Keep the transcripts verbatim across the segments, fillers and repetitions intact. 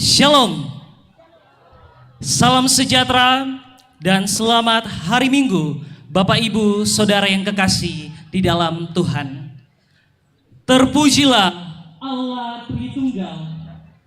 Shalom. Salam sejahtera dan selamat hari Minggu, Bapak, Ibu, Saudara yang kekasih di dalam Tuhan. Terpujilah Allah Tritunggal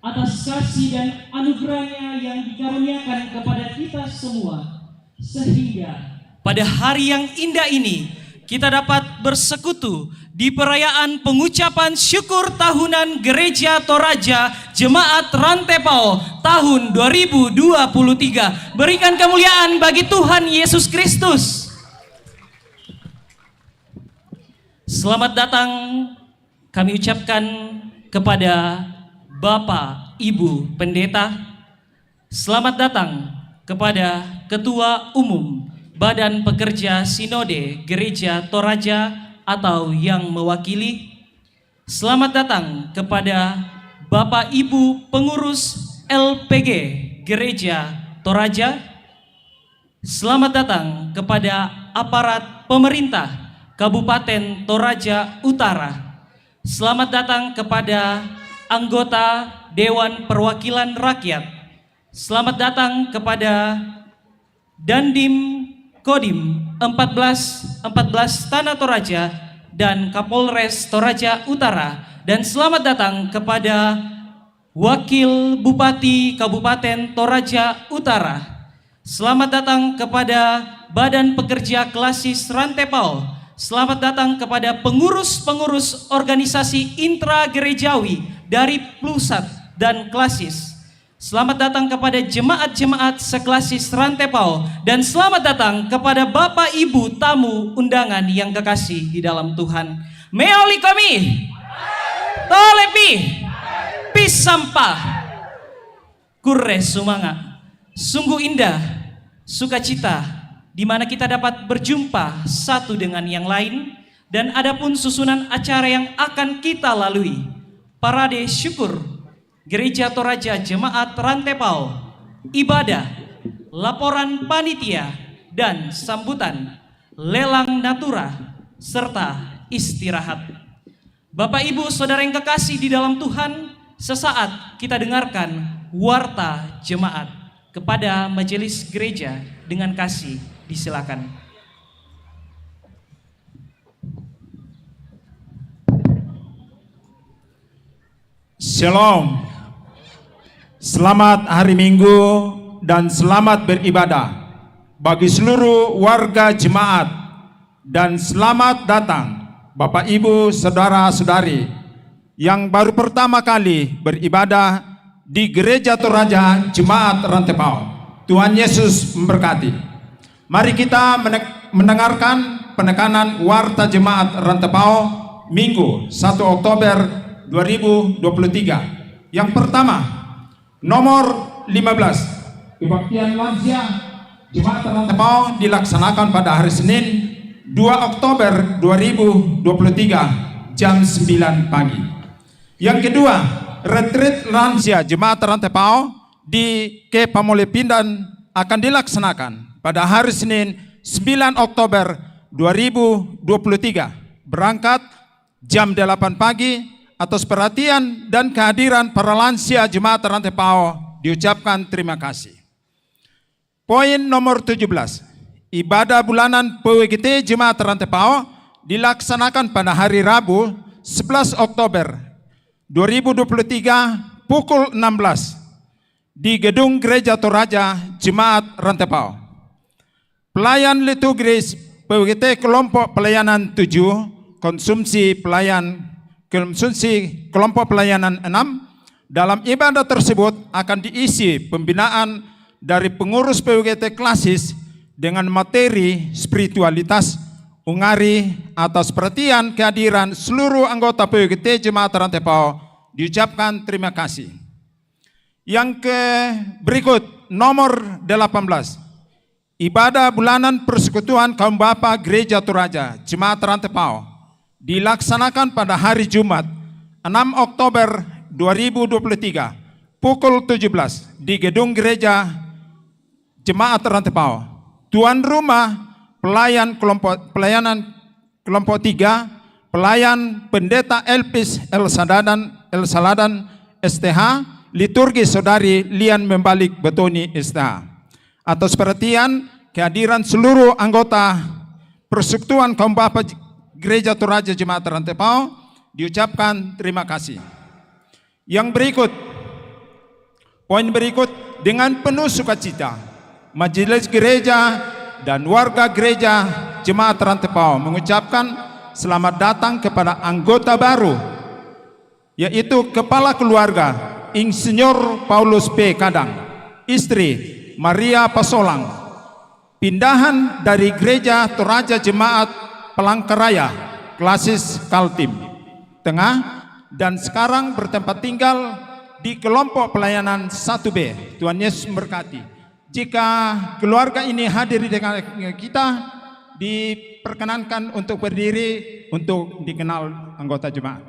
atas kasih dan anugerahnya yang dikaruniakan kepada kita semua, sehingga pada hari yang indah ini kita dapat bersekutu di perayaan pengucapan syukur tahunan Gereja Toraja Jemaat Rantepao tahun dua ribu dua puluh tiga. Berikan kemuliaan bagi Tuhan Yesus Kristus. Selamat datang kami ucapkan kepada Bapak, Ibu Pendeta. Selamat datang kepada Ketua Umum Badan Pekerja Sinode Gereja Toraja atau yang mewakili. Selamat datang kepada Bapak, Ibu Pengurus L P G Gereja Toraja. Selamat datang kepada aparat pemerintah Kabupaten Toraja Utara. Selamat datang kepada anggota Dewan Perwakilan Rakyat. Selamat datang kepada Dandim Kodim empat belas empat belas Tanah Toraja dan Kapolres Toraja Utara. Dan selamat datang kepada Wakil Bupati Kabupaten Toraja Utara. Selamat datang kepada Badan Pekerja Klasis Rantepao. Selamat datang kepada pengurus-pengurus organisasi intra gerejawi dari pusat dan klasis. Selamat datang kepada jemaat-jemaat seklasis Rantepao. Dan selamat datang kepada Bapak, Ibu, tamu undangan yang kekasih di dalam Tuhan. Meoli komi. Tolepi. Pisampa. Kurre sumanga. Sungguh indah sukacita di mana kita dapat berjumpa satu dengan yang lain, dan adapun susunan acara yang akan kita lalui: parade syukur Gereja Toraja Jemaat Rantepao, ibadah, laporan panitia, dan sambutan, lelang natura, serta istirahat. Bapak, Ibu, Saudara yang kekasih di dalam Tuhan, sesaat kita dengarkan warta jemaat. Kepada majelis gereja dengan kasih disilakan. Shalom. Selamat hari Minggu dan selamat beribadah bagi seluruh warga jemaat, dan selamat datang Bapak, Ibu, saudara-saudari yang baru pertama kali beribadah di Gereja Toraja Jemaat Rantepao. Tuhan Yesus memberkati. Mari kita mene-, mendengarkan penekanan Warta Jemaat Rantepao, Minggu, satu Oktober dua ribu dua puluh tiga. Yang pertama, nomor lima belas. Kebaktian lansia Jemaat Rantepao dilaksanakan pada hari Senin, dua Oktober dua ribu dua puluh tiga, jam sembilan pagi. Yang kedua, retreat lansia Jemaat Rantepao di K Pamole Pindan akan dilaksanakan pada hari Senin, sembilan Oktober dua ribu dua puluh tiga, berangkat jam delapan pagi. Atas perhatian dan kehadiran para lansia Jemaat Rantepao diucapkan terima kasih. Poin nomor tujuh belas. Ibadah bulanan P W G T Jemaat Rantepao dilaksanakan pada hari Rabu, sebelas Oktober dua ribu dua puluh tiga, pukul enam belas di Gedung Gereja Toraja Jemaat Rantepao. Pelayan liturgis P W G T kelompok pelayanan tujuh, konsumsi pelayan konsumsi kelompok pelayanan enam. Dalam ibadah tersebut akan diisi pembinaan dari pengurus P W G T klasis dengan materi spiritualitas. Ungari atas perhatian kehadiran seluruh anggota P W G T Jemaat Rantepao diucapkan terima kasih. Yang ke berikut, nomor delapan belas. Ibadah bulanan Persekutuan Kaum Bapa Gereja Toraja Jemaat Rantepao dilaksanakan pada hari Jumat, enam Oktober dua ribu dua puluh tiga, pukul tujuh belas di Gedung Gereja Jemaat Rantepao. Tuan rumah pelayan kelompok pelayanan kelompok tiga, pelayan Pendeta Elpis El Sadadan, El Saladan, S T H, liturgi Saudari Lian Membalik Betoni, S T H. Atas perhatian kehadiran seluruh anggota Persekutuan Kaum Bapa Gereja Toraja Jemaat Rantepao diucapkan terima kasih. Yang berikut, poin berikut, dengan penuh sukacita, Majelis Gereja dan warga gereja Jemaat Rantepao mengucapkan selamat datang kepada anggota baru, yaitu Kepala Keluarga Insinyur Paulus P Kadang, istri Maria Pasolang, pindahan dari Gereja Toraja Jemaat Palangkaraya, klasis Kaltim Tengah, dan sekarang bertempat tinggal di kelompok pelayanan satu B. Tuhan Yesus memberkati. Jika keluarga ini hadir di tengah kita, diperkenankan untuk berdiri untuk dikenal anggota jemaat.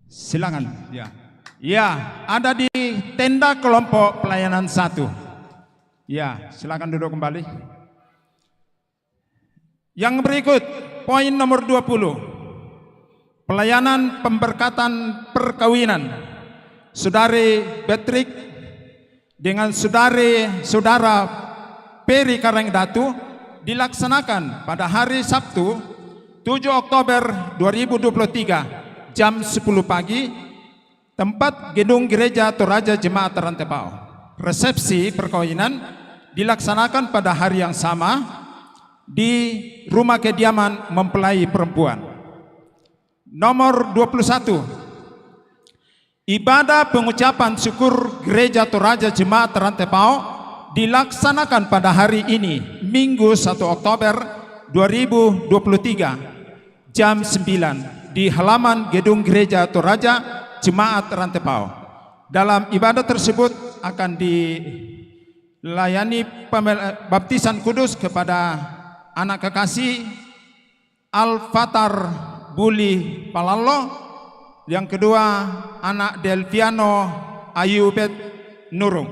Silakan, ya. Ya, ada di tenda kelompok pelayanan satu. Ya, silakan duduk kembali. Yang berikut, poin nomor dua puluh. Pelayanan pemberkatan perkawinan Saudari Patrick dengan Saudari Saudara Peri Karangdatu dilaksanakan pada hari Sabtu, tujuh Oktober dua ribu dua puluh tiga, jam sepuluh pagi, tempat Gedung Gereja Toraja Jemaat Rantepao. Resepsi perkawinan dilaksanakan pada hari yang sama di rumah kediaman mempelai perempuan. Nomor dua puluh satu. Ibadah pengucapan syukur Gereja Toraja Jemaat Rantepao dilaksanakan pada hari ini, Minggu, satu Oktober dua ribu dua puluh tiga, jam sembilan, di halaman Gedung Gereja Toraja Jemaat Rantepao. Dalam ibadah tersebut akan dilayani pemel- baptisan kudus kepada anak kekasih Alfatar Buli Palalo, yang kedua anak Delviano Ayubet Nurung.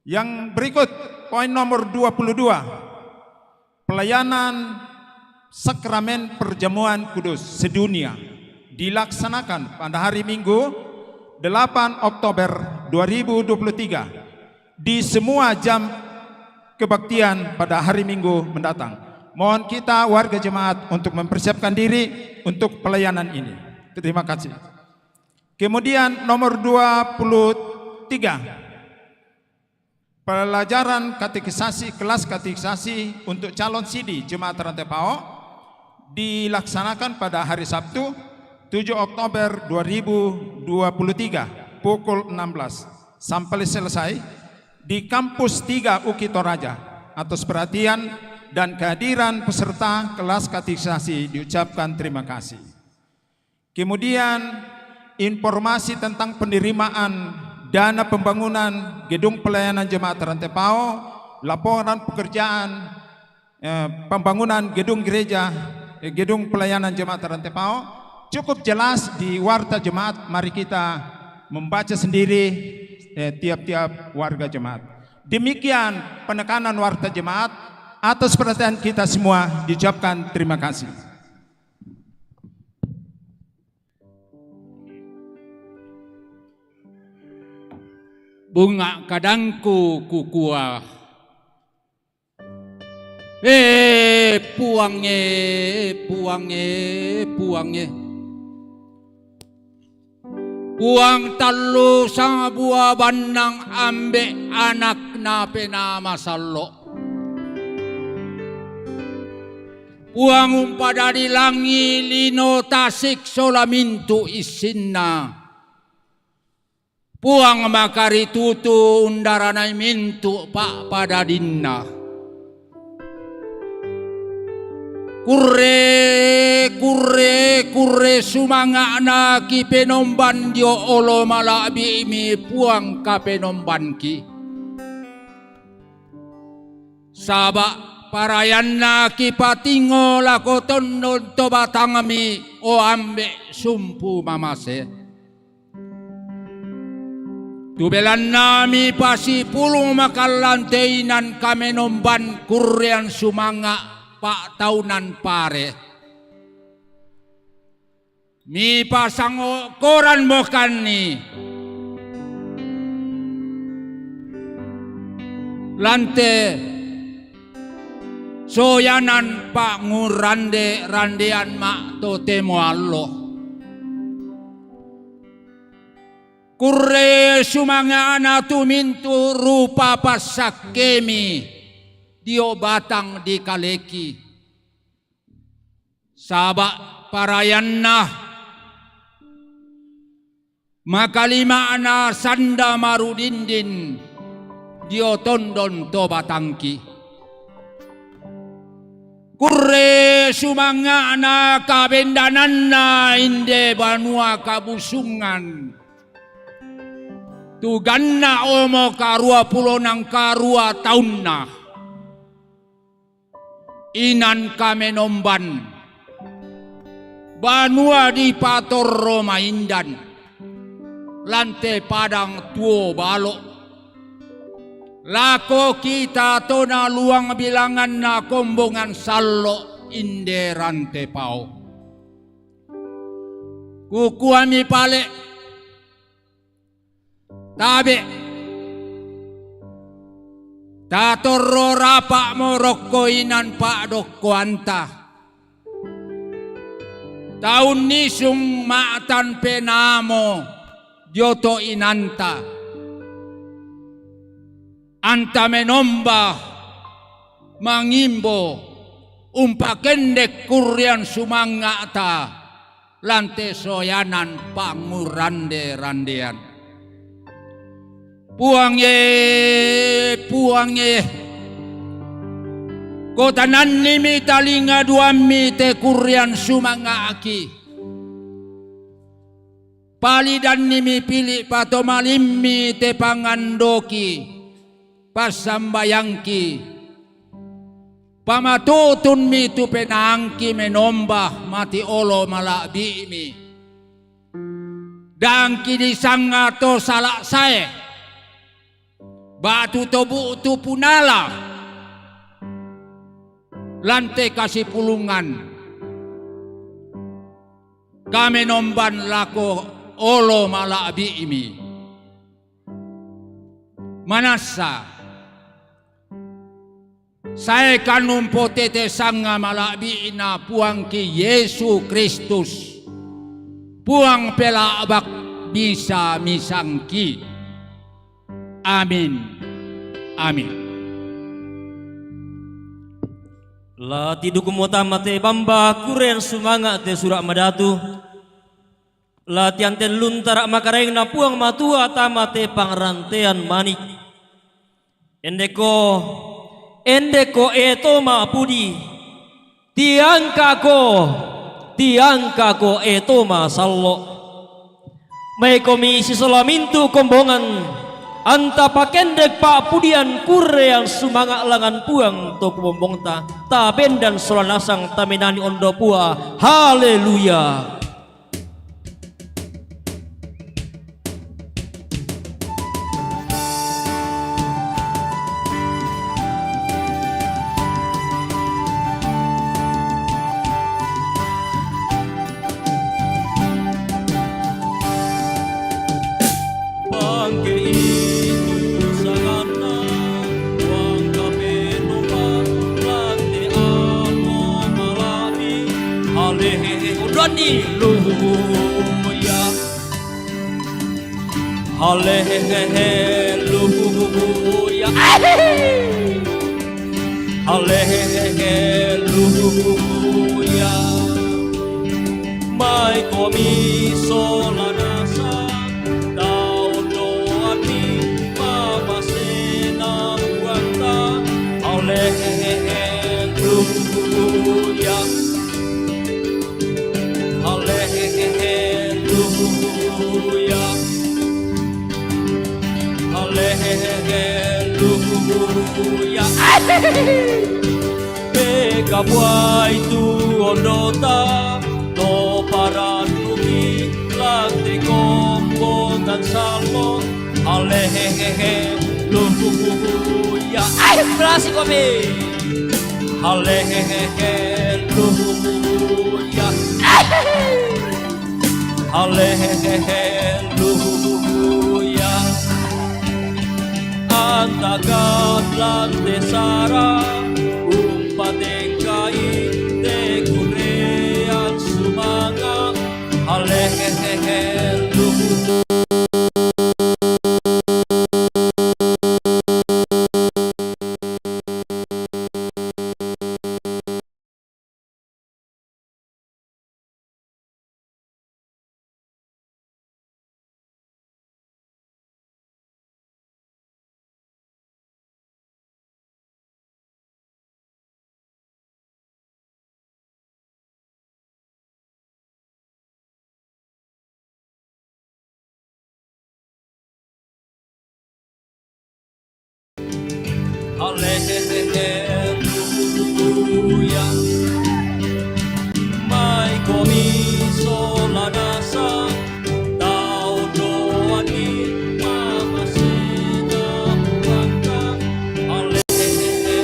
Yang berikut, poin nomor dua puluh dua. Pelayanan Sakramen Perjamuan Kudus sedunia dilaksanakan pada hari Minggu, delapan Oktober dua ribu dua puluh tiga, di semua jam kebaktian pada hari Minggu mendatang. Mohon kita warga jemaat untuk mempersiapkan diri untuk pelayanan ini. Terima kasih. Kemudian nomor dua puluh tiga. Pelajaran katekisasi, kelas katekisasi untuk calon sidi Jemaat Rantepao dilaksanakan pada hari Sabtu, tujuh Oktober dua ribu dua puluh tiga, pukul enam belas sampai selesai di Kampus tiga UKI Toraja. Atas perhatian dan kehadiran peserta kelas katekisasi diucapkan terima kasih. Kemudian, informasi tentang penerimaan dana pembangunan Gedung Pelayanan Jemaat Rantepao, laporan pekerjaan, eh, pembangunan gedung gereja, eh, gedung pelayanan jemaat Rantepao. Cukup jelas di warta jemaat, mari kita membaca sendiri, eh, tiap-tiap warga jemaat. Demikian penekanan warta jemaat. Atas perhatian kita semua diucapkan terima kasih. Bunga kadangku kukua. Eh, Puang eh, Puang eh, Puang eh. Puang tallu sabua bannang ambe' anakna penama sallo. Puang umpadadi langi lino tasik sola mintu issinna. Puang makaritutu undaranai mintu pa'padadinna. Kurre, kurre, kurre sumanga'na kipenomban dio olo mala'bi'mi Puang kapenombanki. Saba' parayanna kipatingo lako tondon to batangmi, o ambe' sumpu mamase. Tu belanna mipasipulung makallante inan kamenomban kurrean sumanga' pa'taunan pare. Mipasango' koran mokanni lante soyanan pa'ngurande-randean ma'totemo allo. Kurre sumanga'na tu mintu rupa passakkemi dio batang dikaleki. Saba' parayanna makalima'na sanda marudindin dio tondon to batangki. Kurre sumanga'na kabendananna inde banua kabusungan. Tu ganna' omo karua pulo nangkarua taunna. Inan kamenomban, banua dipatorro maindan, lante padang tuo balo'. Lako kita tona luang bilanganna kombongan sallo' inde Rantepao. Kukuami pale', tabe'. Tatorro rapa'mo rokko inan pa'dokkoanta. Taunnisung ma'tan penaamo dio to inanta. Anta menomba mangimbo umpakendek kurrean sumanga'ta lante soyanan pangurande-randean. Puang e, Puang e, kotanannimi talinga duammi te kurrean sumanga'ki. Palidannimi pili' patomalimmi te pangandoki passambayangki. Pamatutunmi tu penaangki menomba mati olo mala'bi'mi. Dangki disanga to sala' sae, ba'tu to bu'tu punala, lante kasipulungan kamenomban lako olo mala'bi'mi. Manassa saekan umpotete sanga mala'bi'na Puangki Yesu Kristus, Puang pela'bak misa-misangki. Amin. Amin. La tidukummo tama te bamba kurrean sumanga' te Sura' Madatu. La tiantellun tara' makaraengna Puang Matua tama te pangrantean mani. Endekko, endekko e to ma'pudi, tiangka'ko, tiangka'ko e to masallo'. Maikomi sisola mintu' kombongan, Anta pakendek pa'pudian kurrean sumanga' langngan Puang to kumombongta, tabendan sola nasang tamenani ondo Puang. Haleluya. Bangke itu sanganna, Puang Kapenopa, lante allo mala'bi, halehe, uduanni, luya. Haleluya. Haleluya. Maikomi sola nasang tau doanni mamasena Puangta. Haleluya. Haleluya. Haleluya. Pekapuai tu ondota, to parannuki lante kombongan sallo. Haleluya. Ai, berhasil kopi. Haleluya. Haleluya. Antakan lante sara, umpatengkai te kurrean sumanga'. Haleluya. Haleluya. Maikomi sola nasang tau doanni mamasena Puangta. Haleluya.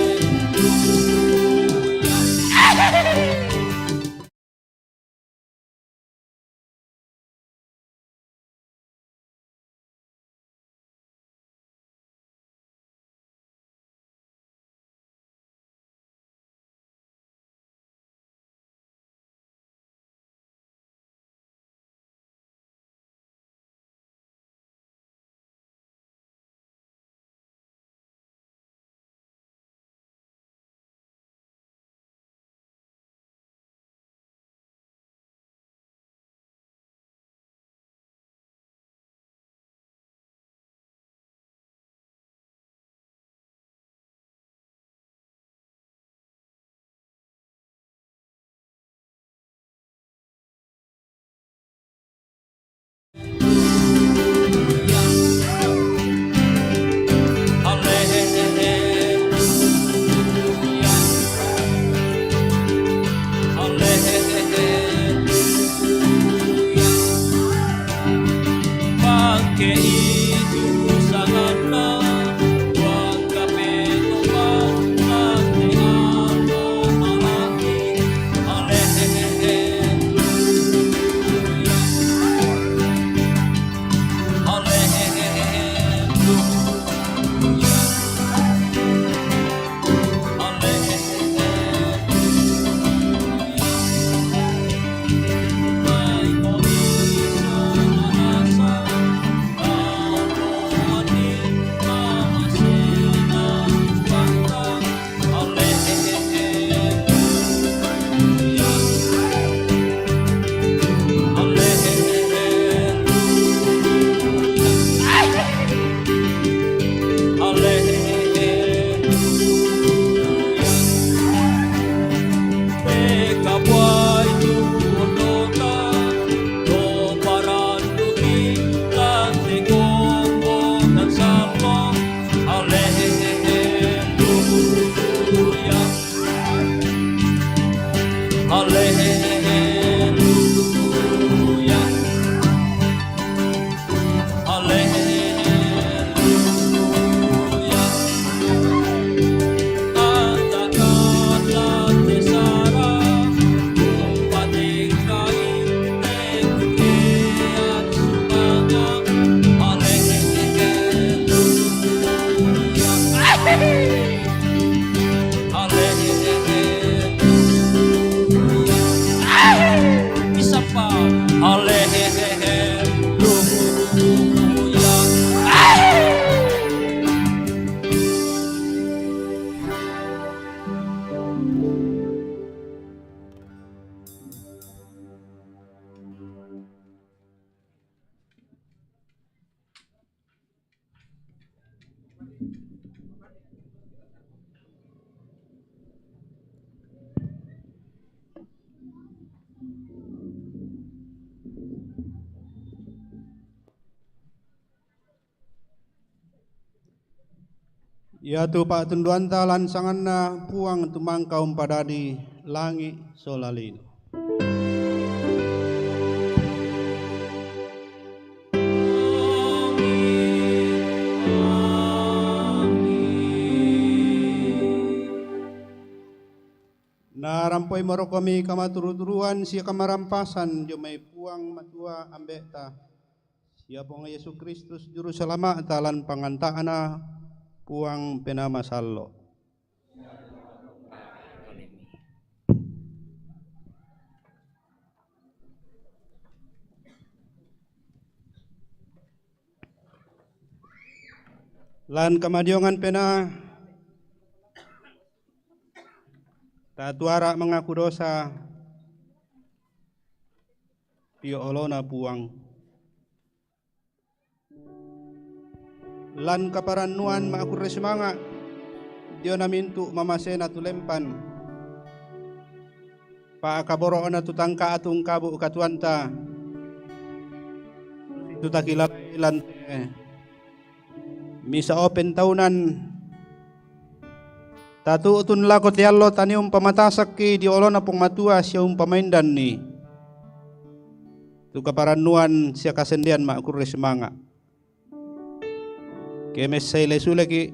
Haleluya. Haleluya. Katakanlah, Tesara, umpatengkai, tekukeak sumanga. Haleluya. Haleluya. Isapa. Haleluya. Iatu pa'tunduanta lansanganna Puang tumangka umpadadi langi' sola lino. Narampoi morokomi kamaturu-turuan sia kamarampasan dio mai Puang Matua Ambe'ta, sia Puang Yesu Kristus Juru Salama'ta lan panganta'na Puang Penaa Masallo'. Lan kamadiongan penaa, tatuara' mangaku dosa dio olona Puang. Lan kaparannuan ma'kurre sumanga' diona mintu' mamasena tu lempan, pa'kaboro'na tu tangka'tu ungkabu' katuoanta, tu takilalai lan te misa' open taunan, tatu'tun lako te allo tania umpamatasakki dio olona Puang Matua sia umpamaindanni tu kaparannuan sia kasendean ma'kurre sumanga'. Ke messaile suleki',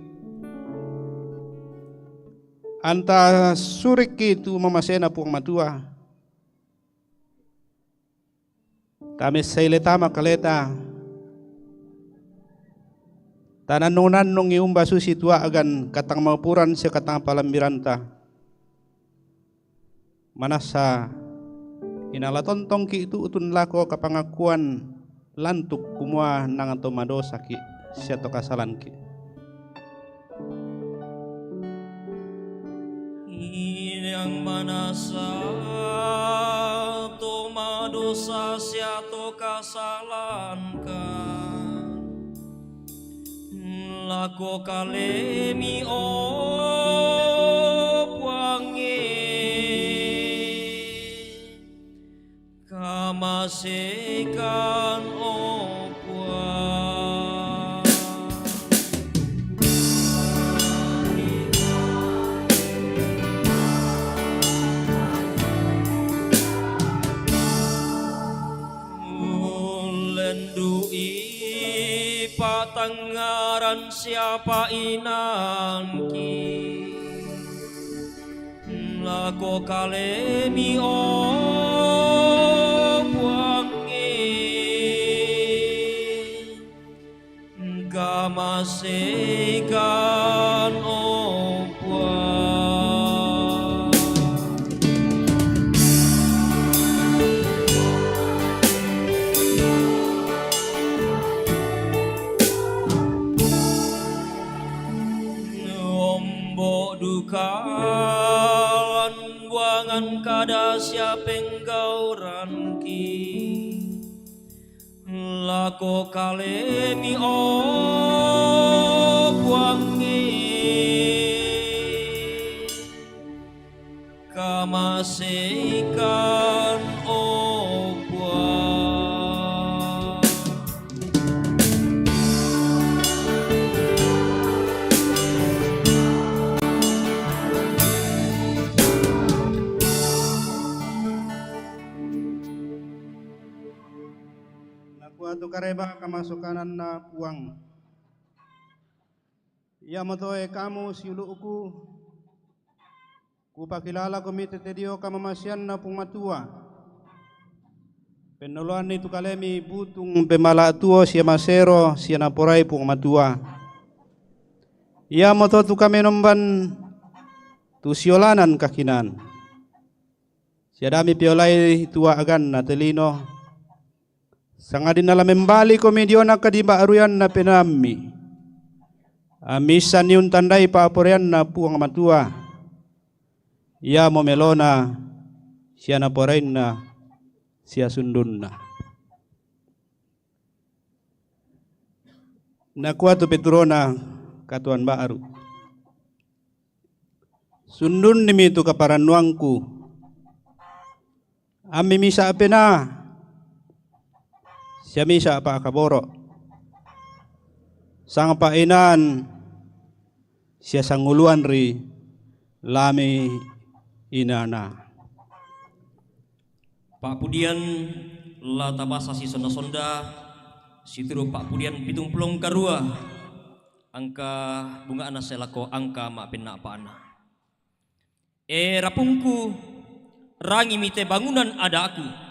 anta surikki tu mamasena Puang Matua. Tamessaile tama kaleta, tanannung-nannungi umba susi tua'gan katangmaupuran sia katangpalambiranta. Manassa inala tontongki' tu'tun lako kapangakuan lantuk kumua nang to madosaki' sia to kasalanki'. Inang manassa to madosa sia to kasalanka lako kalemi, o Puang e. Kamaseikan, o Puang. Ullendu'i pa'tangngaran sia pa'inangki lako kalemi, o Puang e, kamaseikan, o Puang. Ombo' duka lan buangan kada sia penggauranki lako kalemi, o Puang e, kamaseikan, o Puang. Tu kareba kamasokananna Puang. Iamoto e kamu siulu'ku, kupakilala komi tete dio kamamaseanna Puang Matua. Pennoloanni tu kalemi butung pemala tuo sia masero sia naporai Puang Matua. Iamoto tu kamenomban tu siolanan kakinaan. Siadami piolai tua aganna telino, sangadinna la membali komi diona kadimba aruyanna penammi. Amissa niuntandai pa'aporeanna Puang Matua. Iamo melona, sia naporainna, sia sundunna. Nakua tu peturona katuoan ba'ru. Sundunnimi tu kaparannuangku. Ammi misa pena, sia misa pa'kaboro. Sangpa'inaan, sia sanguluan ri lami inana. Pa'pudian la tabasa sisonda-sonda, situru pa'pudian pitung pulo karua, angka bunga'na sae lako angka ma'penna'pa'na. E rapungku, rangimi te bangunan ada'ku.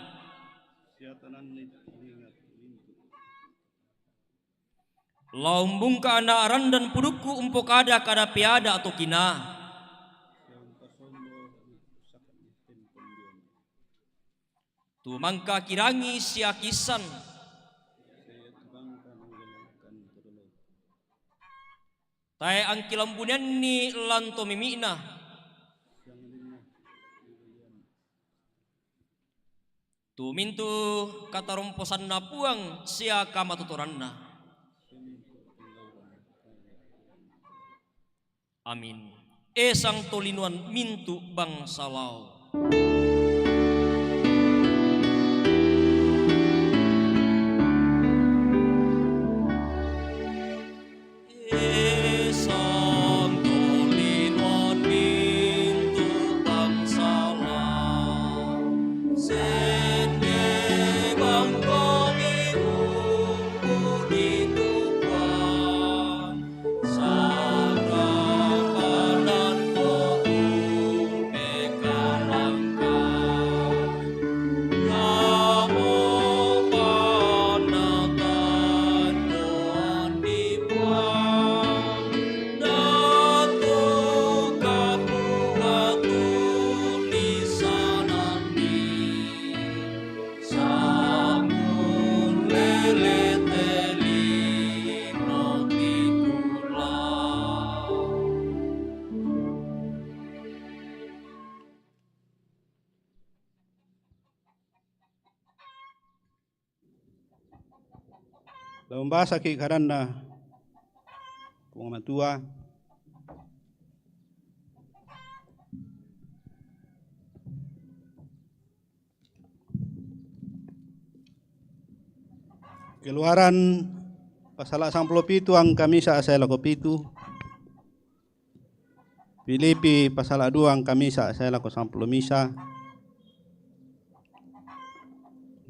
La umbungka ana' randan pudukku umpokada kada peada to kina. Tu mangka kirangi sia kissan. Tae angkilambunenni lan to mimi'na. Tu mintu kataromposanna Puang sia kamatotoranna. Amin. Esang tolinoan mintu bangsa lao. La umbasaki' kadanNa Puang Matua. Keluaran pasala' samplo pitu angka misa sae lako pitu. Pilipi pasala' dua angka misa sae lako samplo misa.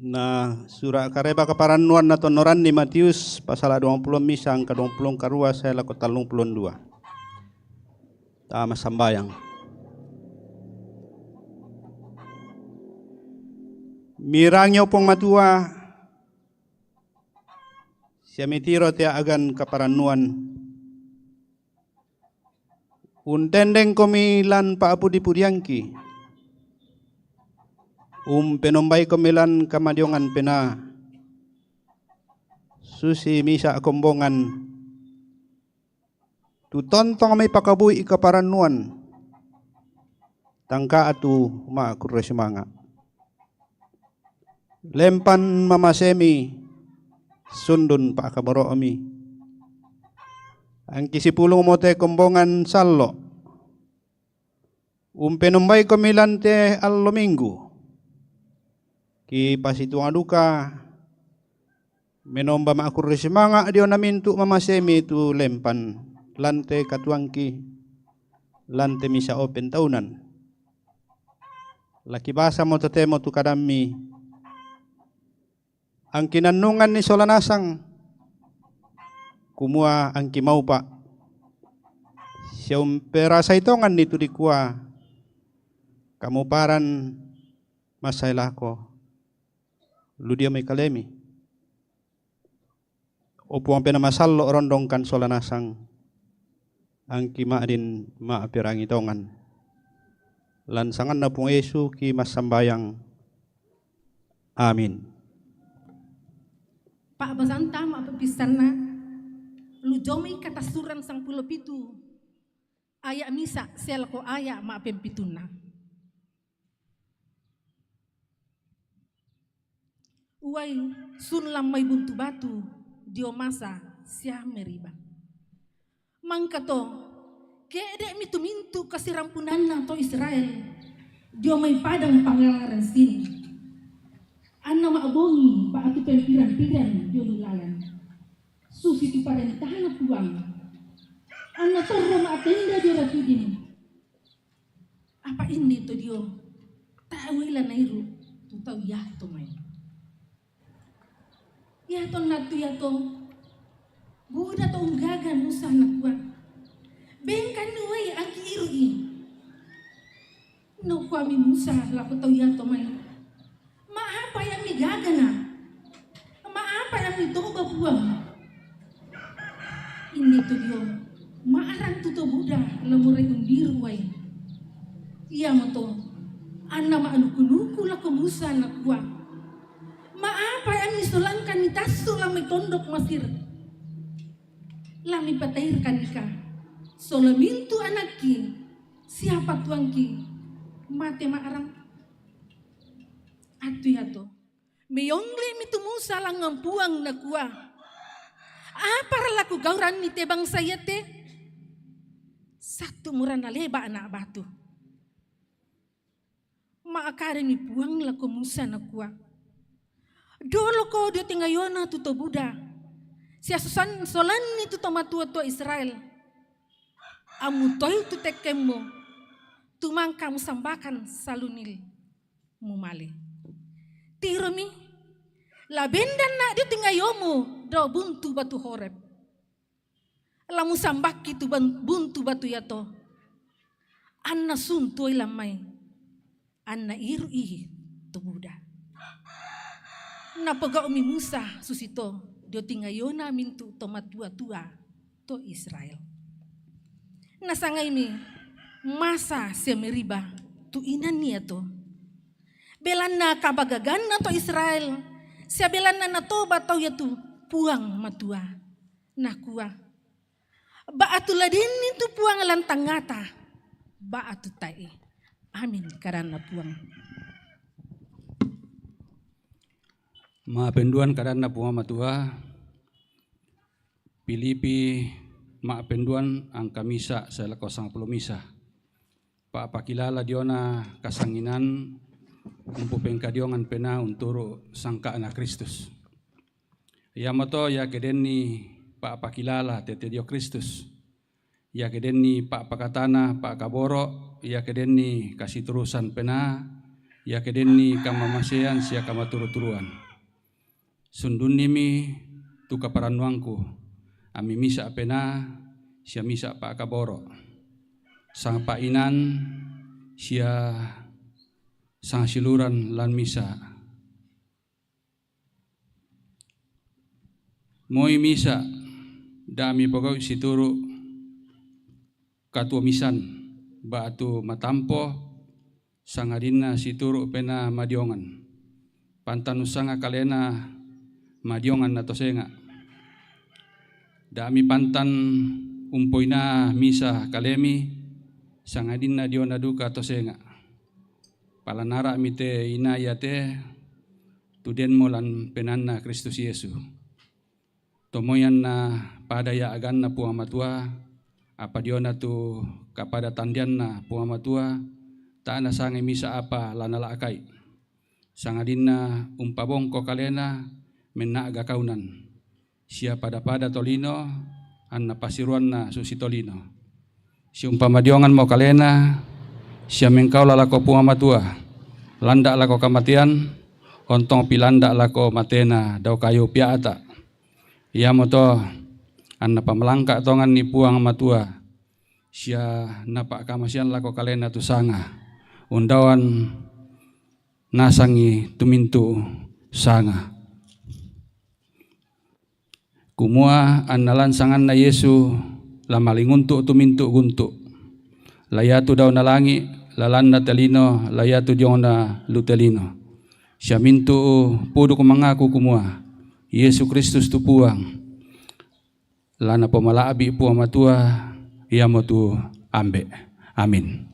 Na sura' kareba kaparannuan natonnoranni Matius pasala' duangpulo misa angka duangpulo karua sae lako tallungpulo dua. Tama sambayang. Mirangi o Puang Matua, sia mitiro te a'gan kaparannuan. Untendengkomi lan pa'pudi-pudiangki. Umpenombaikomi lan kamadiongan penaa. Susi misa kombongan. Tu tontong mipakabui' kaparannuan, tangkaa tu ma'kurre sumanga'. Lempan mamasemi, sundun pa'kaboro'mi. Angki sipulung mo te kombongan sallo'. Umpenombaikomi lan te allo Minggu. Kipasituanga duka menomba ma'kurre sumanga' diona mintu' mamasemi tu lempan lan te katuoangki, lan te misa open taunan. La kibasa mo totemo tu kadammi, Angki nannungan ni sola nasang, kumua angki maupa, sia umperasai tongan ni tu dikua, kamuparan masae lako, lu dio mai kalemi. O Puang Pena Masallo, rondongkan sola nasang, angki ma'din ma'perangi tongan. Lan sanganna Puang Yesu ki massambayang. Amin. Pa'basanta ma'peppissanna, lu dio mai Katassuran sangpulo pitu, aya' misa sia lako aya' ma'pempitunna. Uai, sun lan mai buntu batu dio Masa sia Meriba. Mangkato, ke'de'mi tu mintu' kasirampunanna to Israel dio mai padang Pangalaran Sin, anna ma'bongi ba'tu pempirang-pirang dio lalan, susitu parentana Puang, anna torro ma'tenda dio Rafidim. Apa inni to dio, tae' uai la nairu' tu tau iato mai. Iatonna tu iato, buda to unggaga Musa nakua, "Bengkanni uai angki iru'i." Nakuami Musa lako tau iato mai, "Ma'apai ammi gagana? Ma'apai ammi toba Puang?" Inni tu dio, ma'rang tu to buda la morai undiru uai. Iamoto anna ma'nuku-nuku lako Musa nakua, "Ma'apai ammi solangkanni tassu' lan mai tondok Masir? Lan mipatairkanni ka sola mintu' anakki sia patuoangki mate ma'rang?" Attu iato, meongli'mi tu Musa langngan Puang nakua, "Apara la kugauranni te bangsa iate? Sattu murana leba'na batu." Ma'kadami Puang lako Musa nakua, "Doloko dio tingayona tu to buda, sia solan-, solanni tu to matua-tua Israel. Ammutoi tu tekkemmu, tu mangka musambakan salu Nil mumale. Tiromi, la bendanna dio tingayomu dao buntu batu Horeb. La musambakki tu ban-, buntu batu iato, anna sun tuoi lan mai, anna iru'i to buda." Napogau'mi Musa susito dio tingayona mintu' to matua-tua to Israel. Nasangaimi Masa sia Meriba tu inan iato, belanna kabagaganna to Israel, sia belanna natoba tau ia tu Puang Matua, nakua, "Ba'tu la dinni tu Puang lan tangngata, ba'tu tae'." Amin, kadanna Puang. Ma'penduan kadanna Puang Matua, Pilipi ma'penduan angka misa sae lako sangpulo misa. Pa'pakilala diona kasanginan umpupengkadiongan penaa unturu' sangka'na Kristus. Iamoto iake denni pa'pakilala tete dio Kristus, iake denni pa'pakatana pa'kaboro', iake denni kasiturusan penaa, iake denni kamamasean sia kamaturu-turuan. Sundunnimi tu kaparannuangku, ammi misa' penaa sia misa' pa'kaboro', sangpa'inang sia sangsiuluran lan misa'. Moi misa' da' mipogau'i situru' katuomisan ba'tu matampo, sangadinna situru' penaa madiongan. Pantan ussanga kalena madiongan nato senga'. Da' mipantan umpoinaa misa' kalemi, sangadinna diona duka to senga'. Palanara'mi te inaa iate tu denmo lan penaanna Kristus Yesu. Tomoi anna pada ia aganna Puang Matua, apa diona tu kapada tandianna Puang Matua, tae' nasangai misa' apa la nala'kai. Sangadinna umpabongko kalena menna'ga kaunan, sia pada-pada tolino, anna pasiruanna susi tolino. Siumpamadionganmo kalena, sia mengkaola lako Puang Matua, landa' lako kamatean, ontong pilanda' lako matena dao kayu pia'ta'. Iamoto anna pamalangka' tonganni Puang Matua, sia napa'kamasean lako kalena tu sanga, undaoan nasangi tu mintu' sanga. Kumua anna lan sanganna Yesu la malinguntu' tu mintu' guntu', la iatu daona langi', lalanna te lino, la iatu diongna lu te lino, sia mintu' puduk mangaku kumua, Yesu Kristus tu Puang, la napomala'bi' Puang Matua, iamotu Ambe'. Amin.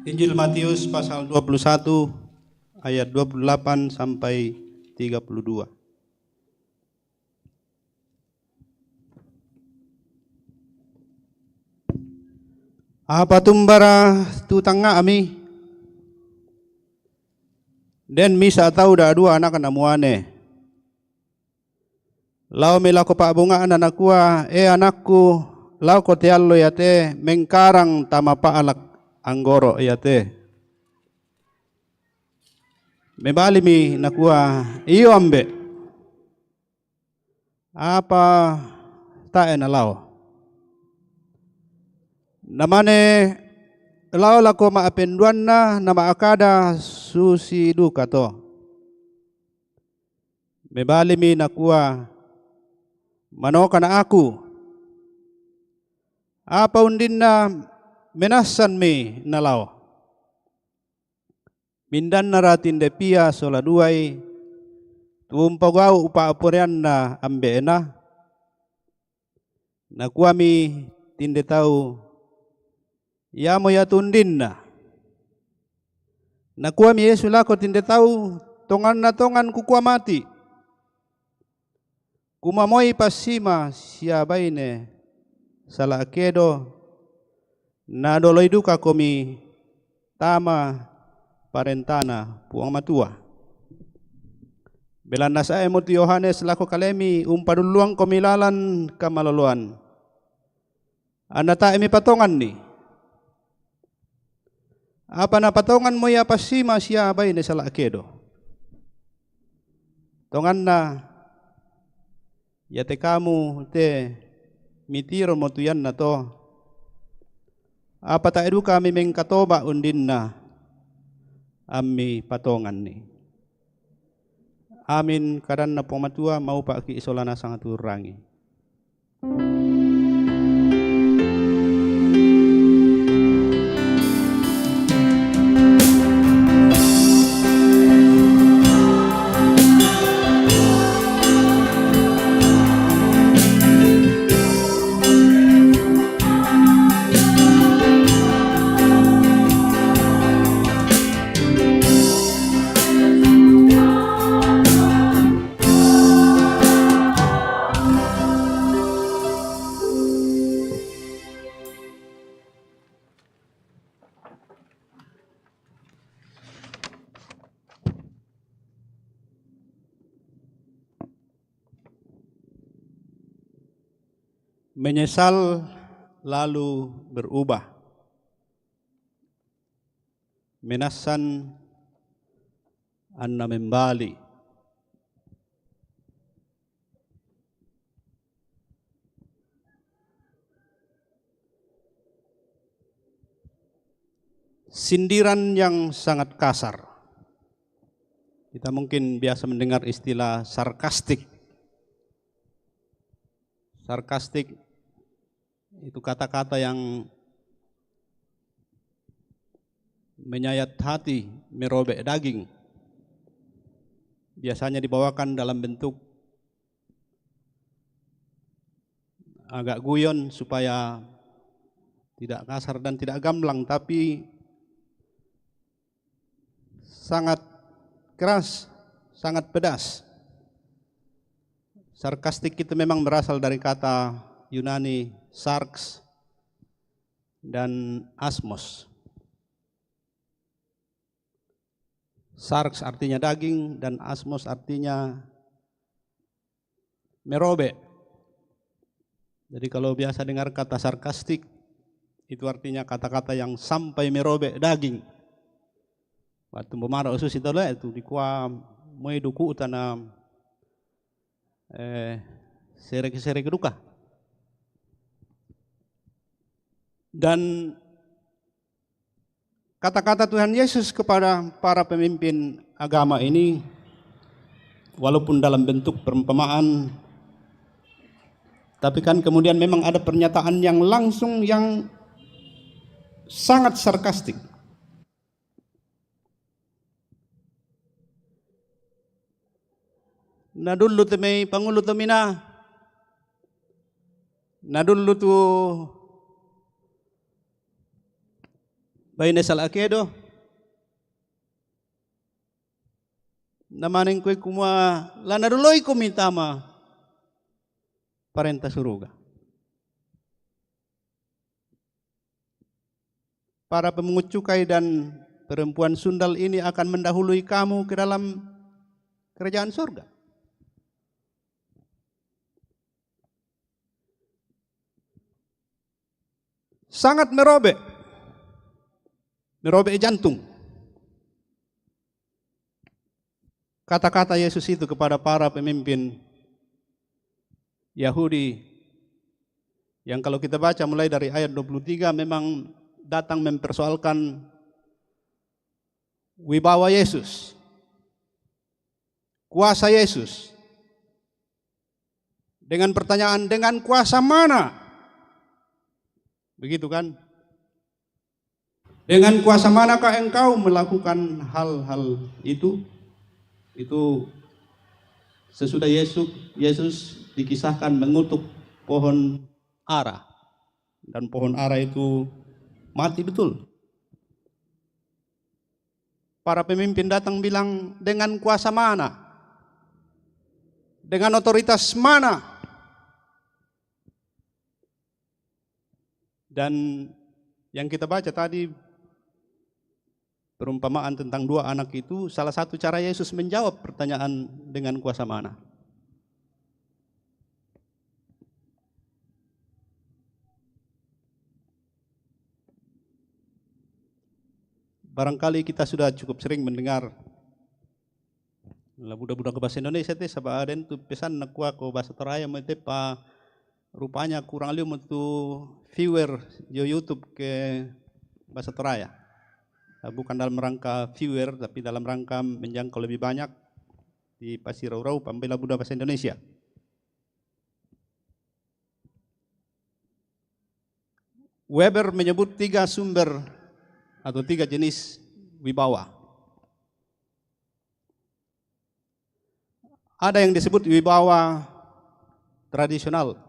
Injil Matius pasal dua puluh satu ayat dua puluh delapan sampai tiga puluh dua. Apa tumbara tu tangnga'mi, den misa' tau da'dua anakna muane. Laomi lako pa'bunga'na nakua, "E anakku, laoko te allo iate mengkarang tama pa'lak anggoro' iate." Mebalimi nakua, "Iyo, Ambe'." Apa tae' nalao. Namane lao lako ma'penduanna nama'kada, "Susi dukato." Mebalimi nakua, "Manokana' aku." Apa undinna menassanmi nalao. Mindannara tinde pia sola duai tu umpogau' pa'poraianna ambe'na? Nakuami tinde tau, "Iamo ia tu undinna." Nakuami Yesu lako tinde tau, "Tonganna tongan Kukua mati', kumua moi passima sia baine sala' kedo, nadoloi dukakomi tama parentana Puang Matua. Belanna saemo tu Yohanes lako kalemi umpadulluangkomi lalan kamaloloan, anna tae' mipatonganni. Apa napatonganmo ia passima sia baine sala' kedo. Tonganna iate kamu te mitiromo tu iannato, apa tae' dukami mengkatoba' undinna ammi patonganni." Amin. Kadanna Puang Matua, maupa'ki' solana sangaturrangi. Menyesal lalu berubah. Menassan anna membali. Sindiran yang sangat kasar. Kita mungkin biasa mendengar istilah sarkastik. Sarkastik itu kata-kata yang menyayat hati, merobek daging. Biasanya dibawakan dalam bentuk agak guyon supaya tidak kasar dan tidak gamblang, tapi sangat keras, sangat pedas. Sarkastik itu memang berasal dari kata Yunani sarx dan asmos. Sarx artinya daging dan asmos artinya merobe. Jadi kalau biasa dengar kata sarkastik, itu artinya kata-kata yang sampai merobe daging. Waktu mau marah usus itu lah itu dikua moe duku tanam eh, serek-serek duka. Dan kata-kata Tuhan Yesus kepada para pemimpin agama ini, walaupun dalam bentuk perumpamaan, tapi kan kemudian memang ada pernyataan yang langsung, yang sangat sarkastik. Na dulu tu mai pangulu tu mina. Na dulu tu baine sal akedo. Na maning kue kumua la na duloi kumi tama parenta suruga. Para pemungut cukai dan perempuan sundal ini akan mendahului kamu ke dalam kerajaan surga. Sangat merobe, merobe jantung. Kata-kata Yesus itu kepada para pemimpin Yahudi yang kalau kita baca mulai dari ayat dua puluh tiga memang datang mempersoalkan wibawa Yesus, kuasa Yesus, dengan pertanyaan, "Dengan kuasa mana?" Begitu kan? "Dengan kuasa manakah engkau melakukan hal-hal itu?" Itu sesudah Yesus, Yesus dikisahkan mengutuk pohon ara. Dan pohon ara itu mati betul. Para pemimpin datang bilang, "Dengan kuasa mana? Dengan otoritas mana?" Dan yang kita baca tadi, perumpamaan tentang dua anak itu, salah satu cara Yesus menjawab pertanyaan, "Dengan kuasa mana?" Barangkali kita sudah cukup sering mendengar la buda-buda ke bahasa Indonesia te, saba aden tu pesan na kua ko bahasa Toraya mo te pa rupanya kurang liu mo tu viewer jo YouTube ke bahasa Toraya. Eh, bukan dalam rangka viewer, tapi dalam rangka menjangkau lebih banyak di Pasir Rau-Rau, pambela buda bahasa Indonesia. Weber menyebut tiga sumber atau tiga jenis wibawa. Ada yang disebut wibawa tradisional.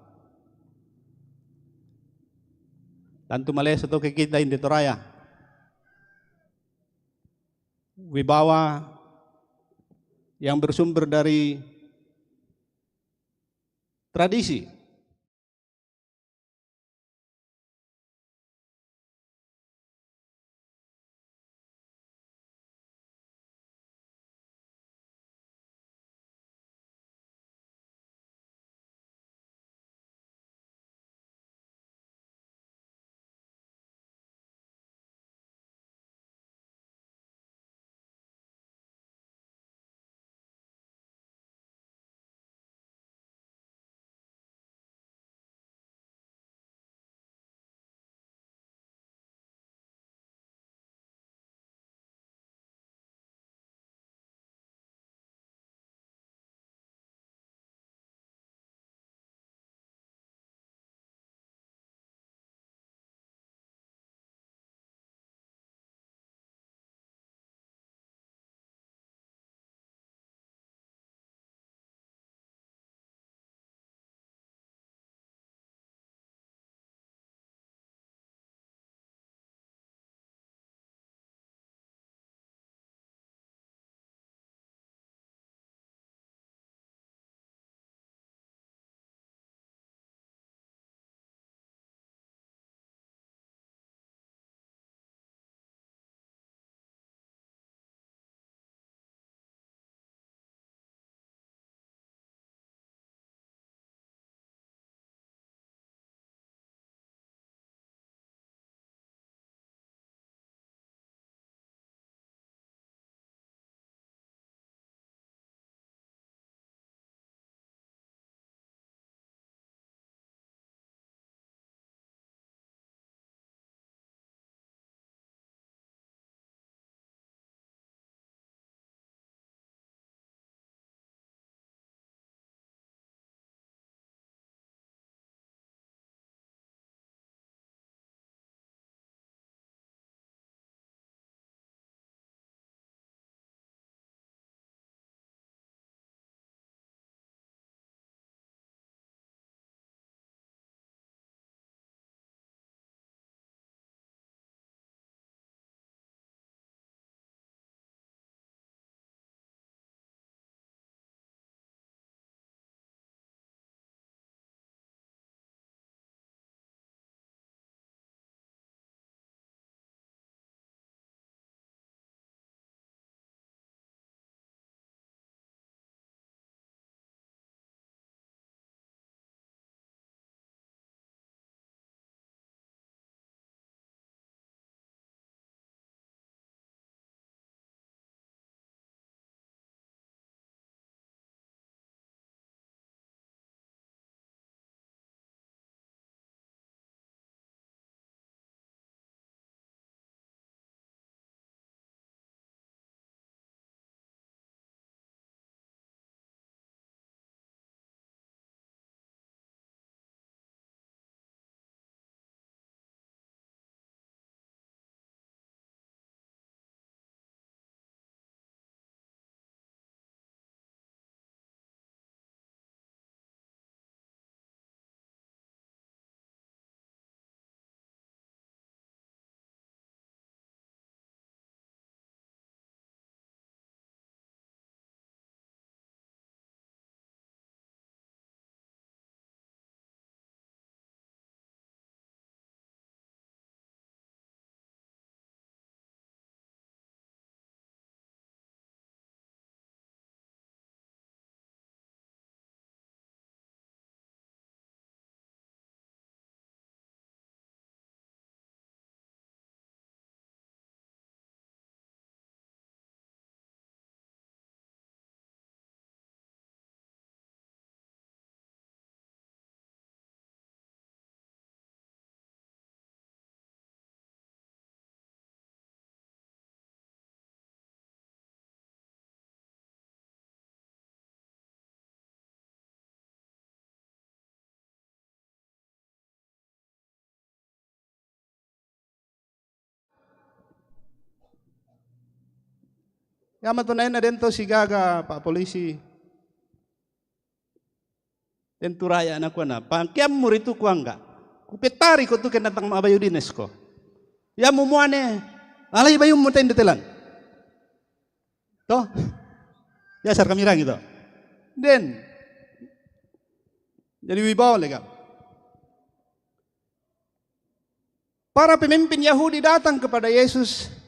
Tantu Malaysia atau ke kita Indonesia Raya. Wibawa yang bersumber dari tradisi. Iyamu tu naena den tu si gaga pa polisi. Den tu raya nakuan, "Pangkeammu ritu kuangga'. Kupettari ko tu ke natang mabayu dinas ko. Iyamu muane, alai bayummu tende telan." To? Biasa kami rang itu. Den. Jadi wibawa lega. Para pemimpin Yahudi datang kepada Yesus.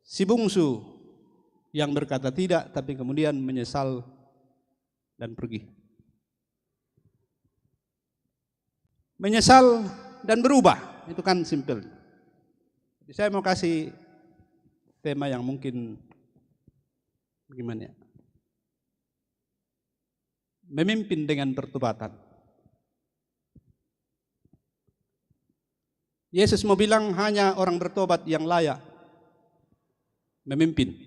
Si bungsu yang berkata tidak, tapi kemudian menyesal dan pergi. Menyesal dan berubah, itu kan simple. Jadi saya mau kasih tema yang mungkin bagaimana ya? Memimpin dengan pertobatan. Yesus mau bilang hanya orang bertobat yang layak memimpin.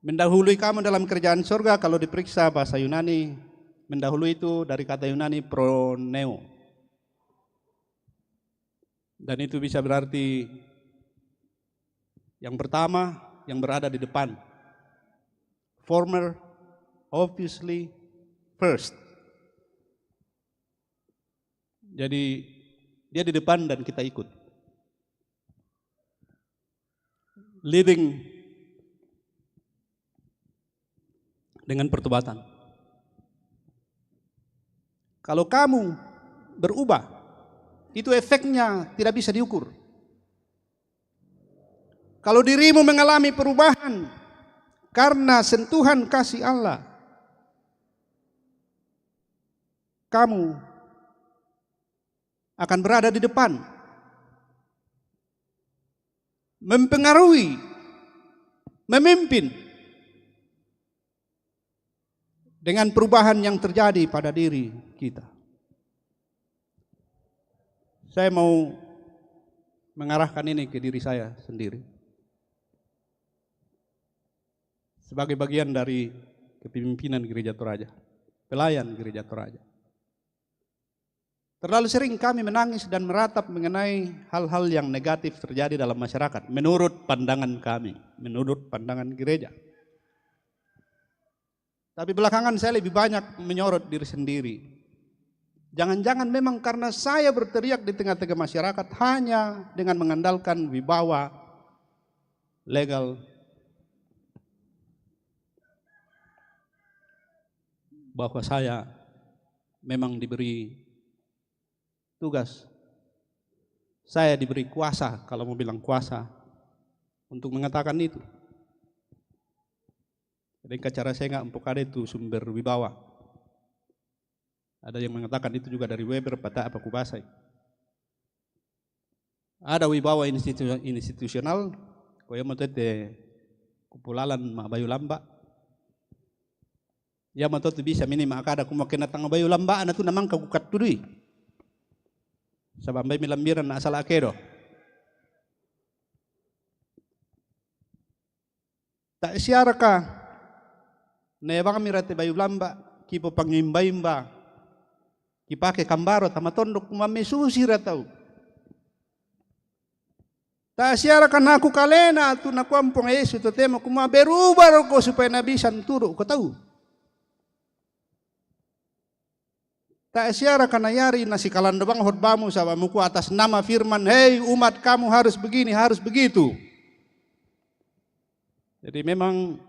Mendahului kamu dalam kerajaan surga, kalau diperiksa bahasa Yunani, mendahului itu dari kata Yunani proneo. Dan itu bisa berarti yang pertama, yang berada di depan. Former, obviously, first. Jadi dia di depan dan kita ikut. Leading dengan pertobatan. Kalau kamu berubah, itu efeknya tidak bisa diukur. Kalau dirimu mengalami perubahan karena sentuhan kasih Allah, kamu akan berada di depan, mempengaruhi, memimpin dengan perubahan yang terjadi pada diri kita. Saya mau mengarahkan ini ke diri saya sendiri. Sebagai bagian dari kepemimpinan Gereja Toraja, pelayan Gereja Toraja. Terlalu sering kami menangis dan meratap mengenai hal-hal yang negatif terjadi dalam masyarakat, menurut pandangan kami, menurut pandangan gereja. Tapi belakangan saya lebih banyak menyorot diri sendiri. Jangan-jangan memang karena saya berteriak di tengah-tengah masyarakat hanya dengan mengandalkan wibawa legal bahwa saya memang diberi tugas. Saya diberi kuasa, kalau mau bilang kuasa, untuk mengatakan itu. Jadi cara saya nggak empuk ada itu sumber wibawa. Ada yang mengatakan itu juga dari Weber, patah apa kubasai. Ada wibawa institu-, institusional, ko ia moto ete kupulalan ma bayu lamba. Ia moto tu bisa mini ma akada kuma kena tanga bayu lamba, ana tu namang kagukat tudui. Sabambai milambiran na asal akedo. Ta siaraka, nebang mi rate bayu lamba, kipo pangimba-imba, kipake kambaro, tama tondok, kumame susi ratau. Ta siaraka naku kalena, tu nakuampong Yesu, totemo kuma berubah roko supaya nabisan turu ko tau. Ta siaraka nayari nasikalando bang hotbamu sabamuku atas nama firman, hei umat kamu harus begini, harus begitu. Jadi memang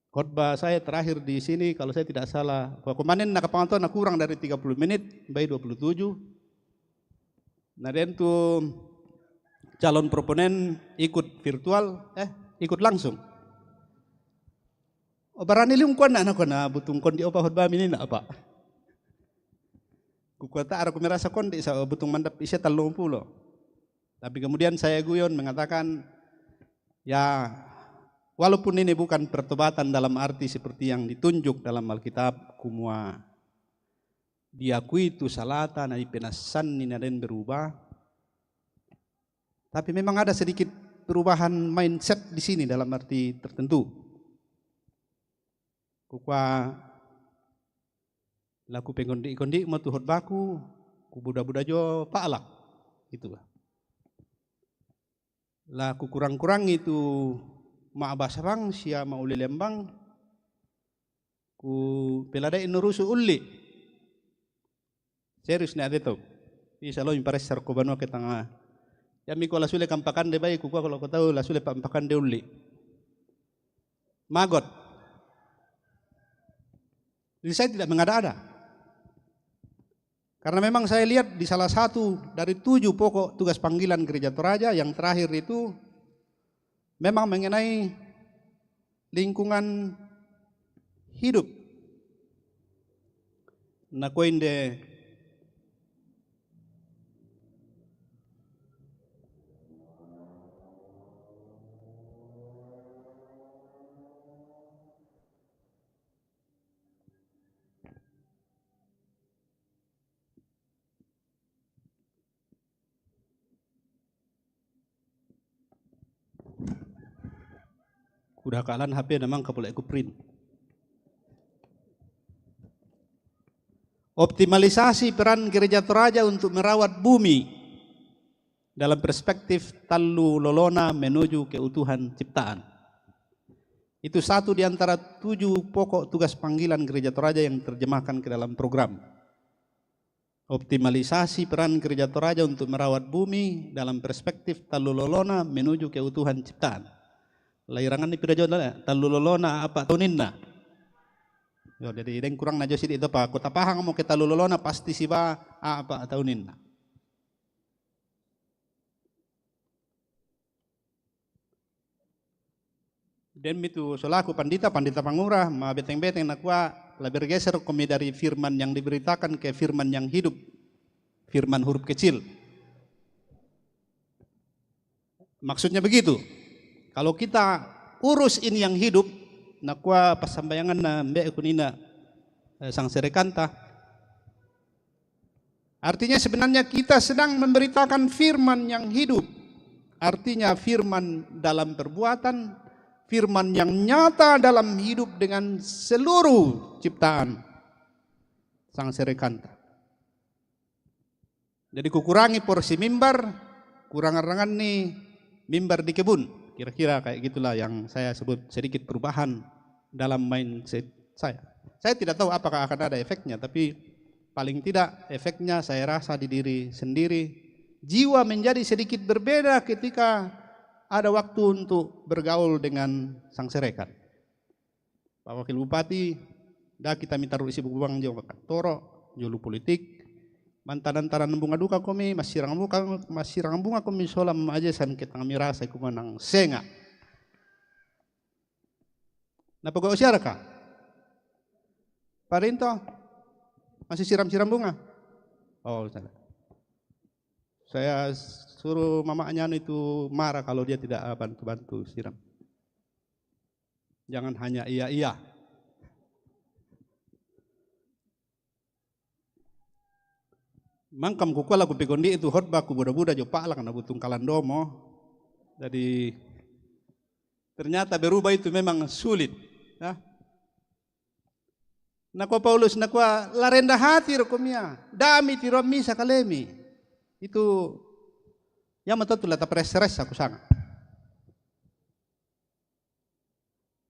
khotbah saya terakhir di sini, kalau saya tidak salah, komanen nakapangato na kurang dari tiga puluh menit, by dua puluh tujuh. Na den tu calon proponen ikut virtual, eh, ikut langsung. O barani liung kuan na, na kuan na butung kondi opa khotbah mini na apa. Kukuata ara kumerasa kondi sa butung mandap isia talong pulo. Tapi kemudian saya guyon mengatakan, ya, walaupun ini bukan pertobatan dalam arti seperti yang ditunjuk dalam Alkitab, kumua diakui tu salata na ipenasan ni na den berubah. Tapi memang ada sedikit perubahan mindset di sini dalam arti tertentu. Kukua laku pengkondi-kondi mo tu hotbaku, kubuda-buda jo paalak. Itu. Laku kurang-kurang itu ma abasa bang, sia ma uli lembang, ku peladai nurusu uli. Serius ni adeto. Isa lo impares sarko banua ke tanga. Yami ko lasule kampakande bai, kukua kalau ko tau lasule pampakande uli. Magot. Jadi saya tidak mengada-ada. Karena memang saya lihat di salah satu dari tujuh pokok tugas panggilan Gereja Toraja yang terakhir itu memang mengenai lingkungan hidup. Nakoinde Kuda kalan H P namang kapulai ku print. Optimalisasi peran Gereja Toraja untuk merawat bumi dalam perspektif tallu lolona menuju keutuhan ciptaan. Itu satu di antara tujuh pokok tugas panggilan Gereja Toraja yang terjemahkan ke dalam program. Optimalisasi peran Gereja Toraja untuk merawat bumi dalam perspektif tallu lolona menuju keutuhan ciptaan. Lairangan ni pira jo tallu lolona apa tauninna. Yo, jadi deng kurang na jo sidi itu apa. Kota Pahang mau ke tallu lolona pasti siba apa tauninna. Den mitu solaku pandita, pandita pangura, ma beteng-beteng nakua, la bergeser komi dari firman yang diberitakan ke firman yang hidup, firman huruf kecil. Maksudnya begitu. Kalau kita urus ini yang hidup, nakua pasambayangan na mbe kunina eh, sang serekanta. Artinya sebenarnya kita sedang memberitakan firman yang hidup. Artinya firman dalam perbuatan, firman yang nyata dalam hidup dengan seluruh ciptaan sang serekanta. Jadi kukurangi porsi mimbar, kurang rangan ni mimbar di kebun. Kira-kira kayak gitulah yang saya sebut sedikit perubahan dalam mindset saya. Saya tidak tahu apakah akan ada efeknya, tapi paling tidak efeknya saya rasa di diri sendiri. Jiwa menjadi sedikit berbeda ketika ada waktu untuk bergaul dengan sang serekan. Pak Wakil Bupati, da kita mita rusi buang jo kantoro, julu politik, mantanan-tanan bunga duka komi, masirang buka, masirang bunga komi solam aja san ketang mirasa kumanang senga. Napa gua usiara ka? Parinto, masih siram-siram bunga? Oh, salah. Saya suruh mamanya anu itu marah kalau dia tidak ah, bantu-bantu siram. Jangan hanya iya-iya. Mangkam kukua laku pegondi itu khotbah ku buda-buda jo palak na butung kalandomo. Jadi ternyata berubah itu memang sulit. Ya. Nakua Paulus, nakua la rendah hati ro komia, dami tiro misa kalemi. Itu ya matotu la tapresa-resa kusanga.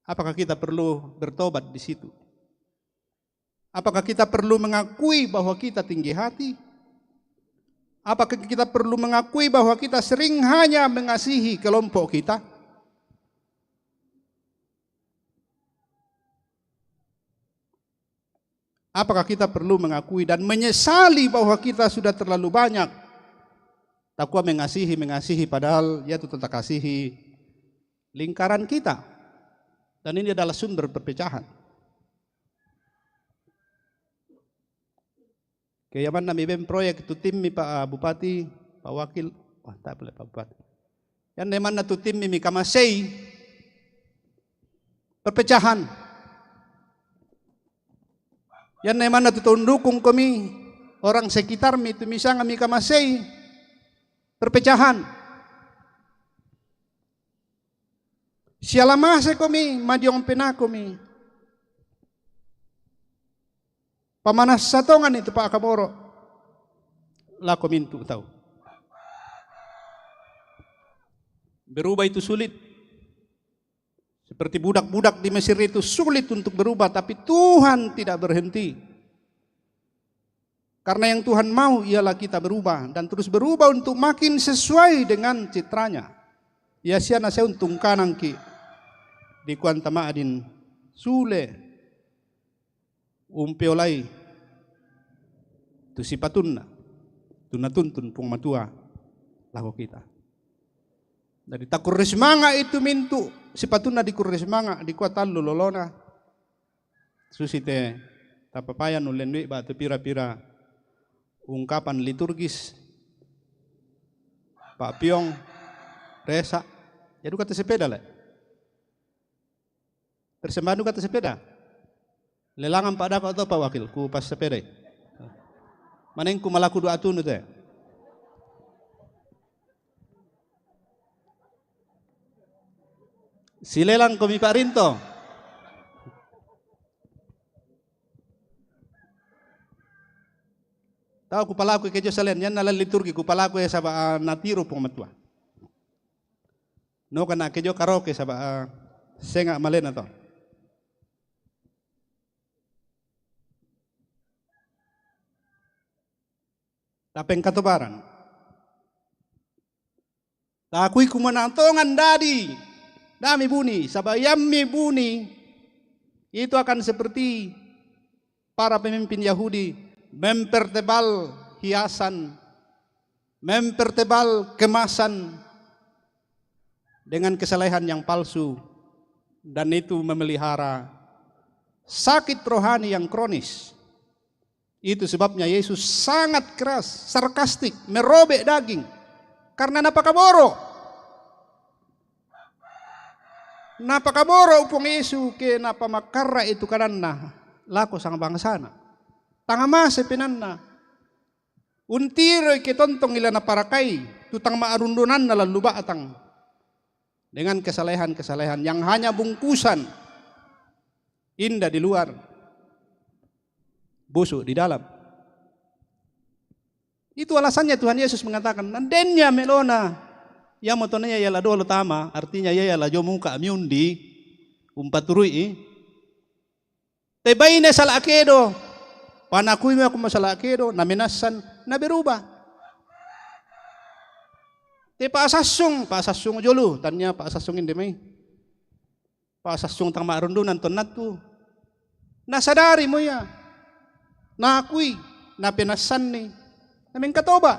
Apakah kita perlu bertobat di situ? Apakah kita perlu mengakui bahwa kita tinggi hati? Apakah kita perlu mengakui bahwa kita sering hanya mengasihi kelompok kita? Apakah kita perlu mengakui dan menyesali bahwa kita sudah terlalu banyak takwa mengasihi, mengasihi padahal ya itu tetap kasihi lingkaran kita. Dan ini adalah sumber perpecahan. Kayaman nami ben proyek tu tim mi Pak ah, Bupati, Pak Wakil, wah tak boleh Pak Bupati. Yang neman na tu tim mi mi kamasei perpecahan. Yang neman na tu tahun dukung kami orang sekitar mi tu misang mi kamasei perpecahan. Sialamase komi, madiong pena komi. Pamanas satongan itu Pak Kamoro. Lako mintu tahu. Berubah itu sulit. Seperti budak-budak di Mesir itu sulit untuk berubah, tapi Tuhan tidak berhenti. Karena yang Tuhan mau ialah kita berubah dan terus berubah untuk makin sesuai dengan citranya. Ya siana saya untung kanang ki di kuanta maadin sule umpeolai Tu sipatunna, tu natuntun Puang Matua lako kita. Jadi takurre sumanga' itu mintu' sipatunna dikurre sumanga' dikua tallu lolona. Susi te tapapayan ullendui ba'tu pira-pira ungkapan liturgis, pa'piong, resa'. Jadi duka te sepeda le'. Persembahan duka te sepeda. Lelangan pa'dako' to Pak Wakil, ku passepedai. Manengku malaku du'a tunu te. Silelang komi Pak Rinto. Tau kupalaku kejo salen, yanna lan liturgi kupalaku e saba' natiru Puang Matua. Noka na kejo karaoke saba' senga' malena to. Tapengkatobaran. Takui kumua na tongan dadi, dami buni, saba' yammi buni itu akan seperti para pemimpin Yahudi mempertebal hiasan, mempertebal kemasan dengan kesalehan yang palsu, dan itu memelihara sakit rohani yang kronis. Itu sebabnya Yesus sangat keras, sarkastik, merobe' daging. Karna napakaboro'. Napakaboro' Puang Yesu ke napamakkarra' itu kadanna lako sangbangsana. Tangamase penanna. Untiroi ke tontong ila naparakai, tu tang ma'arundunanna lallu ba'tang. Dengan kesalehan-kesalehan yang hanya bungkusan, indah di luar, busuk di dalam. Itu alasannya Tuhan Yesus mengatakan, "Nandennya melona, iamoto na ia la dolo tama, artinya ia la jo muka miundi, umpaturu'i, te baine sala kedo, panakui mako sala kedo, na menassan, na berubah." Te pa'sassung, pa'sassung jolo, tania pa'sassung inde mai. Pa'sassung tang ma'arundunan tonnattu. Nasadari mo ia. Nakui, napenassanni. Namengkatoba'.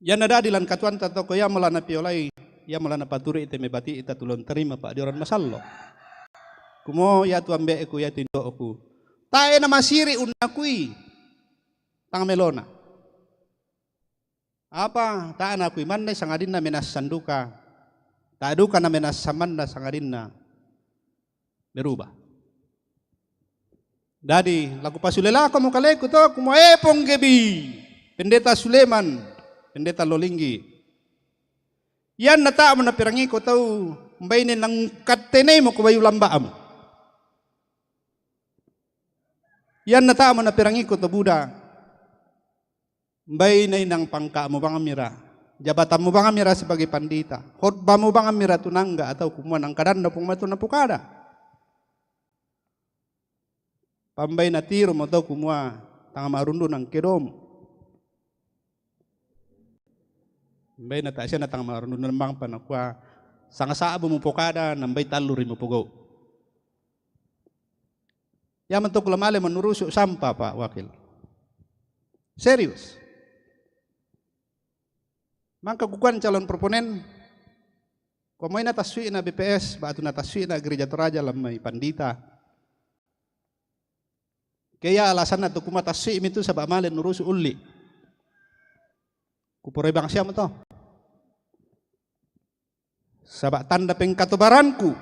Ianna dadi lan katuoanta toko iamo la napiolai, iamo la napaturu'i te mebati'ta tu la untarima pa'dioran masallo'. Kumua iatu ambe'ku, iatu indo'ku, tae' namasiri' unnakui tang melona. Apa tae' nakui mannai sangadinna menassan duka, tae' duka namenassan manna sangadinna berubah. Dadi, la kupasule lako mo kaleku to, kumua, "E ponggebi, Pendeta Suleman, Pendeta Lolinggi. Ianna tae' mo naperangiko tau, umbaine nangkatteneimo ko bayu lamba'mu. Ianna tae' mo naperangiko to buda, umbaine inang pangka'mu bangmira, jabatanmu bangmira sebagai pandita, khotbahmu bangmira tu nangga atau kumua nangkadanna Puang Matua napokada." Pambaina tiru mo tau kumua tang ma'arundunan kedomu. Umbaina ta'sia na tang ma'arundunan bang pa nakua, sanga sa'bu mupokada, nambai talluri mupogau'. Ia mentok lamale menurusu' sampa, Pak Wakil. Serius. Mangka kukuan calon proponen, kumua moi natassui'na B P S, ba'tu natassui'na Gereja Toraja lan mai pandita. Ke ia alasanna tu kumua tassui'mi tu saba' male nurusu' ulli'. Kuporai bangsiamu to. Saba' tanda pengkatobaranku,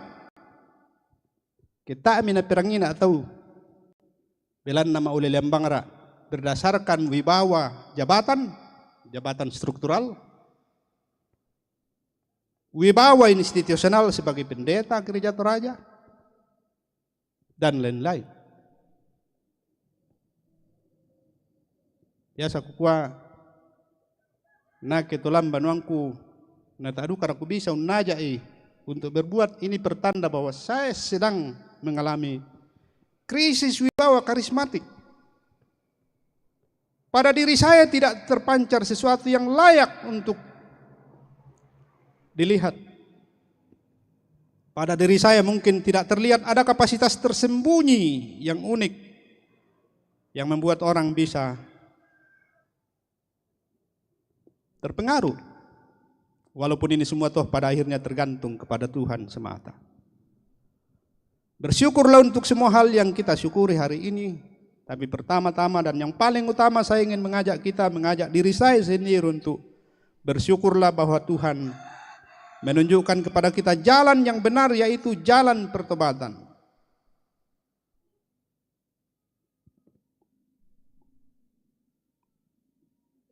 ke tae'mi naperangina' tau belanna ma'ulelean bangra berdasarkan wibawa jabatan, jabatan struktural, wibawa institusional sebagai pendeta Gereja Toraja, dan lain-lain. Biasa kukua, nake tolan banuangku, na taduka kubisa unnaja'i untuk berbuat, ini pertanda bahwa saya sedang mengalami krisis wibawa karismatik. Pada diri saya tidak terpancar sesuatu yang layak untuk dilihat. Pada diri saya mungkin tidak terlihat ada kapasitas tersembunyi yang unik yang membuat orang bisa terpengaruh. Walaupun ini semua toh pada akhirnya tergantung kepada Tuhan semata. Bersyukurlah untuk semua hal yang kita syukuri hari ini. Tapi pertama-tama dan yang paling utama, saya ingin mengajak kita, mengajak diri saya sendiri untuk bersyukurlah bahwa Tuhan menunjukkan kepada kita jalan yang benar, yaitu jalan pertobatan.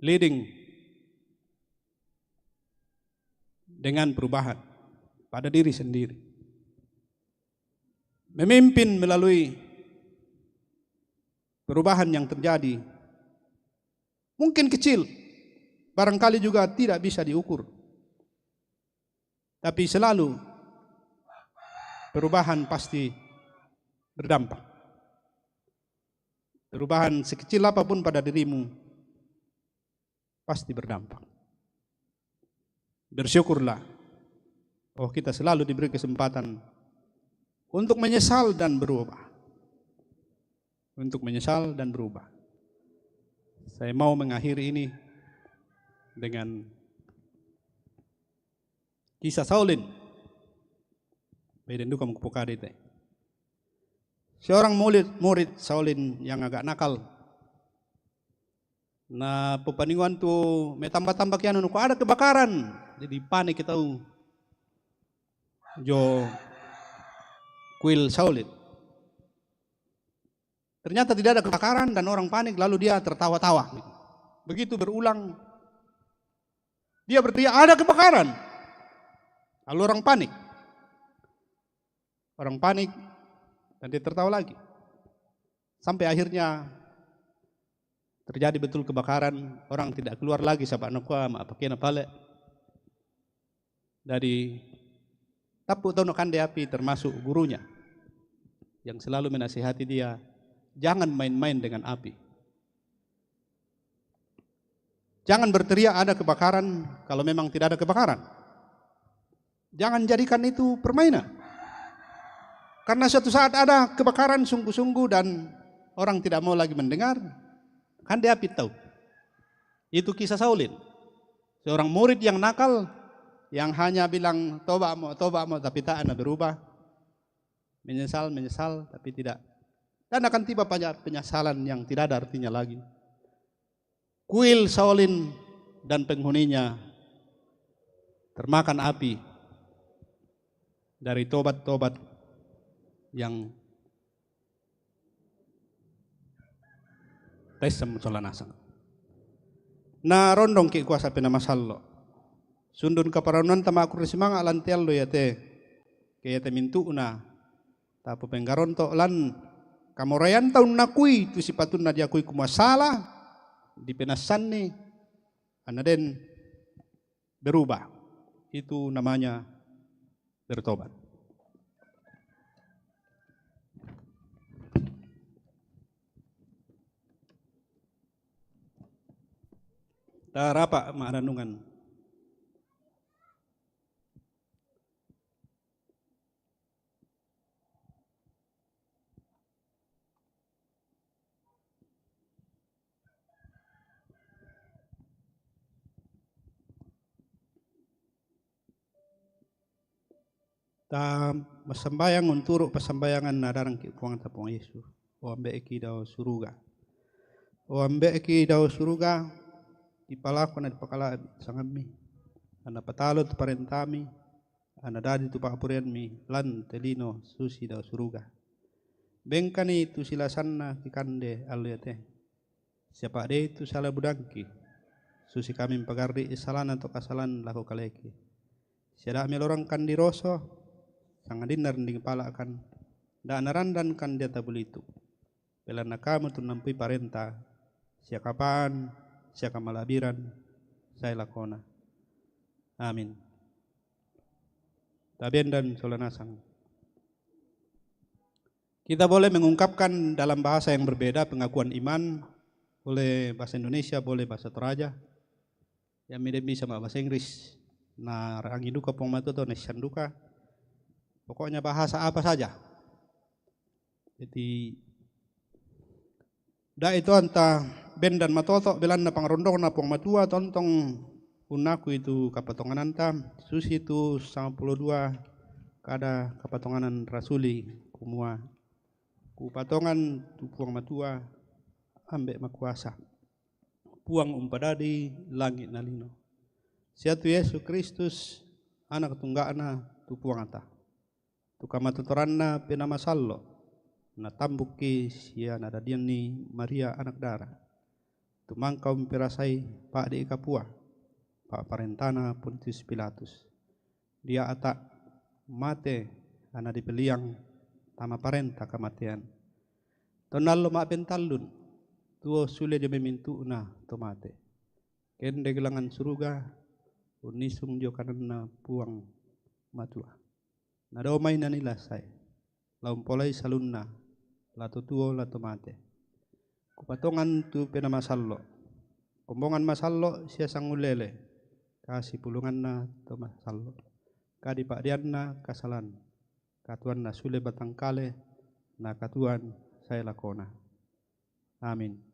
Leading dengan perubahan pada diri sendiri. Memimpin melalui perubahan yang terjadi. Mungkin kecil, barangkali juga tidak bisa diukur. Tapi selalu perubahan pasti berdampak. Perubahan sekecil apapun pada dirimu pasti berdampak. Bersyukurlah. Oh, kita selalu diberi kesempatan untuk menyesal dan berubah. Untuk menyesal dan berubah. Saya mau mengakhiri ini dengan kisah Saulin. Peden duka mukupukade te. Seorang murid, murid Saulin yang agak nakal. Na pupaninguan tu me tamba-tamba kianu nuku ada kebakaran. Jadi panik kita tu. Jo kuil Saulin. Ternyata tidak ada kebakaran dan orang panik, lalu dia tertawa-tawa. Begitu berulang, dia berteriak, "Ada kebakaran!" Lalu orang panik. Orang panik dan dia tertawa lagi. Sampai akhirnya terjadi betul kebakaran, orang tidak keluar lagi, sapa nakua ma apa kena pale. Dari tapu tau nakande api, termasuk gurunya yang selalu menasihati dia, "Jangan main-main dengan api. Jangan berteriak ada kebakaran kalau memang tidak ada kebakaran. Jangan jadikan itu permainan. Karena suatu saat ada kebakaran sungguh-sungguh dan orang tidak mau lagi mendengar." Kan dia api tahu. Itu kisah Saulin. Seorang murid yang nakal, yang hanya bilang, "Toba mo, toba mo," tapi tak ada berubah. Menyesal, menyesal, tapi tidak. Dan akan tiba pada penyesalan yang tidak ada artinya lagi. Kuil Saulin dan penghuninya termakan api dari tobat-tobat yang taissem sola nasang. Na rondong ki kuasa pina masallo. Sundun kaparannuanta ma kurre simanga' lan te allo iate, ke iate mintu'na tapupenggaronto' lan kamoraianta unnakui tu sipatunna diakui kumua sala, dipenassanni, anna den berubah. Itu namanya bertobat. Ta rapa' ma'renungan. Ta massambayang unturu' passambayangan nadarangki' Puangta Puang Yesu. O Ambe'ki dao suruga. O Ambe'ki dao suruga, dipalako na dipakalabi' sangammi. Anna patalo tu parentami, anna dadi tu pa'poraiammi lan te lino susi dao suruga. Bengkani tu silasanna kikande allo iate. Siapa' de' tu sala budangki, susi kami mpagarri'i salana to kasalan lako kaleki. Sia da' melorang kandi roso, sangadinna rinding pala'kan, da' narandan kandi ata bulitu. Belanna kamu tu nampui parenta, sia kapaan, sia kamala'biran, sae lakona. Amin. Tabendan sola nasang. Kita boleh mengungkapkan dalam bahasa yang berbeda pengakuan iman, boleh bahasa Indonesia, boleh bahasa Toraja. Yang mi den bisa ma bahasa Inggris. Na rangi duka Puang Matua to naissan duka. Pokoknya bahasa apa saja. Jadi, da itu anta bendan matoto belanna pangarondongna Puang Matua, tontong unnaku itu kapatongananta, susi tu sangpulo dua kada kapatonganan rasuli, kumua, kupatongan tu Puang Matua, Ambe' Makuasa, Puang umpadadi langi' na lino, sia tu Yesu Kristus, Anak tungga'na tu Puangta, tu kamatotoranna Penaa Masallo', natambukki sia nadadianni Maria anak dara, tu mangka umperasai pa'di' kapua pa'parentana Pontius Pilatus, dia'ta', mate, anna dipelliang tama parenta kamatean. Tonna allo ma'pentallun, tuo sule dio mai mintu'na to mate, kendek langngan suruga, unnisung dio kananna Puang Matua. Nadao mai nanilassae, la umpolai salunna, la to tuo, la to mate. Kupatongan tu Penaa Masallo', kombongan masallo' sia sangulele, kasipulunganna to masallo', kadipa'dianna kasalan, katuoanna sule batang kale, na katuoan sae lakona. Amin.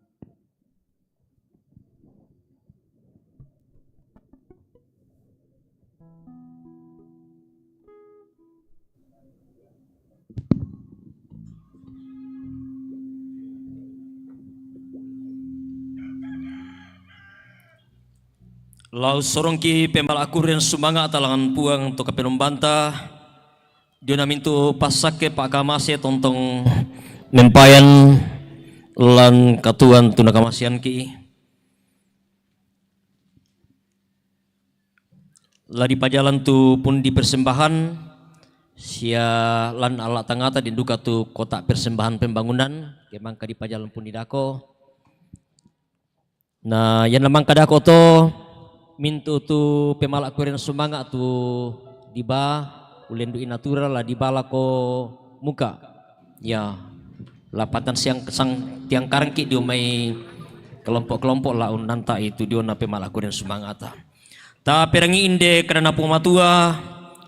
La usorongki' pemala' kurre sumanga'ta langngan Puang to Kapenombanta, diona mintu' passakke pa'kamase tontong mempayan lan katuoan tu nakamaseangki'. La dipajalan tu pundi persembahan, sia lan alla' tangngata den duka tu kotak persembahan pembangunan, ke mangka dipajalan pundi dako. Na ianna mangka dako to, mintu' tu pemala' kurre sumanga' tu dibaa, ulendu'i natura la dibaa lako muka. Ya, lapatan siang sang tiang karangki' dio mai kelompok-kelompok la unnanta'i tu diona pemala' kurre sumanga'ta. Taperangi inde kadanna Puang Matua,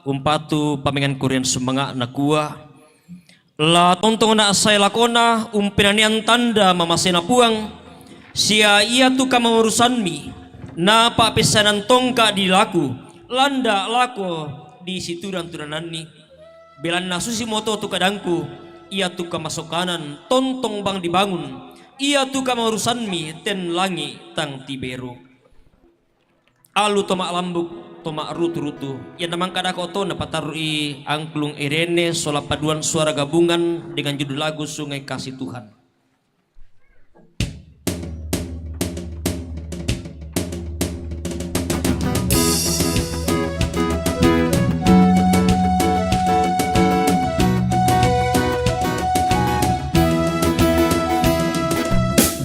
umpatu pamengan kurre sumanga' nakua, La tontongna' sae lakona umpenanean tanda mamasena Puang, sia iatu kamaurusammi, na pa'pessanan tongka' dilaku, landa' lako disitudan-tudananni. Belanna susimoto tu kadangku, iatu kamasokanan tontong bang dibangun, iatu kamaurusammi ten langi' tang tiberu. Allu to ma'lambuk, to ma'rutu-rutu. Ianna mangka dako to napatarru'i Angklung Irene sola paduan suara gabungan dengan judul lagu Sungai Kasih Tuhan.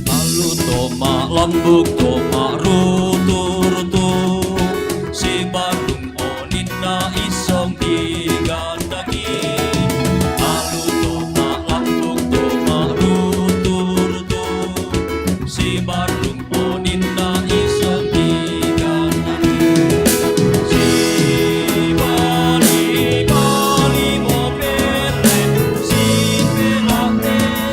Allu to ma'lambuk, to ma'rutu-rutu, sibarrung oninna issong digandaki. Allu to ma'lambuk, to ma'rutu-rutu, sibarrung oninna issong digandaki. Sibali-bali mo pere, sipela-pela.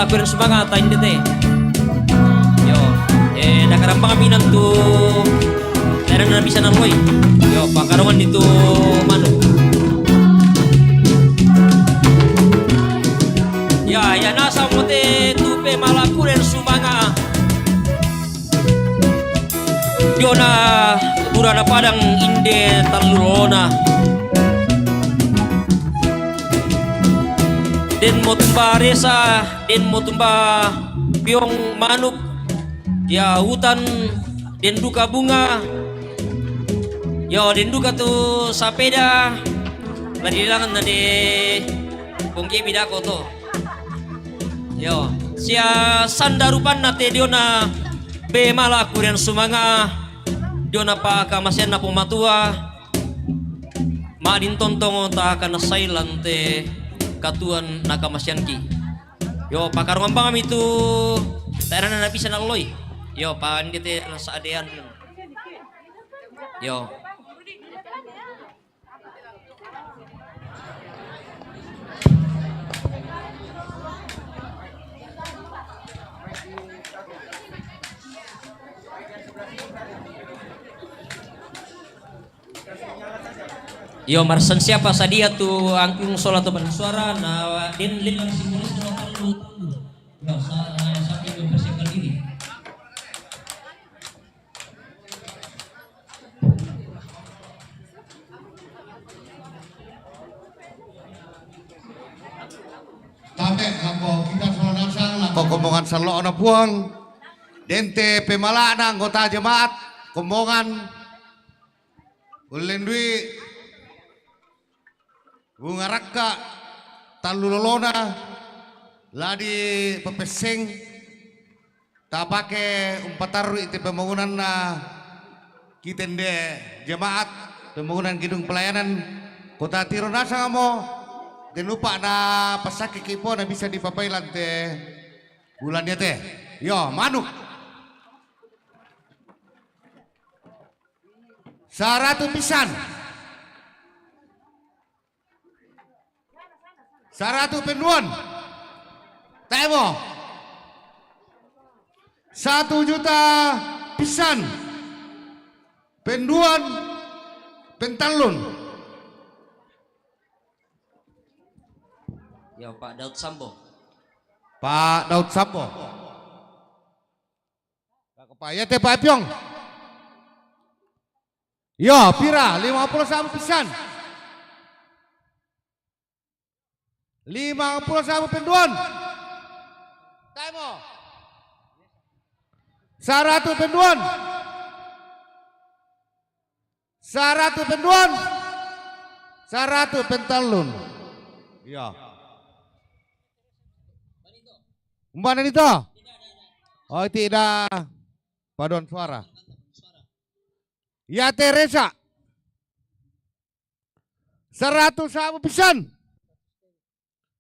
Kuren sumanga ta inde te. Yo, eh, nakarambang minan tu. Era na bisa naloi. Yo, pakarongan itu manu. Ya, ya nasa mote tu pe malakuren sumanga. Diona burana padang inde tallu lolona. Den mo tumba resa, den mo tumba piong manuk, ya hutan, den duka bunga, yo den duka tu sapeda, ladi langan na de pongge bidako to. Yo, sia sanda rupanna te diona be mala kurian sumanga, diona pakamaseanna pommatua, madin tontongo ta kana sailan te katuan nakamaseanki. Yo, pakarungan bangami tu taerana na bisa nalloi. Yo, pande te nasadean. Yo. Yo, marsan siapa sadia tu angkung sola tu bersuara na den lima simbol. Yo, sa-, sa-, mempersiapkan diri. Tabe, lako kita sola nasang, lako kombongan salo'na Puang. Den te pemala'na anggota jemaat, kombongan. Ullen dui. Bunga rakka tallu lolona, ladi pepesseng, tapake umpatarru'i te pembangunanna kitende jemaat, pembangunan gedung pelayanan Kota Tiro nasangamo, den lupa na passakke kipo na bisa dipapailan te bulan yate. Yo, manuk. Saratu pisan. Saratu penduan. Taimo. Satu juta pisan. Penduan, pentallun. Ya, Pak Daud Sambo. Pak Daud Sambo. Pak, ya te Pak Piong. Yo, pira? Lima puluh sabu pisan. Lima puluh sabu penduan. Taimo. Saratu penduan. Saratu penduan. Saratu pentallun. Iya. Umbana nito? Oh, tidak. Paduan suara. Ya, Teresa. Saratu sabu pisan.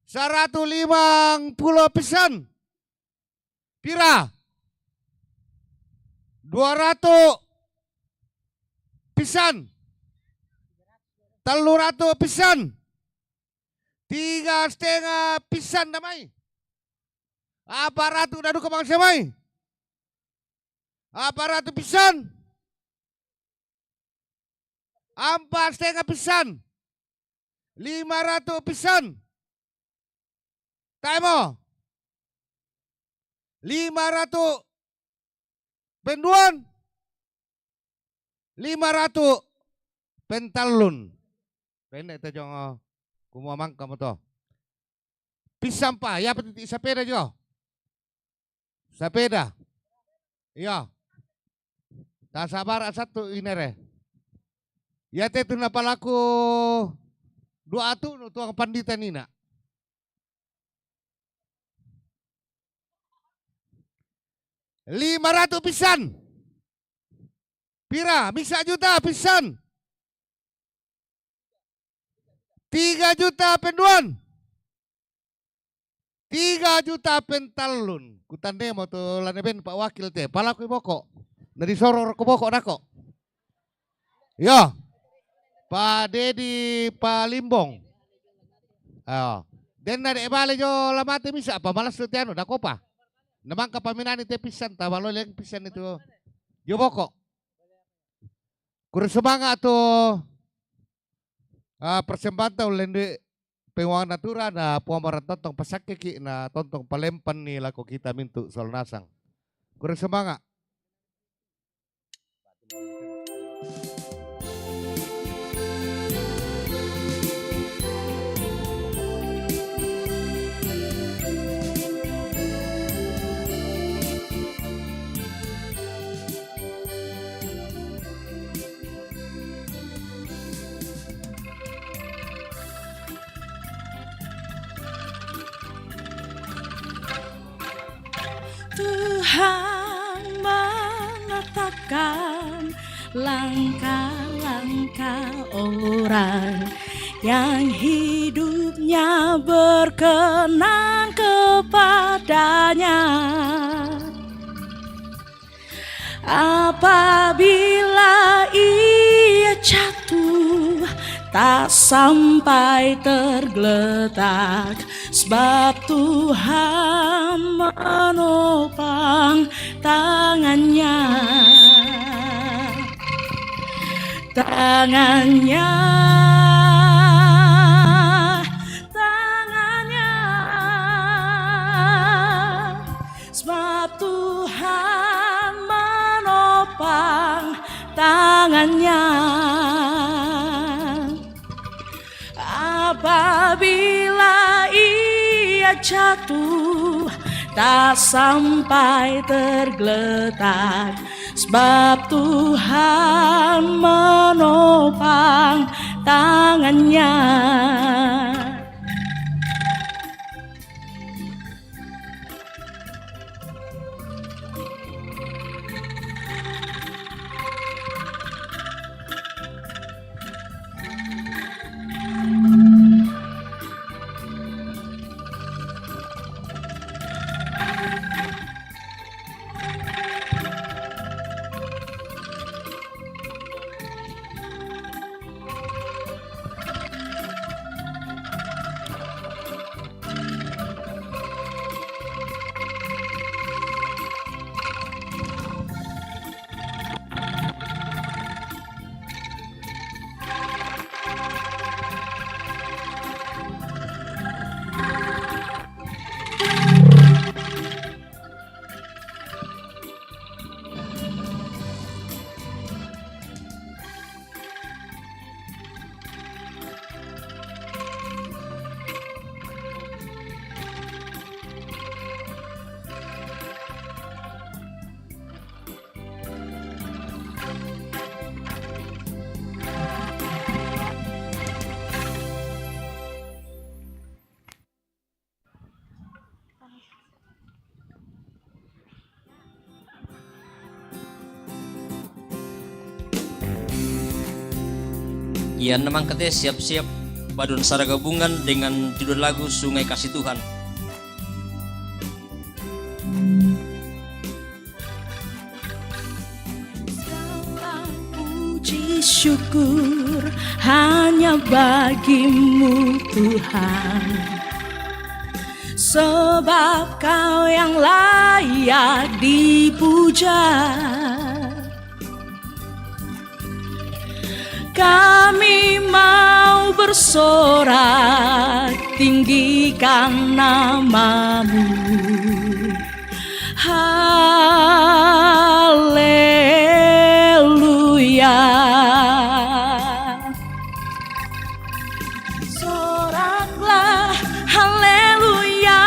Saratu limang puluh pisan. Pira? Dua ratu pisan. Tellu ratu pisan. Tiga setengah pisan damai. Apa ratu dadu kemang semai? Apa ratu pisan? Ampa setengah pisan. Lima ratu pisan. Taimo. Lima ratu penduan. Lima ratu pentallun. Penne te jongo. Kumua mangka moto. Pisampa, ya peti sapeda jo. Sapeda. Iya. Tasabara satu inere. Ya te tu napalaku dua atu no tuang pandita nina. Lima ratu pisan. Pira? Misa juta pisan. Tiga juta penduan. Tiga juta pentallun. Kutandemo tu lane ben Pak Wakil te. Palaku boko. Na disorong ko boko nako. Yo. Pak Dedi Palimbong. Ayo. Denna de' bale jo la mate bisa apa malas tu tianu dakopa. Na mangka paminani te pissan ta baloi lagi pissan itu. Jo boko. Kurang semangat tu, ah, persembahan ta ullende penguang natura na Puang Maran tontong pasakkeki na tontong palempanni lako kita mintu sola nasang. Kurang semangat. Tuhan menetapkan langkah-langkah orang yang hidupnya berkenan kepada-Nya. Apabila ia jatuh, tak sampai tergeletak, sebab Tuhan menopang tangannya. Tangannya, tangannya. Sebab Tuhan menopang tangannya. Apabila ia jatuh, tak sampai tergeletak, sebab Tuhan menopang tangannya. Ian namang kete siap-siap badun sara gabungan dengan judul lagu Sungai Kasih Tuhan. Segala puji syukur hanya bagi-Mu Tuhan, sebab Kau yang layak dipuja. Kami mau bersorak tinggikan nama-Mu. Haleluya. Soraklah, haleluya.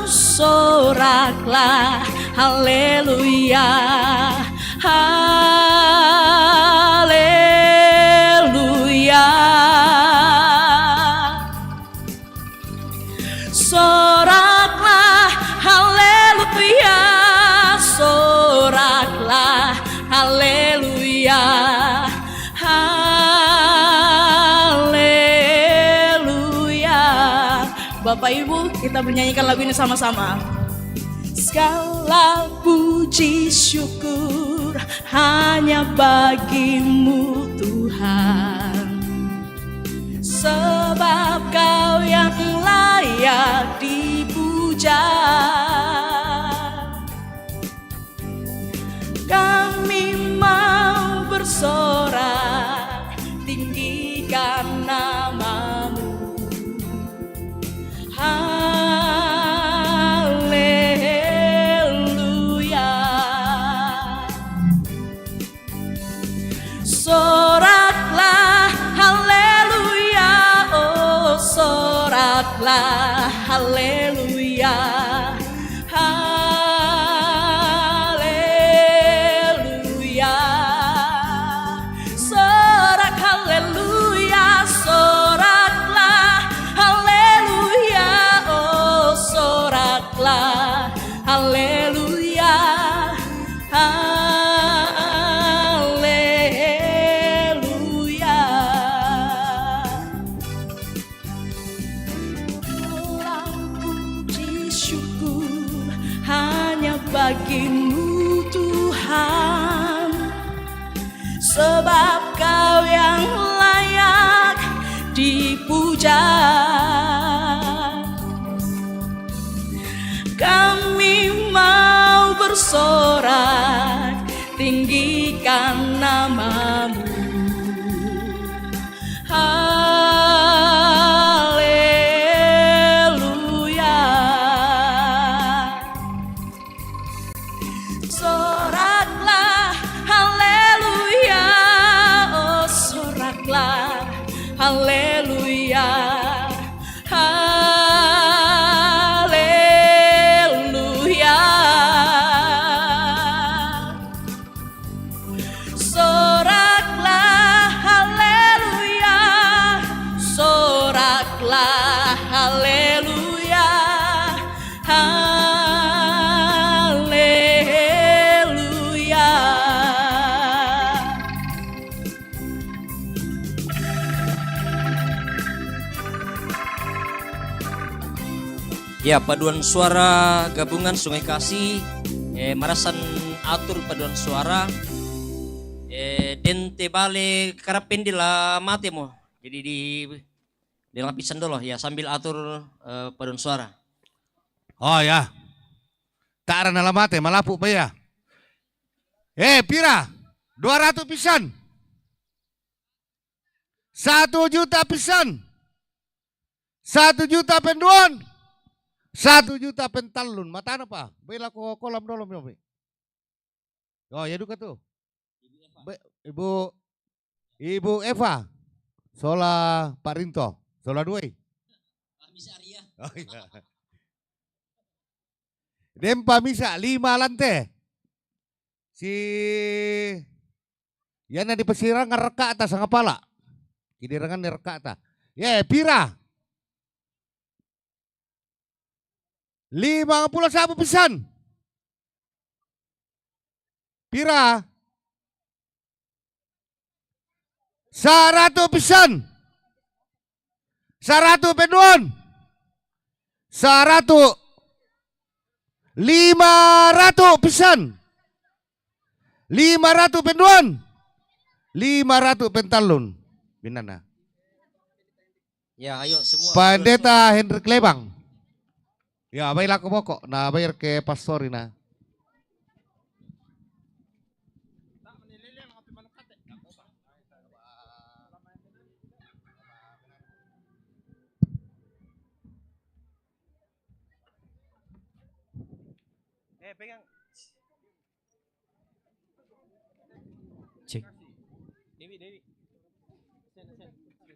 Soraklah, haleluya. Haleluya. Soraklah, haleluya. Soraklah, haleluya. Haleluya. Bapak Ibu, kita menyanyikan lagu ini sama-sama. Segala puji syukur hanya bagi-Mu Tuhan, Sebab Kau yang layak dipuja. Kami mau bersorak tinggikan nama-Mu. Haleluya. Soraklah haleluya, oh soraklah haleluya. Haleluya. Sorak haleluya, soraklah haleluya, oh soraklah haleluya. Haleluya. Puji syukur hanya bagi-Mu, Tuhan, sebab Kau yang layak dipuja. Kami mau bersorak tinggikan nama-Mu. Haleluya. Soraklah haleluya, oh soraklah haleluya. Haleluya. Soraklah haleluya, soraklah haleluya. Haleluya. Ya, paduan suara gabungan Sungai Kasih, eh, marasan atur paduan suara, eh, dente bale karapen di la mate mo. Jadi di, di lapisan dolo, ya, sambil atur, eh, paduan suara. Oh, ya. Tara na la mate, malapu ba ya. Eh, pira? Dua ratu pisan. Satu juta pisan. Satu juta penduan. Satu juta pentallun. Matana pa. Bela ko kolam dolom yope. Oh, ya duka tu. Be-, Ibu, Ibu Eva. Sola Pak Rinto. Sola duai. Oh, iya. Dempa misa lima lante. Si yana di Pasirang rekata sanga pala. Kini rangan ni rekata. Ye, pira? Lima puluh sabu pisan. Pira? Saratu pisan. Saratu penduan. Saratu. Lima ratu pisan. Lima ratu penduan. Lima ratu pentallun. Binana. Ya, ayo semua. Pendeta Hendrik Lebang. Ya, baiklah, aku bokok. Nah, bayar ke pastor ini. Eh, pegang. Cek. Dewi, Dewi. Sen, sen. Cek.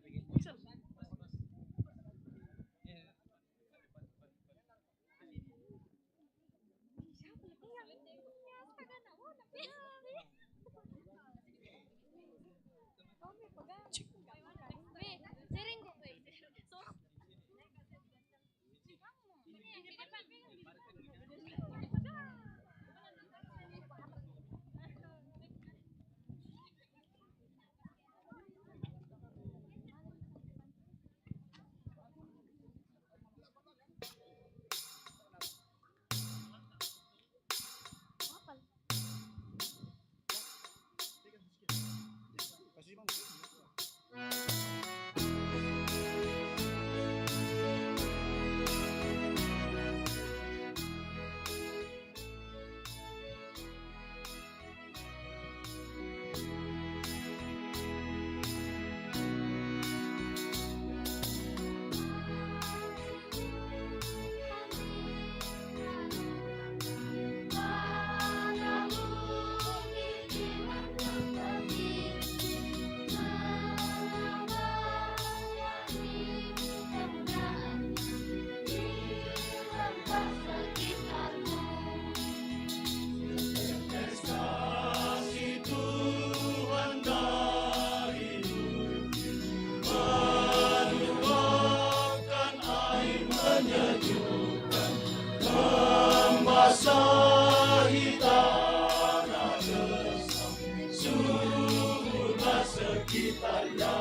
sekitarnya.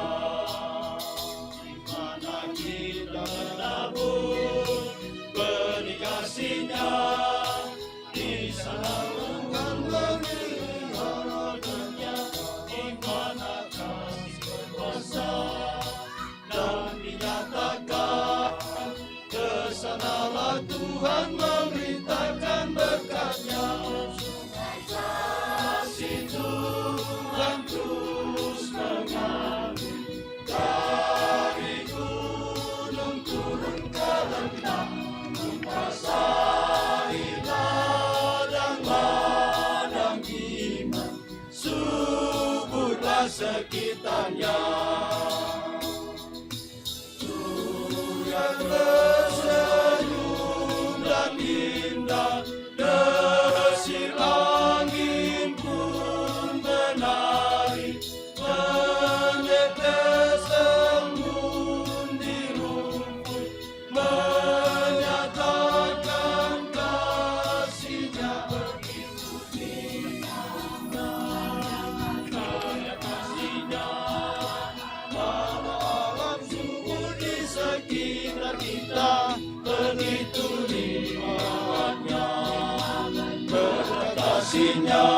Di mana kita berlabuh, benih kasihnya, di sana akan melihara dunia. Di mana kasih berkuasa dan dinyatakan, ke sanalah Tuhan memerintahkan berkat-Nya. Kasih Tuhan terus mengalir dari gunung turun ke lembah, membasahi ladang-ladang iman, suburlah sekitarnya. Surya tersenyum dan indah, desir angin pun menari, menetes embun di rumput, menyatakan kasihnya begitu indah. Kasihnya, walau alam subur di sekitar kita, begitu nikmatnya. Berkat kasihnya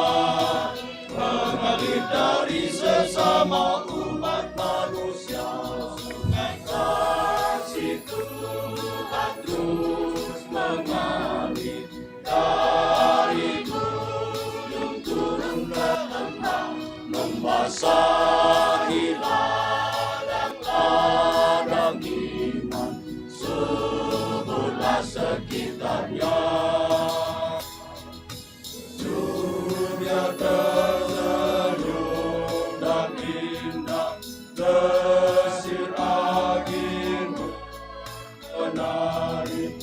mengalir dari sesama umat manusia. Sungai kasih Tuhan terus mengalir dari gunung turun ke lembah, membasahi ladang-ladang iman, suburlah sekitarnya. Surya tersenyum dan indah, desir angin menari.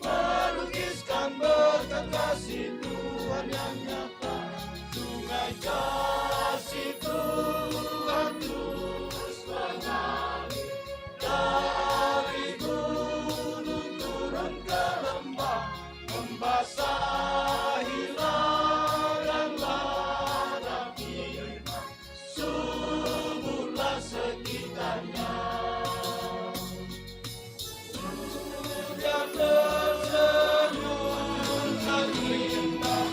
Melukiskan berkat kasih Tuhan yang nyata. Sungai kasih Tuhan terus mengalir dari gunung turun ke lembah, membasahi ladang-ladang iman, suburlah sekitarnya. Surya tersenyum dan indah,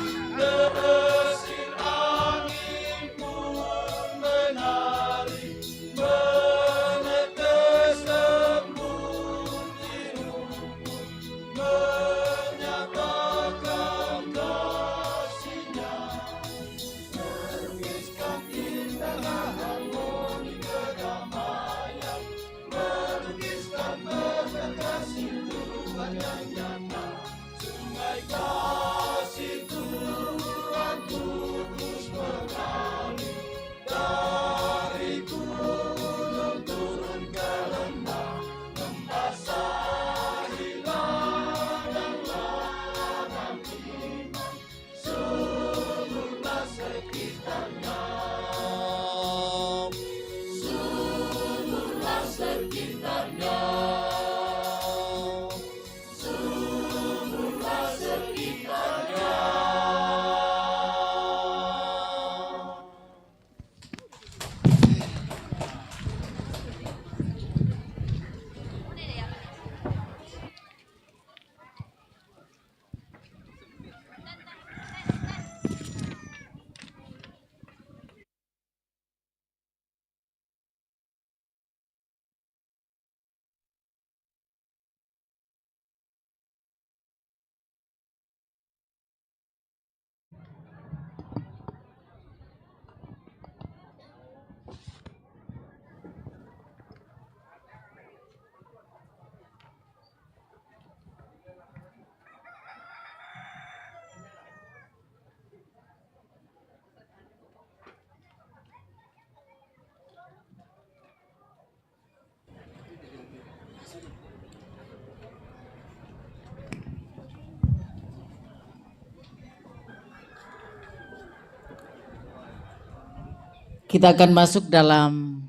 Kita akan masuk dalam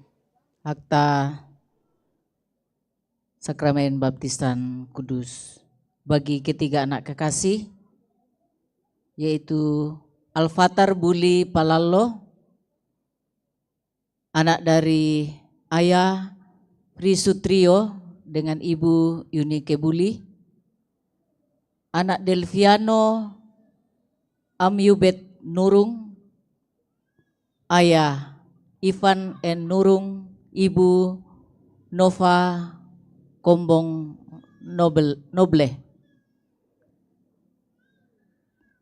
akta sakramen baptisan kudus bagi ketiga anak kekasih, yaitu Alfatar Buli Palallo, anak dari Ayah Pri Sutrio dengan Ibu Yunike Buli, anak Delviano Amyubet Nurung, Ayah Ivan N Nurung, Ibu Nova Kombong Nobel-, Noble.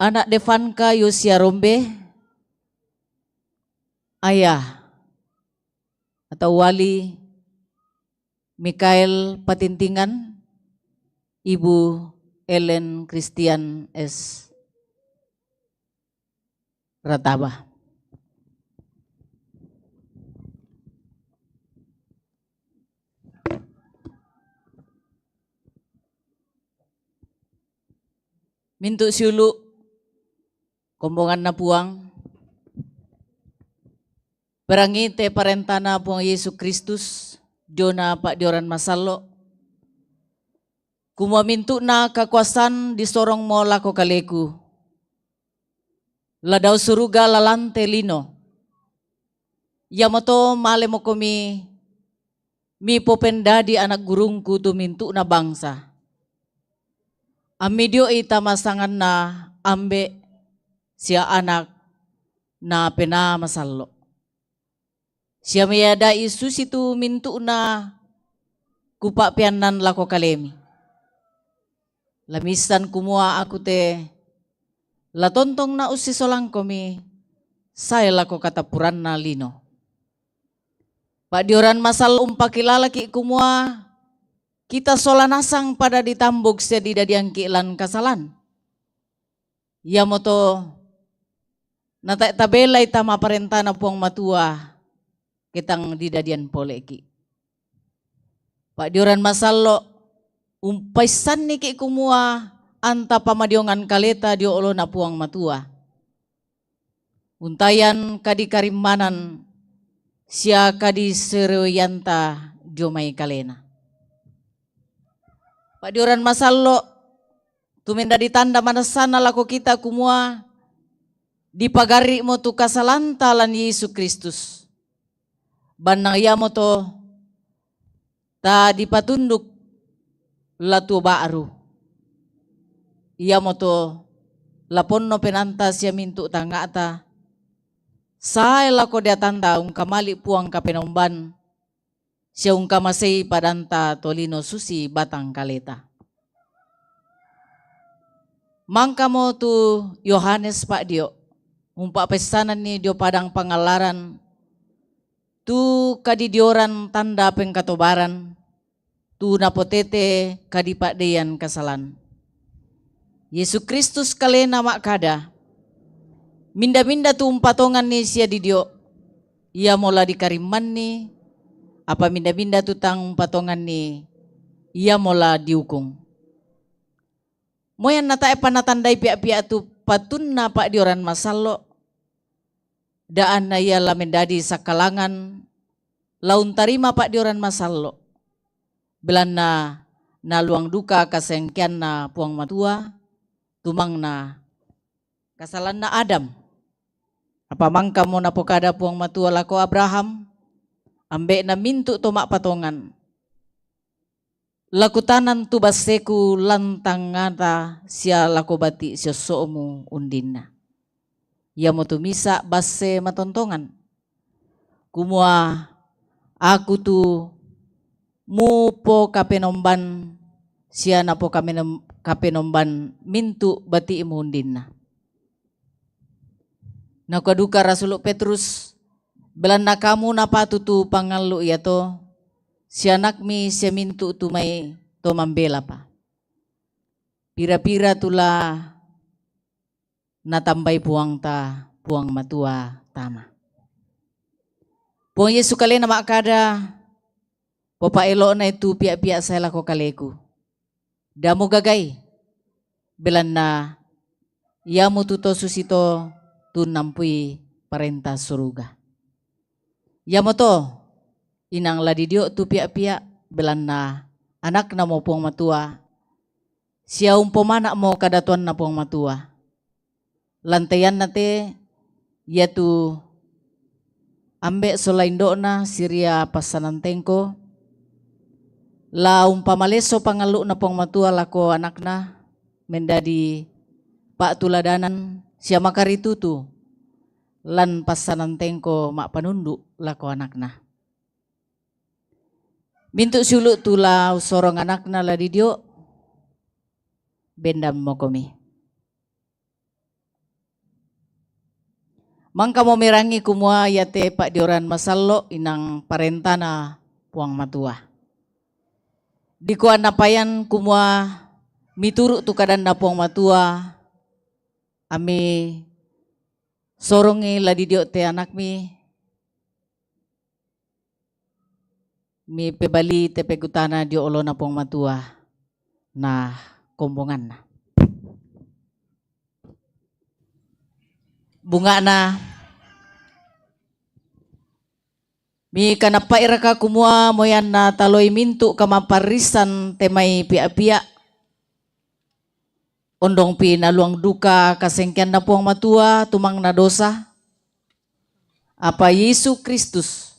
Anak Devanka Yosia Rombe, Ayah atau Wali Mikael Patintingan, Ibu Ellen Christian S Rataba. Mintu siulu, kombonganna Puang, barangite parentana Puang Yesu Kristus, jona pa'dioran masallo, kumua mintu'na kakuasan disorongmo lako kaleku, la dao suruga la lante lino. Iamoto malemokomi mipopendadi anak gurungku tu mintu'na bangsa. Ammi dio'i tama sanganna Ambe', sia Anak, na Penaa Masallo'. Sia miada'i susitu mintu'na kupa'peannan lako kalemi. La miissan kumua aku te la tontong na ussisolangkomi sae lako katappuranna lino. Pa'dioran masallo' umpakilalaki' kumua kita sola nasang pada ditambuk sia didadiangki' lan kasalan. Iamoto natae' tabelai tama parentana Puang Matua, ke tang didadian pole'ki'. Pa'dioran masallo', umpaissanniki' kumua anta pamadiongan kaleta dio olona Puang Matua. Untayan kadikarimmanan sia kadisereweanta dio mai kalena. Pa'dioran masallo', tu mendadi tanda manessana lako kita kumua dipagarri'mo tu kasalanta lan Yesu Kristus. Bannang iamoto ta dipatunduk la tuo ba'ru. Iamoto la ponno penaanta sia mintu' tangnga'ta sae lako deatanta ungkamali' Puang Kapenomban sia ungkamasei padanta tolino susi batang kaleta. Mangkamo tu Yohanes Pa'dio', umpa'peissananni dio padang pangallaran, tu kadidioran tanda pengkatobaran, tu napotete kadipa'deian kasalan. Yesu Kristus kalena ma'kada, minda-minda tu umpatonganni sia didio, iamo la dikarimmanni, apa minda-minda tu tang umpatonganni, iamo la diukung. Moi anna tae'pa natandai pia'-pia' tu patunna pa'dioran masallo', da anna ia la mendadi sakkalangan la untarima pa'dioran masallo', belanna naluang duka kasengkeanna Puang Matua, tumangna kasalanna Adam. Apa mangkamo napokada Puang Matua lako Abraham, ambe'na mintu' to ma'patongan, la kutanan tu basseku lan tangngata sia lako bati' siosso'mu undinna. Iamotu misa' basse matontongan, kumua aku tu mupokapenomban sia napokamenom-, kapenomban mintu' bati'mu undinna. Nakua duka Rasulu' Petrus, belanna kamu napatutu pangallu' iato, sianakmi sia mintu' tu mai to mambelapa. Pira-pira tu la natambai Puangta, Puang Matua tama. Puang Yesu kalena ma'kada, popaelo'nai tu pia'-pia' sae lako kaleku. Da mugagai, belanna iamotu to susito tu nampui parenta suruga. Iamoto, inang la didio' tu pia'-pia', belanna anakna mo Puang Matua, sia umpomana' mo kadatuanna Puang Matua. Lan te ianna te, iatu ambe' sola indo'na siria passanan tengko, la umpamaleso pangallu'na Puang Matua lako anakna, mendadi pa'tuladanan sia makaritutu lan passanan tengko ma'panundu' lako anakna. Mintu' siulu' tu la ussorong anakna la didio', bendan mokomi. Mangkamo mirangi kumua iate pa'dioran masallo' inang parentana Puang Matua. Dikua anna payan kumua mituru' tu kadanna Puang Matua, ammi sorongi la didio' te anakmi, mipebali te pegutana dio olona Puang Matua na kombonganna. Bunga'na, mikanappa'iraka kumua moyanna taloi mintu' kamaparrisan te mai pia'-pia', ondongpi naluang duka kasengkeanna Puang Matua tumangna dosa, apa Yesu Kristus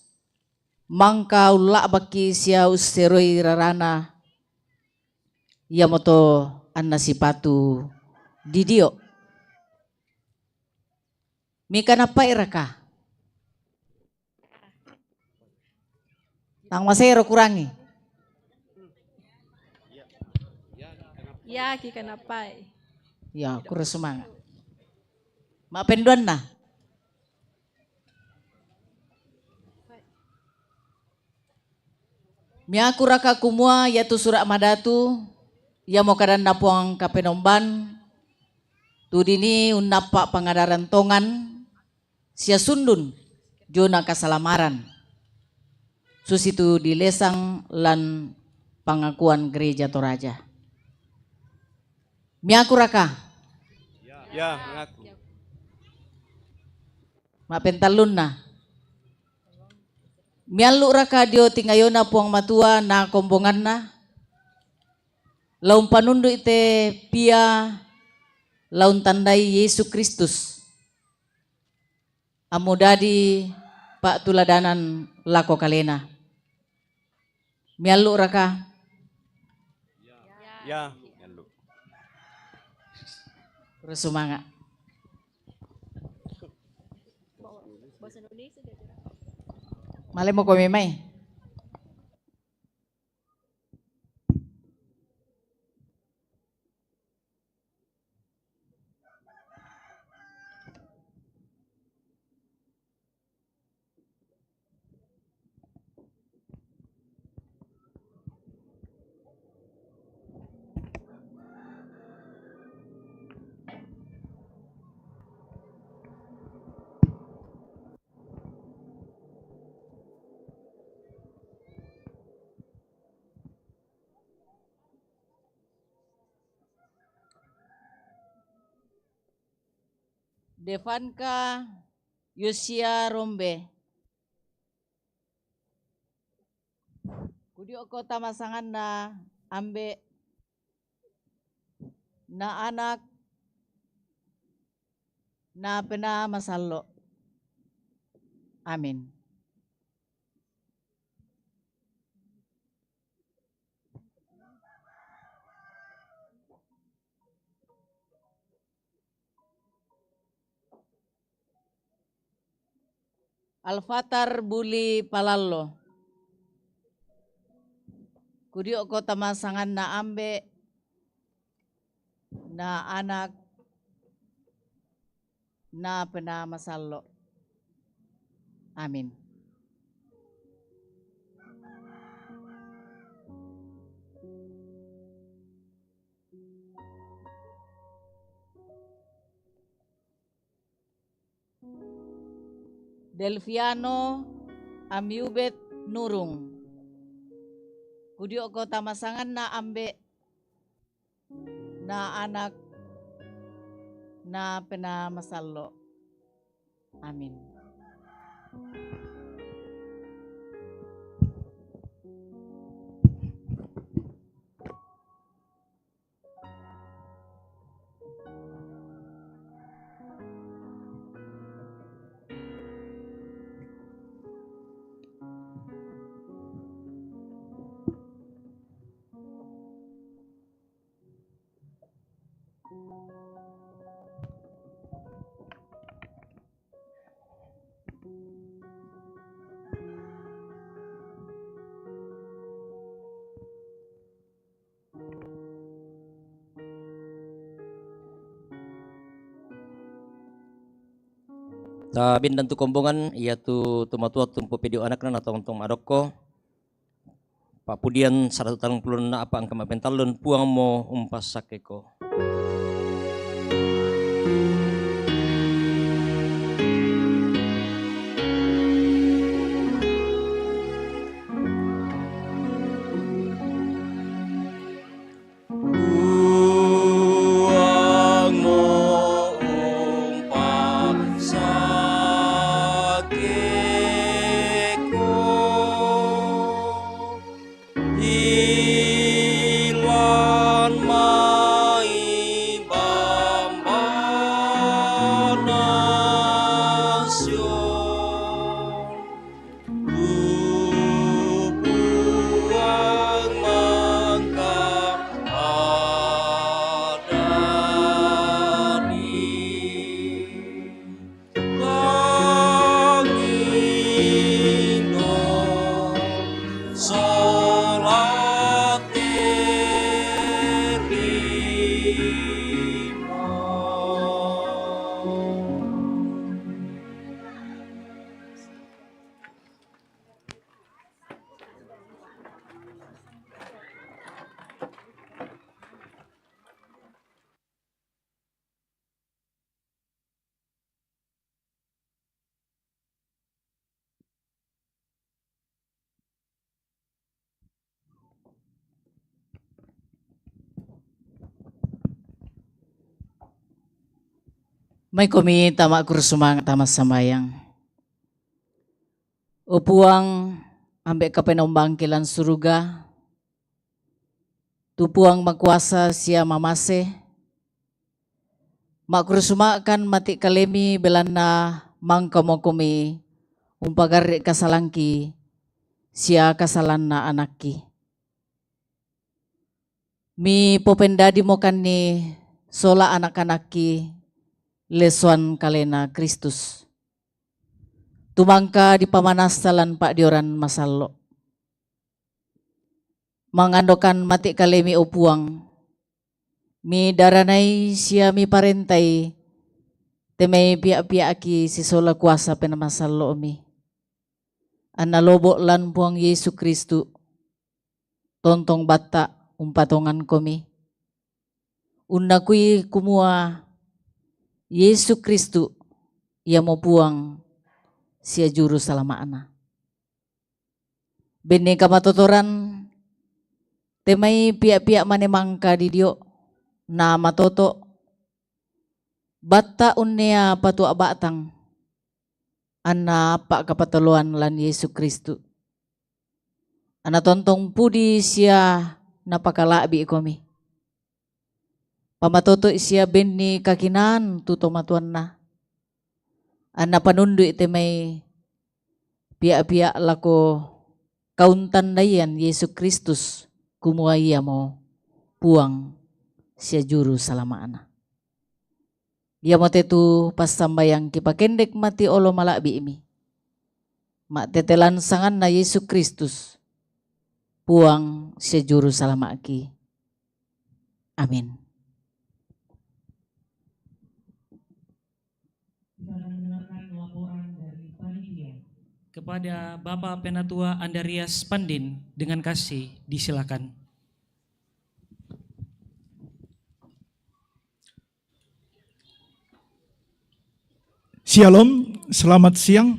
mangka ulla'bakki sia usseroi rarana, iamoto anna sipatu didio'. Mikanappa'iraka? Tang masero kurangi. Ya, kikanappai. Ya, kurre sumanga'. Ma'penduanna. Miakuraka kumua iatu Sura' Madatu, iamo kadanna Puang Kapenomban, tu dini unnappa' pangadaran tongan, sia sundun diona kasalamaran, susitu dilesang lan pangakuan Gereja Toraja. Miakuraka? Ya, mengaku. Ma'pentallunna. Miallu'raka dio tingayona Puang Matua na kombonganna? La umpanundu'i te pia la untandai Yesu Kristus, ammu dadi pa'tuladanan lako kalena. Miallu'raka? Ya, miallu'. Terus sumanga'. Male mokomi mai. Devanka Yosia Rombe. Kudio'ko tama sanganna Ambe', na Anak, na Penaa Masallo'. Amin. Alfatar Buli Palallo. Kudio'ko tama sanganna Ambe', na Anak, na Penaa Masallo'. Amin. Delviano Amiubet Nurung. Kudio'ko tama sanganna Ambe', na Anak, na Penaa Masallo'. Amin. Tabindan tu kombongan, ia tu tumatua tumpu pidio anakna na tongtong madokko. Papudian saratu talung pulun na apa angka mapentallun Puang mo umpasakeko. Puang mo umpasakeko, iluan mai bambana Sion. Pupuang mangka adadi langindo sola terima. Mai komi tama kursumangat tama sambayang. O Puang, ambek kapenombang kilan suruga, tu Puang makuasa sia mamase, makursumakan mati kalemi belanna mangka mo komi umpagarri kasalangki sia kasalanna anakki. Mi popendadi mokanni sola anak-anakki lesoan kalena Kristus. Tumangka dipamanassa lan pa'dioran masallo. Mangandokan mati kalemi o Puang, mi daranai sia mi parentai temai pia'-pia'ki sisola kuasa penamasallo'mi. Anna lobo' lan Puang Yesu Kristu, tontong batta' umpatongankomi. Unnakui kumua Yesu Kristu iamo Puang sia Juru Salama'na. Benni kamatotoran, temai pia'-pia' mane mangka didio, na matoto', batta' unnea patua' ba'tang, anna appa' kapatoloan lan Yesu Kristu. Anna tontong pudi sia napakala'bi'komi. Pamatoto'i sia benni kakinaan tu tomatuanna. Anna panundu'i temai pia'-pia' lako kauntandaian Yesu Kristus, kumua iamo Puang sia Juru Salama'na. Iamote tu passambayang kipakendek mati olo mala'bi'mi. Ma'tetelan sanganna Yesu Kristus, Puang sia Juru Salama'ki. Amin. Kita akan mendengarkan laporan dari panitia. Kepada Bapak Penatua Andarias Pandin, dengan kasih disilakan. Shalom, selamat siang.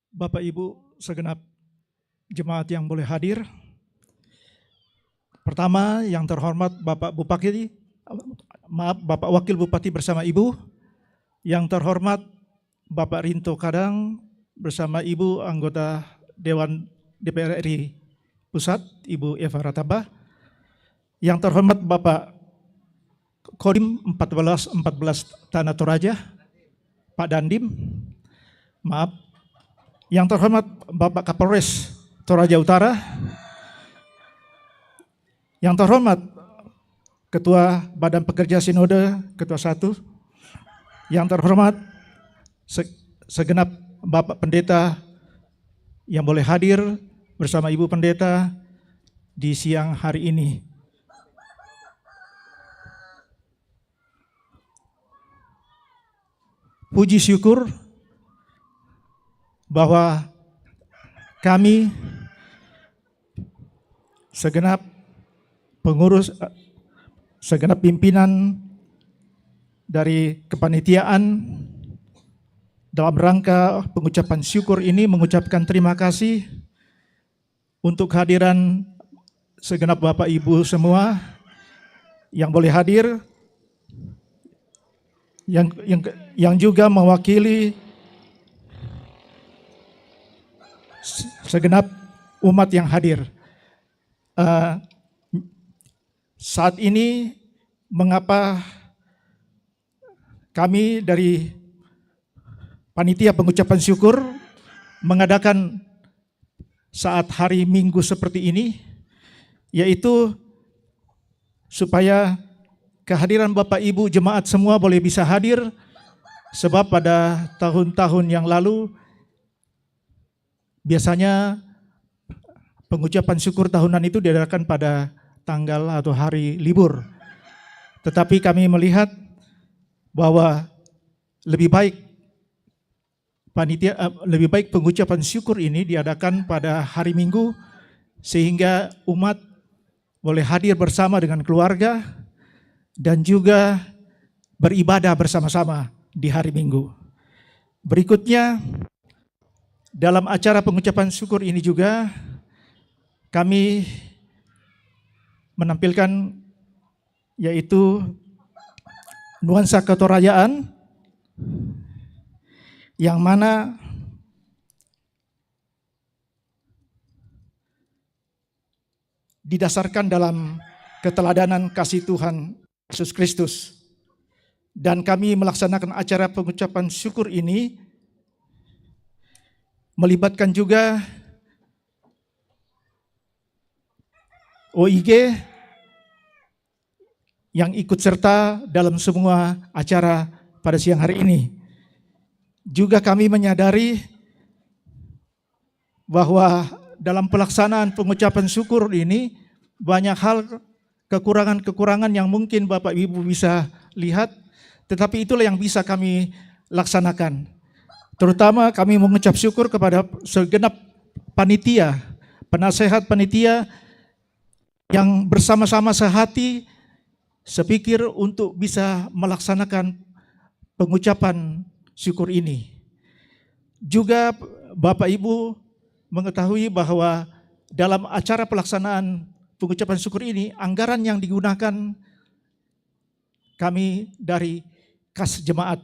Bapak Ibu segenap jemaat yang boleh hadir. Pertama, yang terhormat Bapak Bupati, maaf, Bapak Wakil Bupati bersama Ibu. Yang terhormat Bapak Rinto Kadang bersama Ibu anggota Dewan D P R RI Pusat, Ibu Eva Rataba. Yang terhormat Bapak Kodim empat belas empat belas Tanah Toraja, Pak Dandim, maaf. Yang terhormat Bapak Kapolres Toraja Utara, yang terhormat Ketua Badan Pekerja Sinode, Ketua Satu, yang terhormat se-, segenap Bapak Pendeta yang boleh hadir bersama Ibu Pendeta di siang hari ini. puji syukur bahwa kami segenap pengurus, segenap pimpinan dari kepanitiaan dalam rangka pengucapan syukur ini mengucapkan terima kasih untuk kehadiran segenap Bapak Ibu semua yang boleh hadir, yang yang yang juga mewakili segenap umat yang hadir. Eh, saat ini, mengapa kami dari panitia pengucapan syukur mengadakan saat hari Minggu seperti ini, yaitu supaya kehadiran Bapak Ibu jemaat semua boleh bisa hadir, sebab pada tahun-tahun yang lalu biasanya pengucapan syukur tahunan itu diadakan pada tanggal atau hari libur. Tetapi kami melihat bahwa lebih baik panitia, eh, lebih baik pengucapan syukur ini diadakan pada hari Minggu, sehingga umat boleh hadir bersama dengan keluarga dan juga beribadah bersama-sama di hari Minggu. Berikutnya, dalam acara pengucapan syukur ini juga kami menampilkan, yaitu nuansa ketorayaan yang mana didasarkan dalam keteladanan kasih Tuhan Yesus Kristus. Dan kami melaksanakan acara pengucapan syukur ini melibatkan juga O I G yang ikut serta dalam semua acara pada siang hari ini. Juga kami menyadari bahwa dalam pelaksanaan pengucapan syukur ini banyak hal, kekurangan-kekurangan yang mungkin Bapak Ibu bisa lihat, tetapi itulah yang bisa kami laksanakan. Terutama kami mengucap syukur kepada segenap panitia, penasehat panitia yang bersama-sama sehati, sepikir untuk bisa melaksanakan pengucapan syukur ini. Juga Bapak Ibu mengetahui bahwa dalam acara pelaksanaan pengucapan syukur ini, anggaran yang digunakan kami dari kas jemaat.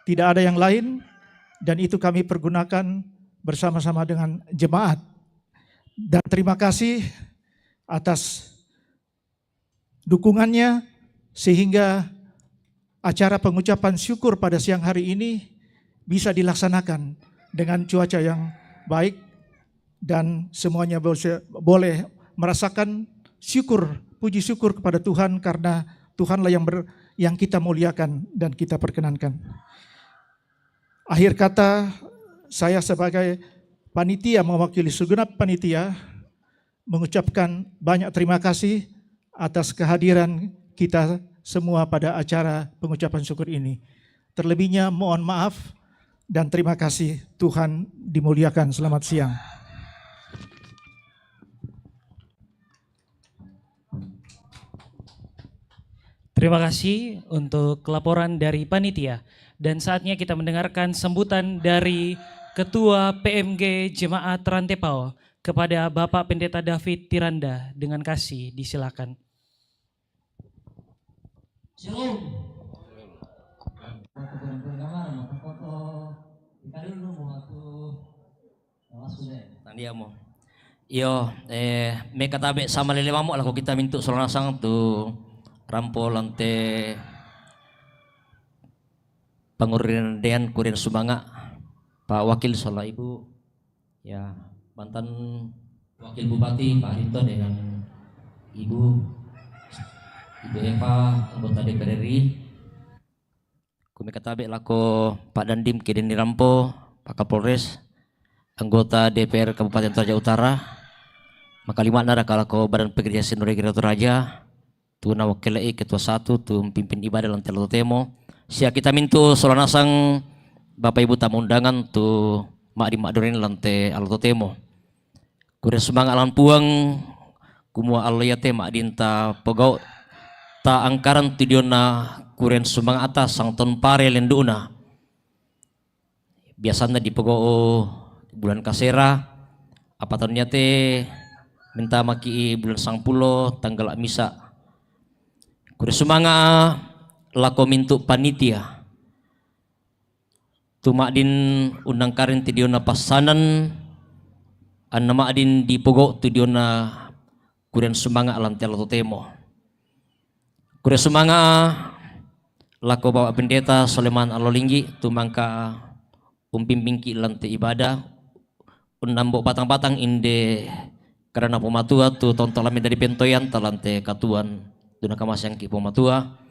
Tidak ada yang lain, dan itu kami pergunakan bersama-sama dengan jemaat. Dan terima kasih atas dukungannya, sehingga acara pengucapan syukur pada siang hari ini bisa dilaksanakan dengan cuaca yang baik, dan semuanya boleh, boleh merasakan syukur, puji syukur kepada Tuhan, karena Tuhanlah yang ber-, yang kita muliakan dan kita perkenankan. Akhir kata, saya sebagai panitia, mewakili segenap panitia, mengucapkan banyak terima kasih atas kehadiran kita semua pada acara pengucapan syukur ini. Terlebihnya mohon maaf dan terima kasih. Tuhan dimuliakan. Selamat siang. Terima kasih untuk laporan dari panitia. Dan saatnya kita mendengarkan sambutan dari Ketua P M G Jemaat Rantepao kepada Bapak Pendeta David Tiranda. Dengan kasih, disilakan. Shalom. Tang dia mo. Iyo, eh, meka tabe sama lele mamo lako kita mintu sola nasang tu rampo lante pangurian dean kurian sumanga, Pak Wakil sola Ibu, ya, mantan Wakil Bupati Pak Rito dengan Ibu, Ibu Eva, anggota D P R R I. Kumi katabe lako Pak Dandim Kidin Nirampo, Pak Kapolres, anggota D P R Kabupaten Toraja Utara, makalimat nara kalako Badan Pekerja Sindori Gerato Raja, tu na wakilai Ketua Satu, tu pimpin ibadah lan telo temo, Sia kita mintu sola nasang Bapak Ibu tamu undangan tu ma'din ma'durine lan te allo totemo. Kurre sumanga' lan Puang, kumua allo iate ma'din tapogau' ta'angkaran tu diona kurren sumanga'ta sangton pare lendu'na. Biasanna dipogau' bulan kasera, apa taun iate mentamaki' bulan sangpulo tanggala' misa'. Kurre sumanga' lako mintu' panitia tu ma'din unnangkaran tu diona passanan, anna ma'din dipogau' tu diona kurren sumanga' lan te allo totemo. Kurre sumanga' lako Bapak Pendeta Soleman Allo Linggi tu mangka umpimpingki' lan te ibadah, unnambo' batang-batang inde kadana Puang Matua tu tonto' la mendadi pentoyanta lan te katuoan tu nakamaseangki' Puang Matua.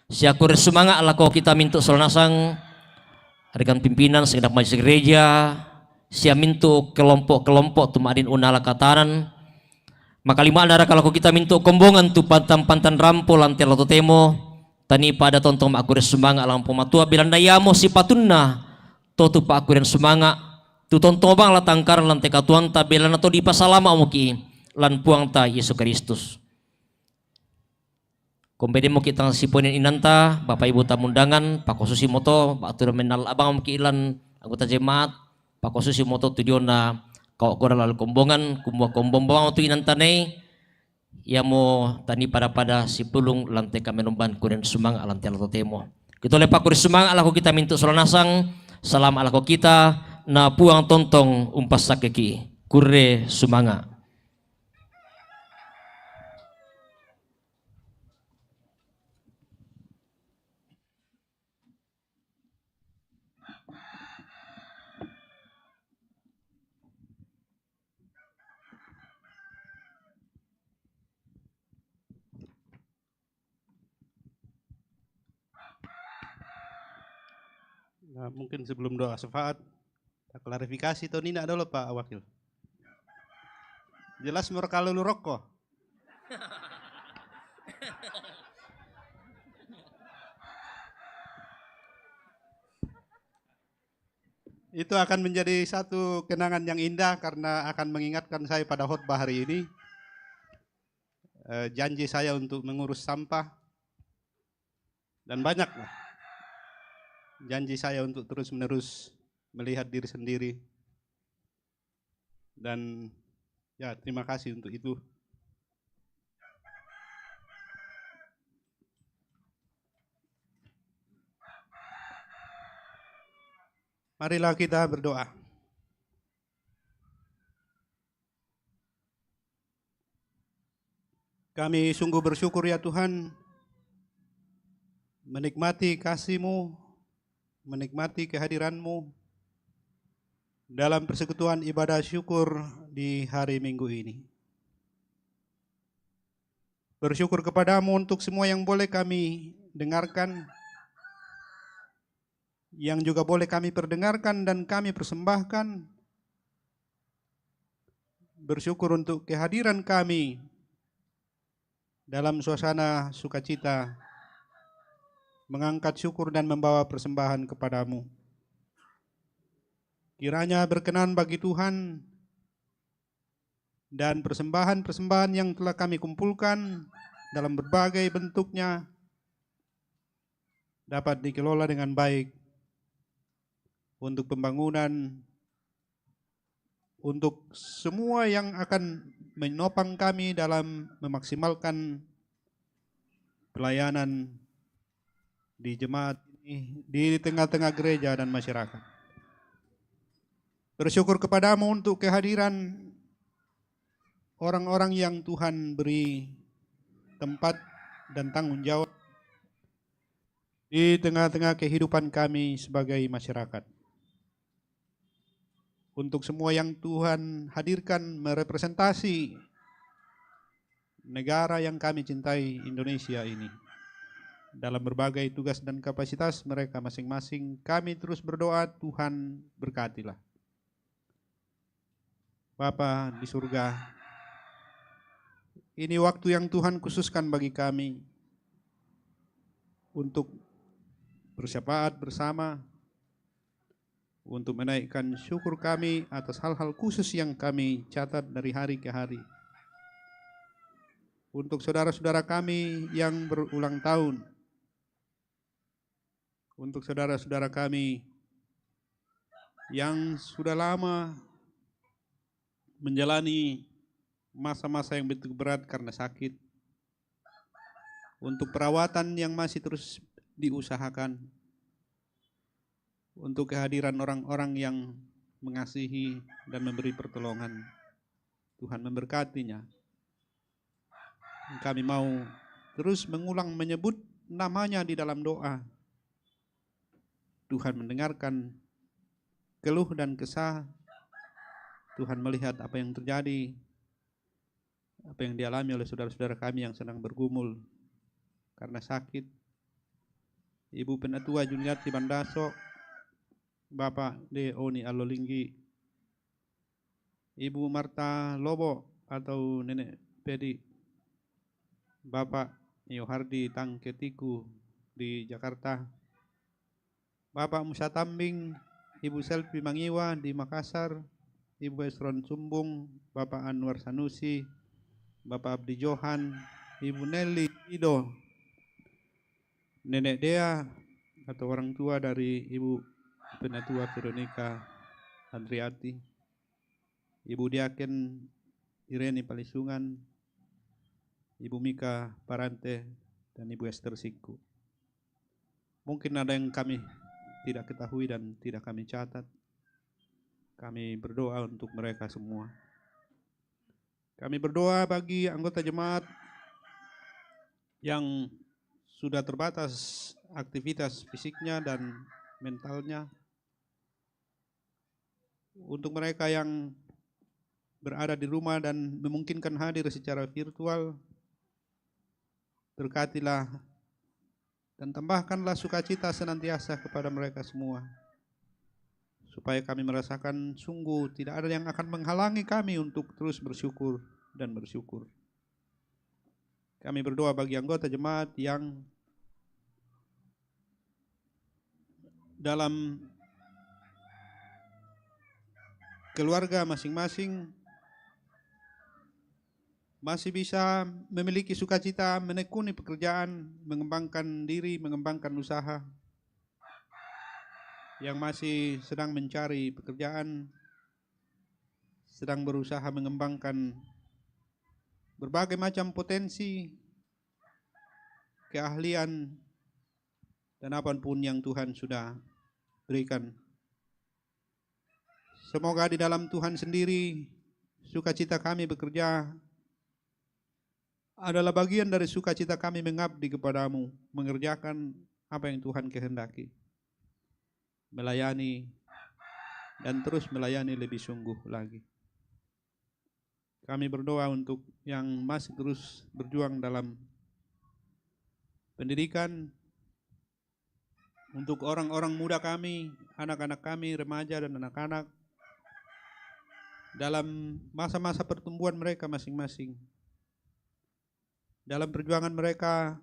Sia kurre sumanga' lako kita mintu' sola nasang rekan pimpinan segenap majelis gereja, sia mintu' kelompo'-kelompo' tu ma'din unnala katanan. Makalima'na raka lako kita mintu' kombongan tu pantan-pantan rampo lan te allo totemo, tanipa ada tontong ma'kurre sumanga' lan Puang Matua, belanna iamo sipatunna to tu pa'kurren sumanga', tu tontong bang la ta'angkaran lan te katuoanta, belanna to dipasalama'moki' lan Puangta Yesu Kristus. Kompedemmoki' tang sipoinen inanta, Bapak Ibu tamu undangan, pakosusimoto, ba'tu mennalla' bangmoki' lan anggota jemaat, pakosusimoto tu diona kao'koran laloi kombongan, kumua kombong bangmo tu inanta nei, iamo tanipa pada-pada sipulung lan te kamenomban kurren sumanga' lan te allo totemo. Kita olle pakkurre sumanga' lako kita mintu' sola nasang, salama' lako kita, na Puang tontong umpassakkeki'. Kurre sumanga'. Nah, mungkin sebelum doa syafaat, kita klarifikasi to nina dolo, Pak Wakil. Jelas mereka lulu rokok. Itu akan menjadi satu kenangan yang indah karena akan mengingatkan saya pada khotbah hari ini. Eh, janji saya untuk mengurus sampah dan banyaklah janji saya untuk terus-menerus melihat diri sendiri. Dan ya, terima kasih untuk itu. Marilah kita berdoa. Kami sungguh bersyukur, ya Tuhan, menikmati kasih-Mu, menikmati kehadiran-Mu dalam persekutuan ibadah syukur di hari Minggu ini. Bersyukur kepada-Mu untuk semua yang boleh kami dengarkan, yang juga boleh kami perdengarkan dan kami persembahkan. Bersyukur untuk kehadiran kami dalam suasana sukacita, mengangkat syukur dan membawa persembahan kepada-Mu. Kiranya berkenan bagi Tuhan dan persembahan-persembahan yang telah kami kumpulkan dalam berbagai bentuknya dapat dikelola dengan baik untuk pembangunan, untuk semua yang akan menopang kami dalam memaksimalkan pelayanan di jemaat ini, di tengah-tengah gereja dan masyarakat. Bersyukur kepada-Mu untuk kehadiran orang-orang yang Tuhan beri tempat dan tanggung jawab di tengah-tengah kehidupan kami sebagai masyarakat. Untuk semua yang Tuhan hadirkan merepresentasi negara yang kami cintai, Indonesia ini. Dalam berbagai tugas dan kapasitas mereka masing-masing, kami terus berdoa, Tuhan, berkatilah. Bapa di surga, ini waktu yang Tuhan khususkan bagi kami untuk bersyafaat bersama untuk menaikkan syukur kami atas hal-hal khusus yang kami catat dari hari ke hari. Untuk saudara-saudara kami yang berulang tahun, untuk saudara-saudara kami yang sudah lama menjalani masa-masa yang begitu berat karena sakit, untuk perawatan yang masih terus diusahakan, untuk kehadiran orang-orang yang mengasihi dan memberi pertolongan. Tuhan memberkatinya. Kami mau terus mengulang menyebut namanya di dalam doa. Tuhan mendengarkan keluh dan kesah. Tuhan melihat apa yang terjadi, apa yang dialami oleh saudara-saudara kami yang sedang bergumul karena sakit. Ibu Penatua Juniati Bandaso, Bapak De Oni Alolinggi, Ibu Marta Lobo atau Nenek Pedi, Bapak Yohardi Tangketiku di Jakarta, Bapak Musa Tambing, Ibu Selvi Mangiwa di Makassar, Ibu Esron Sumbung, Bapak Anwar Sanusi, Bapak Abdi Johan, Ibu Nelly Ido, Nenek Dea atau orang tua dari Ibu Penatua Veronica Andriati, Ibu Diaken Ireni Palisungan, Ibu Mika Parante, dan Ibu Esther Sikku. Mungkin ada yang kami tidak ketahui dan tidak kami catat. Kami berdoa untuk mereka semua. Kami berdoa bagi anggota jemaat yang sudah terbatas aktivitas fisiknya dan mentalnya. Untuk mereka yang berada di rumah dan memungkinkan hadir secara virtual, berkatilah dan tambahkanlah sukacita senantiasa kepada mereka semua, supaya kami merasakan sungguh tidak ada yang akan menghalangi kami untuk terus bersyukur dan bersyukur. Kami berdoa bagi anggota jemaat yang dalam keluarga masing-masing masih bisa memiliki sukacita, menekuni pekerjaan, mengembangkan diri, mengembangkan usaha, yang masih sedang mencari pekerjaan, sedang berusaha mengembangkan berbagai macam potensi, keahlian, dan apapun yang Tuhan sudah berikan. Semoga di dalam Tuhan sendiri, sukacita kami bekerja adalah bagian dari sukacita kami mengabdi kepada-Mu, mengerjakan apa yang Tuhan kehendaki, melayani, dan terus melayani lebih sungguh lagi. Kami berdoa untuk yang masih terus berjuang dalam pendidikan, untuk orang-orang muda kami, anak-anak kami, remaja dan anak-anak, dalam masa-masa pertumbuhan mereka masing-masing, dalam perjuangan mereka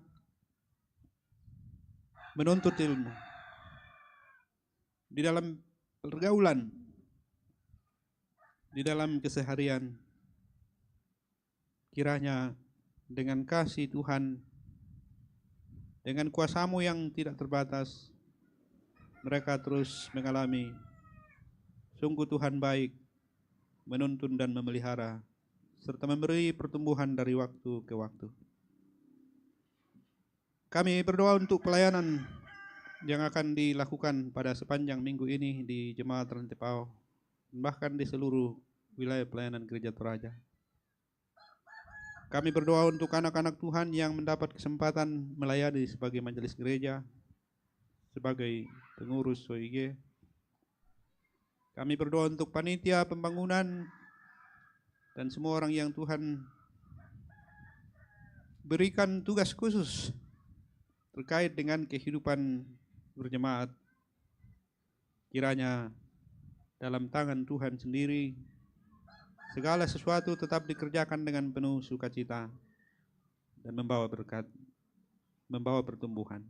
menuntut ilmu, di dalam pergaulan, di dalam keseharian. Kiranya dengan kasih Tuhan, dengan kuasa-Mu yang tidak terbatas, mereka terus mengalami, sungguh Tuhan baik, menuntun dan memelihara, serta memberi pertumbuhan dari waktu ke waktu. Kami berdoa untuk pelayanan yang akan dilakukan pada sepanjang minggu ini di Jemaat Rantepao, bahkan di seluruh wilayah pelayanan Gereja Toraja. Kami berdoa untuk anak-anak Tuhan yang mendapat kesempatan melayani sebagai majelis gereja, sebagai pengurus O I G. Kami berdoa untuk panitia pembangunan dan semua orang yang Tuhan berikan tugas khusus terkait dengan kehidupan berjemaat. Kiranya dalam tangan Tuhan sendiri, segala sesuatu tetap dikerjakan dengan penuh sukacita dan membawa berkat, membawa pertumbuhan.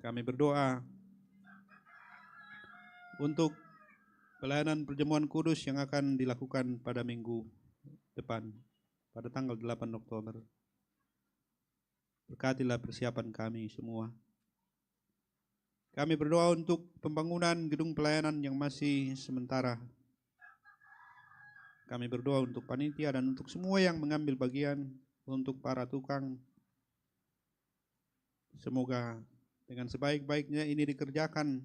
Kami berdoa untuk pelayanan perjamuan kudus yang akan dilakukan pada minggu depan, pada tanggal delapan Oktober. Berkatilah persiapan kami semua. Kami berdoa untuk pembangunan gedung pelayanan yang masih sementara. Kami berdoa untuk panitia dan untuk semua yang mengambil bagian, untuk para tukang. Semoga dengan sebaik-baiknya ini dikerjakan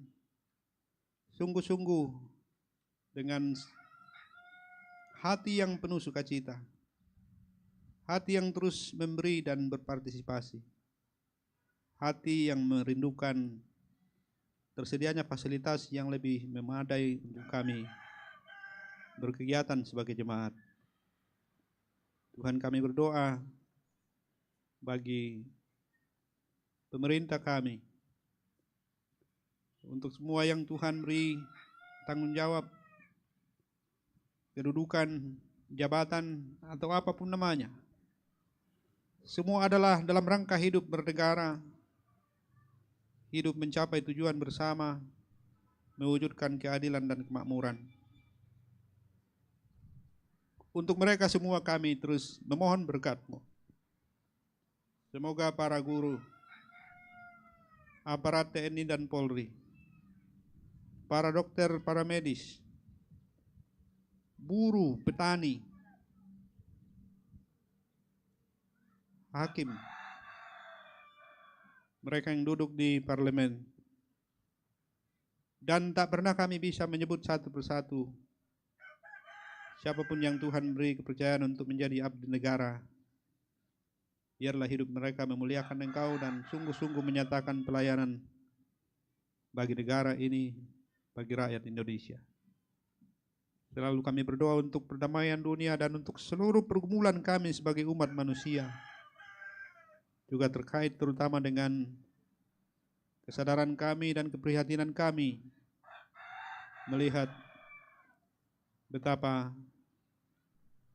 sungguh-sungguh, dengan hati yang penuh sukacita, hati yang terus memberi dan berpartisipasi, hati yang merindukan tersedianya fasilitas yang lebih memadai untuk kami berkegiatan sebagai jemaat. Tuhan, kami berdoa bagi pemerintah kami, untuk semua yang Tuhan beri tanggung jawab, kedudukan, jabatan, atau apapun namanya. Semua adalah dalam rangka hidup bernegara, hidup mencapai tujuan bersama, mewujudkan keadilan dan kemakmuran. Untuk mereka semua kami terus memohon berkat-Mu. Semoga para guru, aparat T N I dan Polri, para dokter, para medis, buruh, petani, hakim, mereka yang duduk di parlemen, dan tak pernah kami bisa menyebut satu persatu siapapun yang Tuhan beri kepercayaan untuk menjadi abdi negara. Biarlah hidup mereka memuliakan Engkau dan sungguh-sungguh menyatakan pelayanan bagi negara ini, bagi rakyat Indonesia. Selalu kami berdoa untuk perdamaian dunia dan untuk seluruh pergumulan kami sebagai umat manusia. Juga terkait terutama dengan kesadaran kami dan keprihatinan kami melihat betapa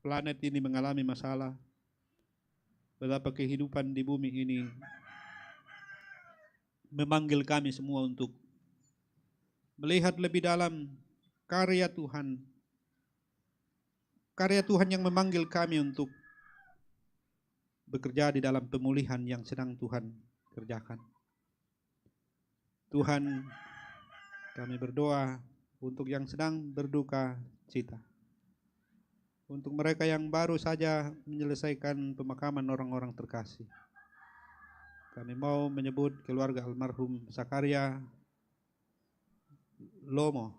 planet ini mengalami masalah, betapa kehidupan di bumi ini memanggil kami semua untuk melihat lebih dalam karya Tuhan. Karya Tuhan yang memanggil kami untuk bekerja di dalam pemulihan yang sedang Tuhan kerjakan. Tuhan, kami berdoa untuk yang sedang berduka cita, untuk mereka yang baru saja menyelesaikan pemakaman orang-orang terkasih. Kami mau menyebut keluarga almarhum Zakaria Lomo,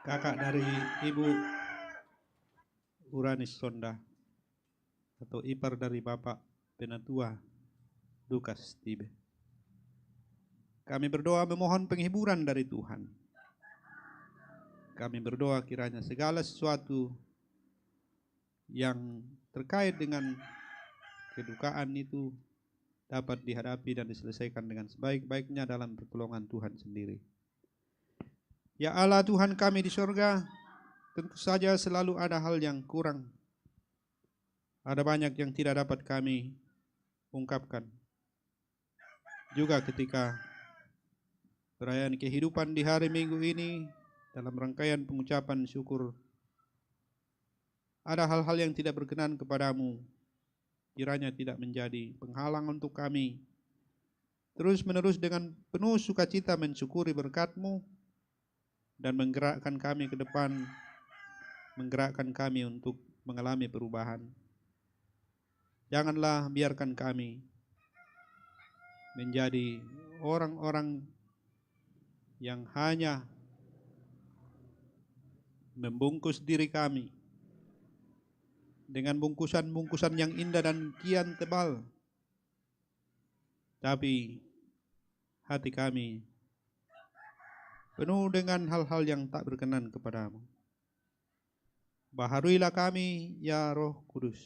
kakak dari Ibu Uranis Sonda, atau ipar dari Bapak Penatua Lukas Tibe. Kami berdoa memohon penghiburan dari Tuhan. Kami berdoa kiranya segala sesuatu yang terkait dengan kedukaan itu dapat dihadapi dan diselesaikan dengan sebaik-baiknya dalam pertolongan Tuhan sendiri. Ya Allah Tuhan kami di sorga, tentu saja selalu ada hal yang kurang. Ada banyak yang tidak dapat kami ungkapkan. Juga ketika perayaan kehidupan di hari Minggu ini, dalam rangkaian pengucapan syukur, ada hal-hal yang tidak berkenan kepada-Mu, kiranya tidak menjadi penghalang untuk kami terus-menerus dengan penuh sukacita mensyukuri berkat-Mu dan menggerakkan kami ke depan, menggerakkan kami untuk mengalami perubahan. Janganlah biarkan kami menjadi orang-orang yang hanya membungkus diri kami dengan bungkusan-bungkusan yang indah dan kian tebal, tapi hati kami penuh dengan hal-hal yang tak berkenan kepada-Mu. Baharuilah kami, ya Roh Kudus.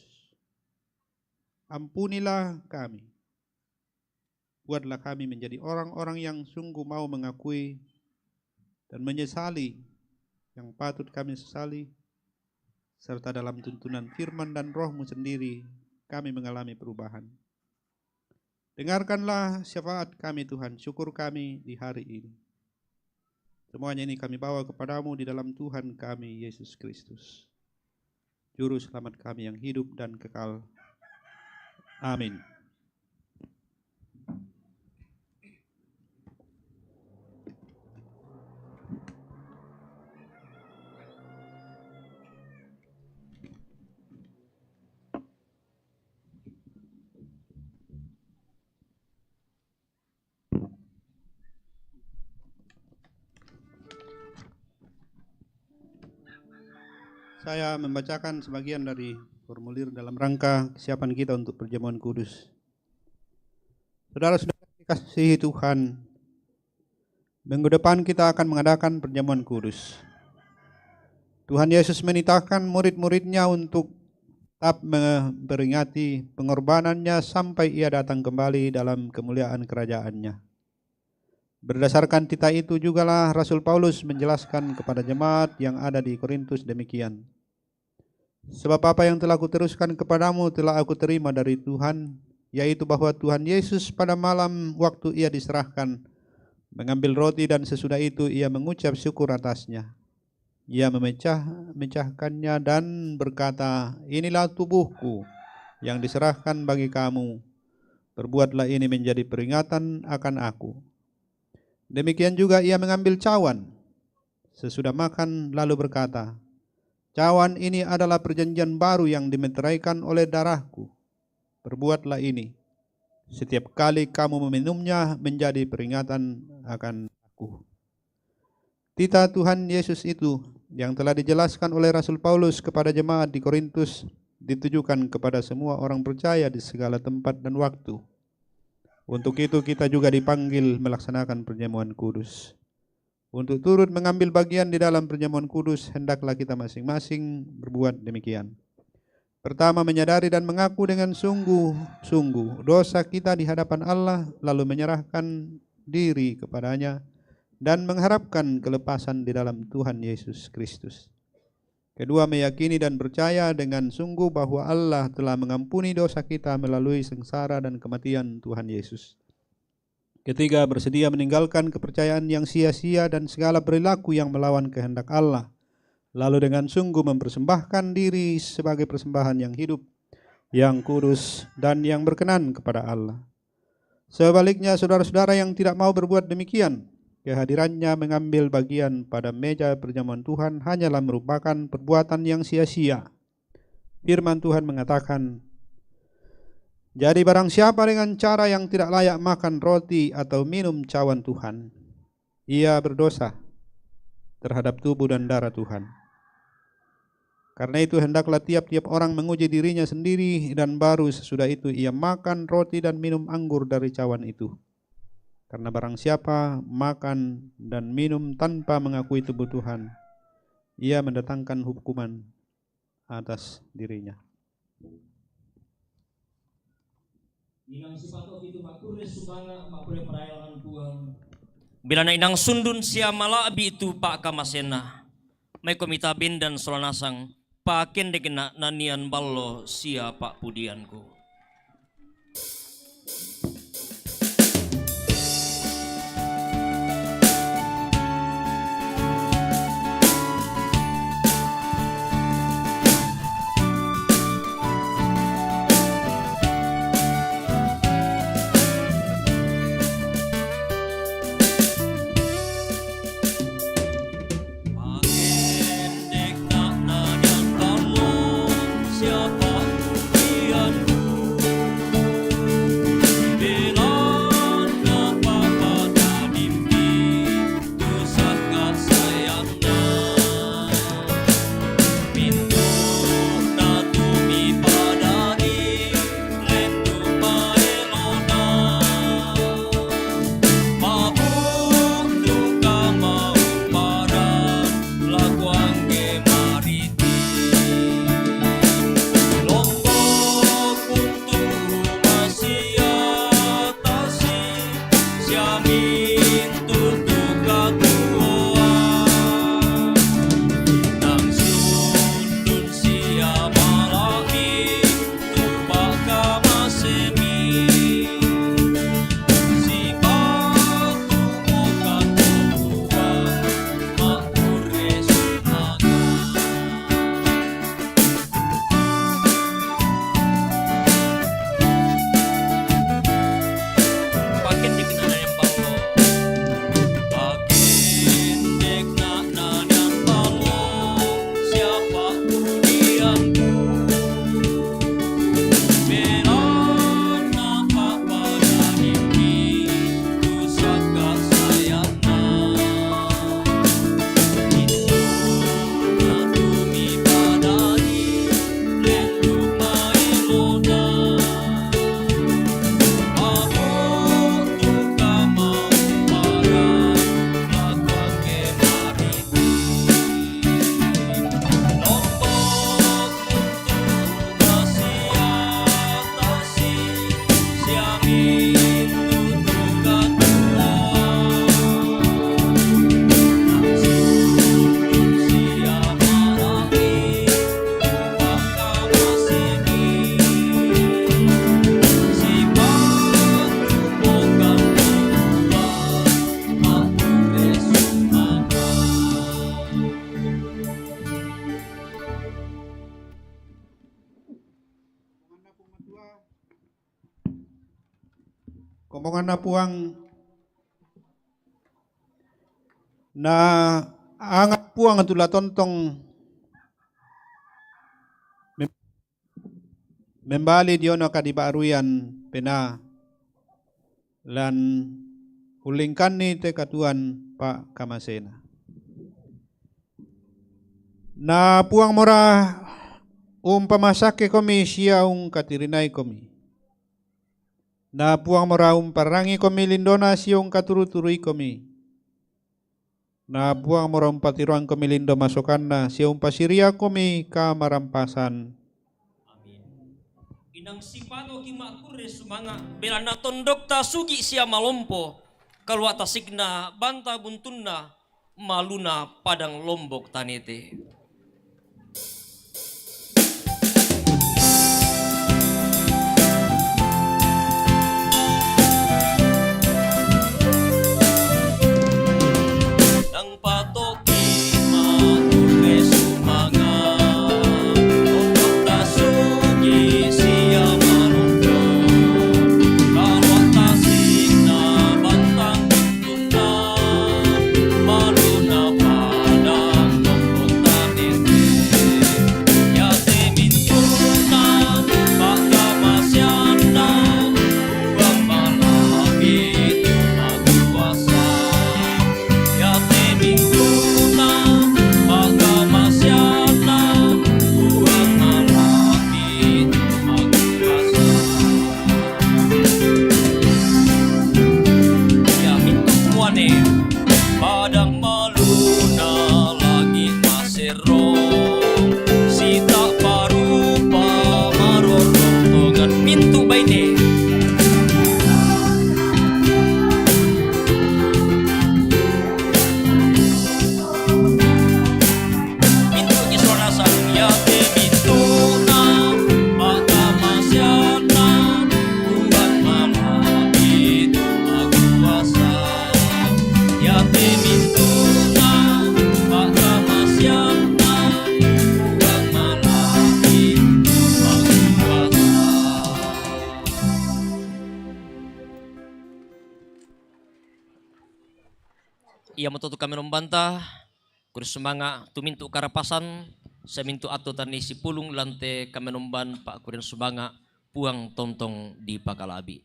Ampunilah kami. Buatlah kami menjadi orang-orang yang sungguh mau mengakui dan menyesali yang patut kami sesali, serta dalam tuntunan firman dan Roh-Mu sendiri, kami mengalami perubahan. Dengarkanlah syafaat kami, Tuhan, syukur kami di hari ini. Semuanya ini kami bawa kepada-Mu di dalam Tuhan kami, Yesus Kristus, Juru Selamat kami yang hidup dan kekal. Amin. Saya membacakan sebagian dari formulir dalam rangka kesiapan kita untuk perjamuan kudus. Saudara-saudara dikasihi Tuhan, minggu depan kita akan mengadakan perjamuan kudus. Tuhan Yesus menitahkan murid-muridnya untuk tetap memperingati pengorbanannya sampai Ia datang kembali dalam kemuliaan kerajaannya. Berdasarkan titah itu jugalah Rasul Paulus menjelaskan kepada jemaat yang ada di Korintus demikian, "Sebab apa yang telah kuteruskan kepadamu telah aku terima dari Tuhan, yaitu bahwa Tuhan Yesus pada malam waktu Ia diserahkan, mengambil roti dan sesudah itu Ia mengucap syukur atasnya. Ia memecah-mecahkannya dan berkata, 'Inilah tubuhku yang diserahkan bagi kamu. Perbuatlah ini menjadi peringatan akan aku.'" Demikian juga Ia mengambil cawan sesudah makan, lalu berkata, "Cawan ini adalah perjanjian baru yang dimeteraikan oleh darahku. Perbuatlah ini setiap kali kamu meminumnya menjadi peringatan akan aku." Titah Tuhan Yesus itu yang telah dijelaskan oleh Rasul Paulus kepada jemaat di Korintus ditujukan kepada semua orang percaya di segala tempat dan waktu. Untuk itu kita juga dipanggil melaksanakan perjamuan kudus. Untuk turut mengambil bagian di dalam perjamuan kudus, hendaklah kita masing-masing berbuat demikian. Pertama, menyadari dan mengaku dengan sungguh-sungguh dosa kita di hadapan Allah, lalu menyerahkan diri kepada-Nya dan mengharapkan kelepasan di dalam Tuhan Yesus Kristus. Kedua, meyakini dan percaya dengan sungguh bahwa Allah telah mengampuni dosa kita melalui sengsara dan kematian Tuhan Yesus. Ketiga, bersedia meninggalkan kepercayaan yang sia-sia dan segala perilaku yang melawan kehendak Allah, lalu dengan sungguh mempersembahkan diri sebagai persembahan yang hidup, yang kudus, dan yang berkenan kepada Allah. Sebaliknya, saudara-saudara yang tidak mau berbuat demikian, kehadirannya mengambil bagian pada meja perjamuan Tuhan hanyalah merupakan perbuatan yang sia-sia. Firman Tuhan mengatakan, "Jadi barang siapa dengan cara yang tidak layak makan roti atau minum cawan Tuhan, ia berdosa terhadap tubuh dan darah Tuhan. Karena itu, hendaklah tiap-tiap orang menguji dirinya sendiri, dan baru sesudah itu ia makan roti dan minum anggur dari cawan itu. Karena barang siapa makan dan minum tanpa mengakui tubuh Tuhan, ia mendatangkan hukuman atas dirinya." Inang sipatok itu makurre sumanga, makurre perayaan Tuhan. Bilana inang sundun sia mala'bi tu pa'kamasena. Mai komita band dan sola nasang, pakendekna nanian ballo sia pa'pudianku. Omonganna Puang, na angap Puang tu la tontong mem-, membali dio na kadibaruyan pena lan ulingkanni te katuoan pakamasena. Na Puang mora umpamasakkekomi sia ungkatirinai komi. Na Puang mora umparrangi komi lindona sia ungkaturu-turui komi. Na Puang mora umpatiroang komi lindo masokanna sia umpasiriang komi kamarampasan. Amin. Inang sipatoki makkurre sumanga, belanna tondokta sugi sia malompo, kalua tasikna banta buntunna, maluna padang lombok tanete. Nang patoki makkurre sumanga, tondokta sugi sia malompo, kalua tasikna banta buntunna, maluna padang lombok tanete. Iate mintu'na pa'kamaseanna, Puang mala'bi tu makuasa. Iate mintu'na pa'kamaseanna, Puang mala'bi tu makuasa. Ia mintu' muane, padang maluna, langi' maserro, sita'pa rupa marorong tongan mintu' baine. Mintu' ki suarasa, iate mintu'na pa'kamaseanna, Puang mala'bi tu makuasa. Iate mintu'na pa'kamaseanna, Puang mala'bi tu makuasa. Iamoto tu kamenombanta, kurre sumanga' tu mintu' karapasan, sia mintu' attu tanni sipulung lan te kamenomban pa'kurrean sumanga', Puang tontong dipakala'bi.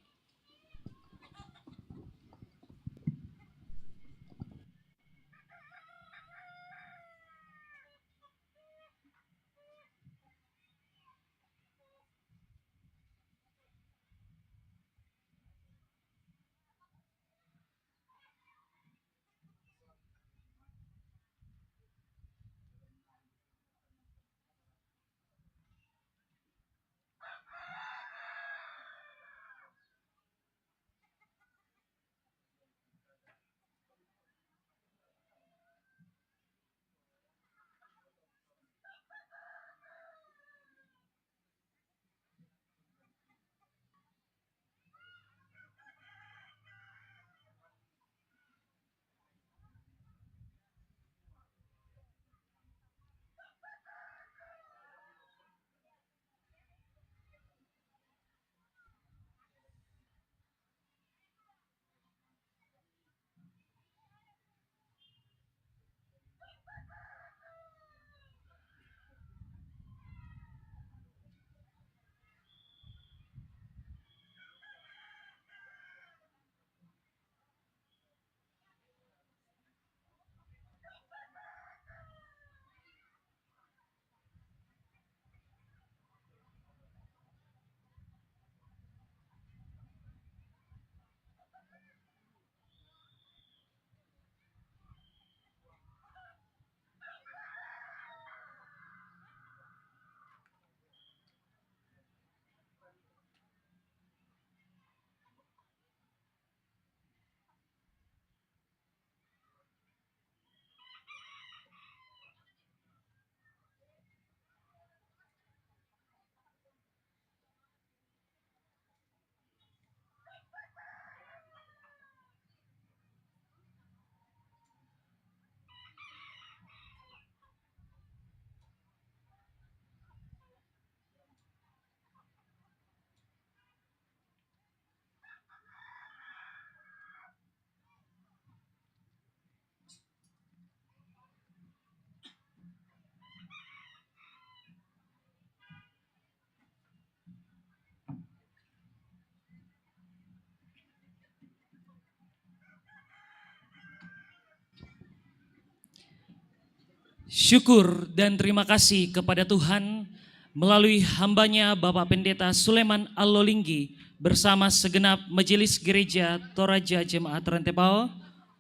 Syukur dan terima kasih kepada Tuhan melalui hambanya Bapak Pendeta Suleman Allolinggi bersama segenap Majelis Gereja Toraja Jemaat Rantepao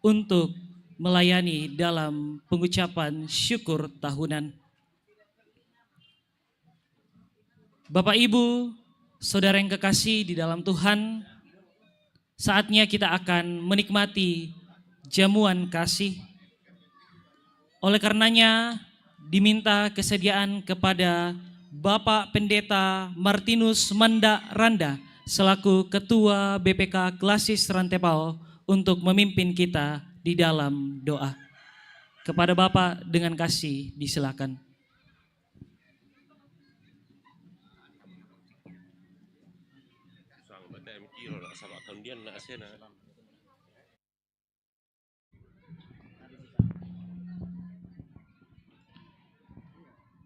untuk melayani dalam pengucapan syukur tahunan. Bapak, Ibu, Saudara yang kekasih di dalam Tuhan, saatnya kita akan menikmati jamuan kasih. Oleh karenanya, diminta kesediaan kepada Bapak Pendeta Martinus Manda Randa selaku Ketua B P K Klasis Rantepao untuk memimpin kita di dalam doa. Kepada Bapak dengan kasih disilakan.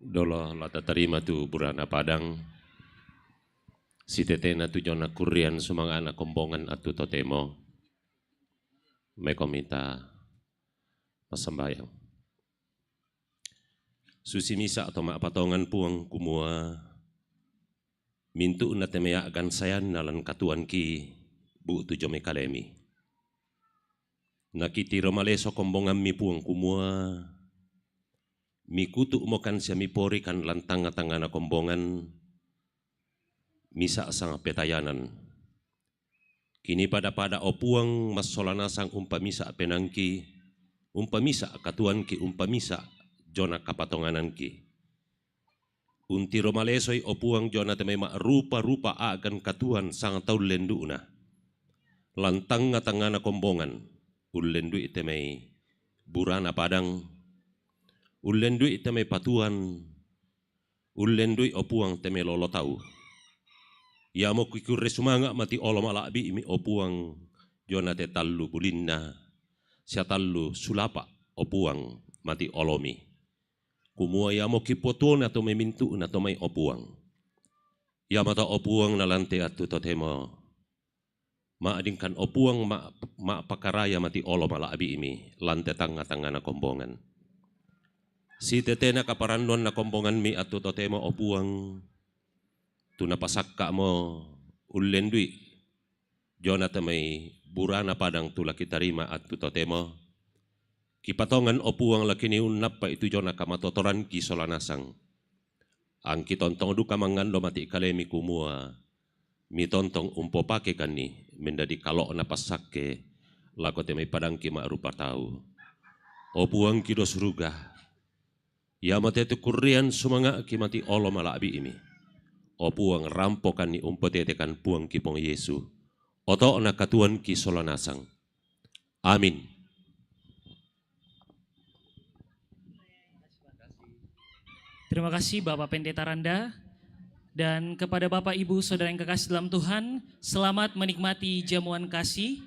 Dolo la tatarima tu burana padang, sitetena tu jona kurian sumanga'na kombongan attu totemo, meko mita massambayang. Susi misa to ma'patongan Puang kumua, mintu'na te mai a'gan sayanna lan katuoanki bu'tu jomai kalemi. Nakitiro maleso kombongammi Puang kumua, mikutu'mokan sia miporikan lan tangnga-tangngana kombongan, misa' sangpetayanan. Kinipada-pada, o Puang, massola nasang umpamisa' penaangki, umpamisa' katuoanki, umpamisa' jona kapatonganangki. Untiro malesoi, o Puang, jona te mai ma'rupa-rupa a'gan katuoan sangtau lendu'na. Lan tangnga-tangngana kombongan, ullendu'i te mai burana padang, ullendu'i te mai patuoan, ullendu'i, o Puang, te mai lolo tau. Iamo kikurre sumanga' mati olo mala'bi'mi, o Puang, jona te tallu bulinna, sia tallu sulapa', o Puang, mati olomi. Kumua iamo kipotuona to mai mintu'na to mai, o Puang. Iamo to, o Puang, nalante attu totemo. Ma'dingkan, o Puang, ma-, ma'pakaraya mati olo mala'bi'mi lan te tangnga-tangngana kombongan. Sitetena kaparannuanna kombonganmi attu totemo, o Puang, tu napasakka'mo ullendu'i jona te mai burana padang tu la kitarima attu totemo. Kipatongan, o Puang, la kiniunnappa'i tu jona kamatotoranki sola nasang. Angki tontong duka mangngando mati kalemi kumua, mitontong umpopakekanni mendadi kalo'na passakke lako te mai padangki ma'rupa tau. O Puangki do suruga, iamo te tu kurrian sumanga'ki mati olo mala'bi'mi. O Puang, rampokanni umpotetekan Puangki Puang Yesu, oto'na katuoanki sola nasang. Amin. Terima kasih Bapak Pendeta Randa. Dan kepada Bapak, Ibu, Saudara yang kekasih dalam Tuhan, selamat menikmati jamuan kasih.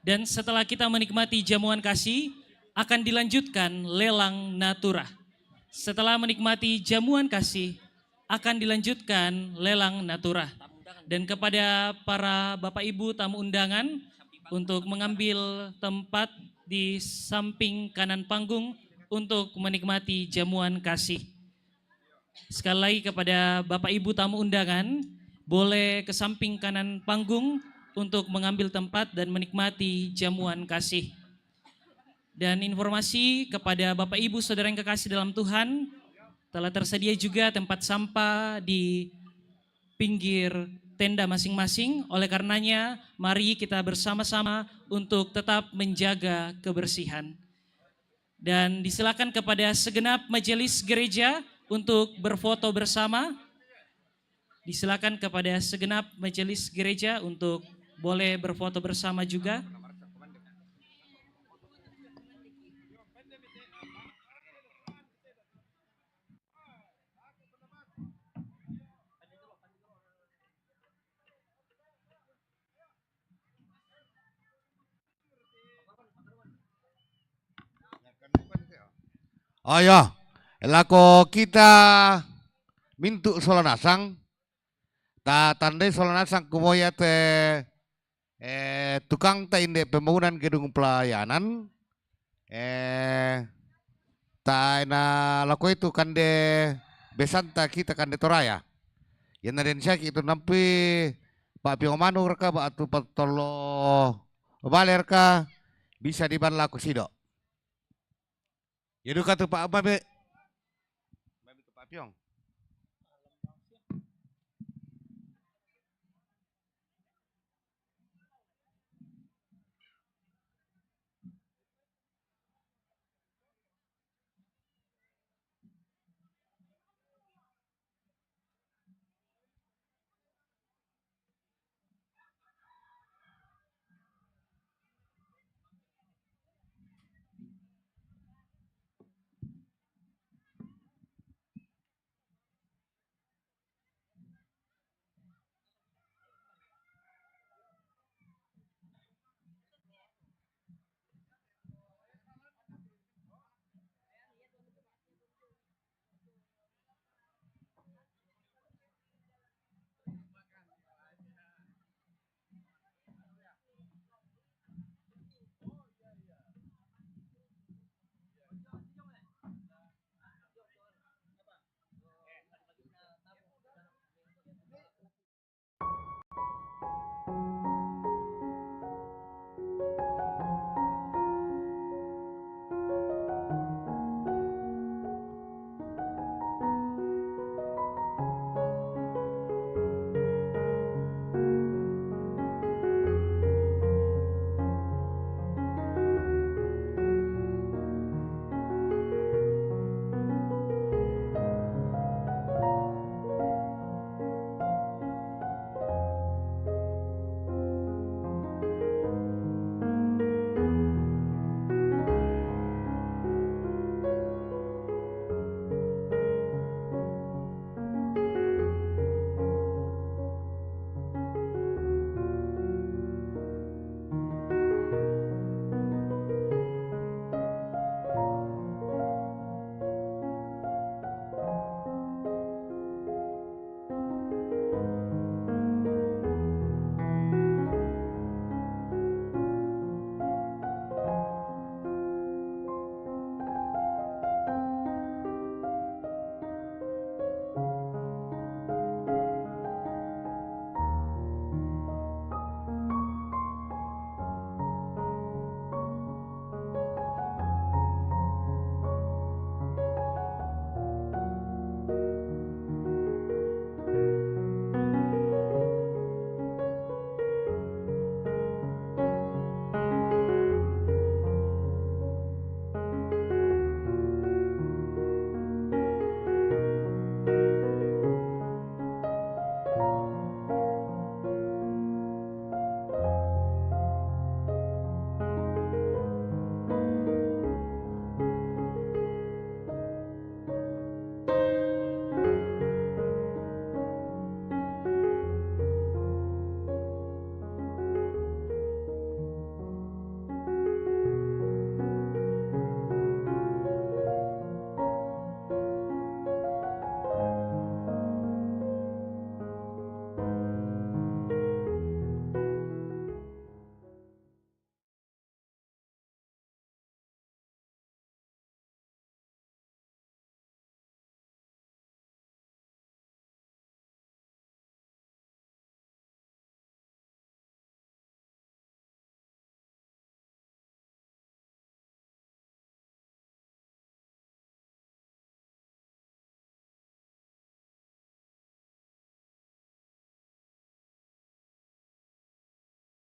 Dan setelah kita menikmati jamuan kasih, akan dilanjutkan lelang natura. Setelah menikmati jamuan kasih, akan dilanjutkan lelang natura. Dan kepada para Bapak Ibu tamu undangan untuk mengambil tempat di samping kanan panggung untuk menikmati jamuan kasih. Sekali lagi kepada Bapak Ibu tamu undangan, boleh ke samping kanan panggung untuk mengambil tempat dan menikmati jamuan kasih. Dan informasi kepada Bapak Ibu Saudara yang kekasih dalam Tuhan, telah tersedia juga tempat sampah di pinggir tenda masing-masing. Oleh karenanya, mari kita bersama-sama untuk tetap menjaga kebersihan. Dan disilakan kepada segenap majelis gereja untuk berfoto bersama. Disilakan kepada segenap majelis gereja untuk boleh berfoto bersama juga. Oh, iya. Lako kita mintu' sola nasang, ta tandai sola nasang kumua iate, eh, tukangta inde pembangunan gedung pelayanan, eh, Tae' na lako itu kande besanta kita kande Toraya. Iyanna den siaki' tu nampui pa'piong manu raka ba'tu pattollo bale raka bisa dibang lako sido'. Iya duka tu pa-, babe-, babe tu pa'piong.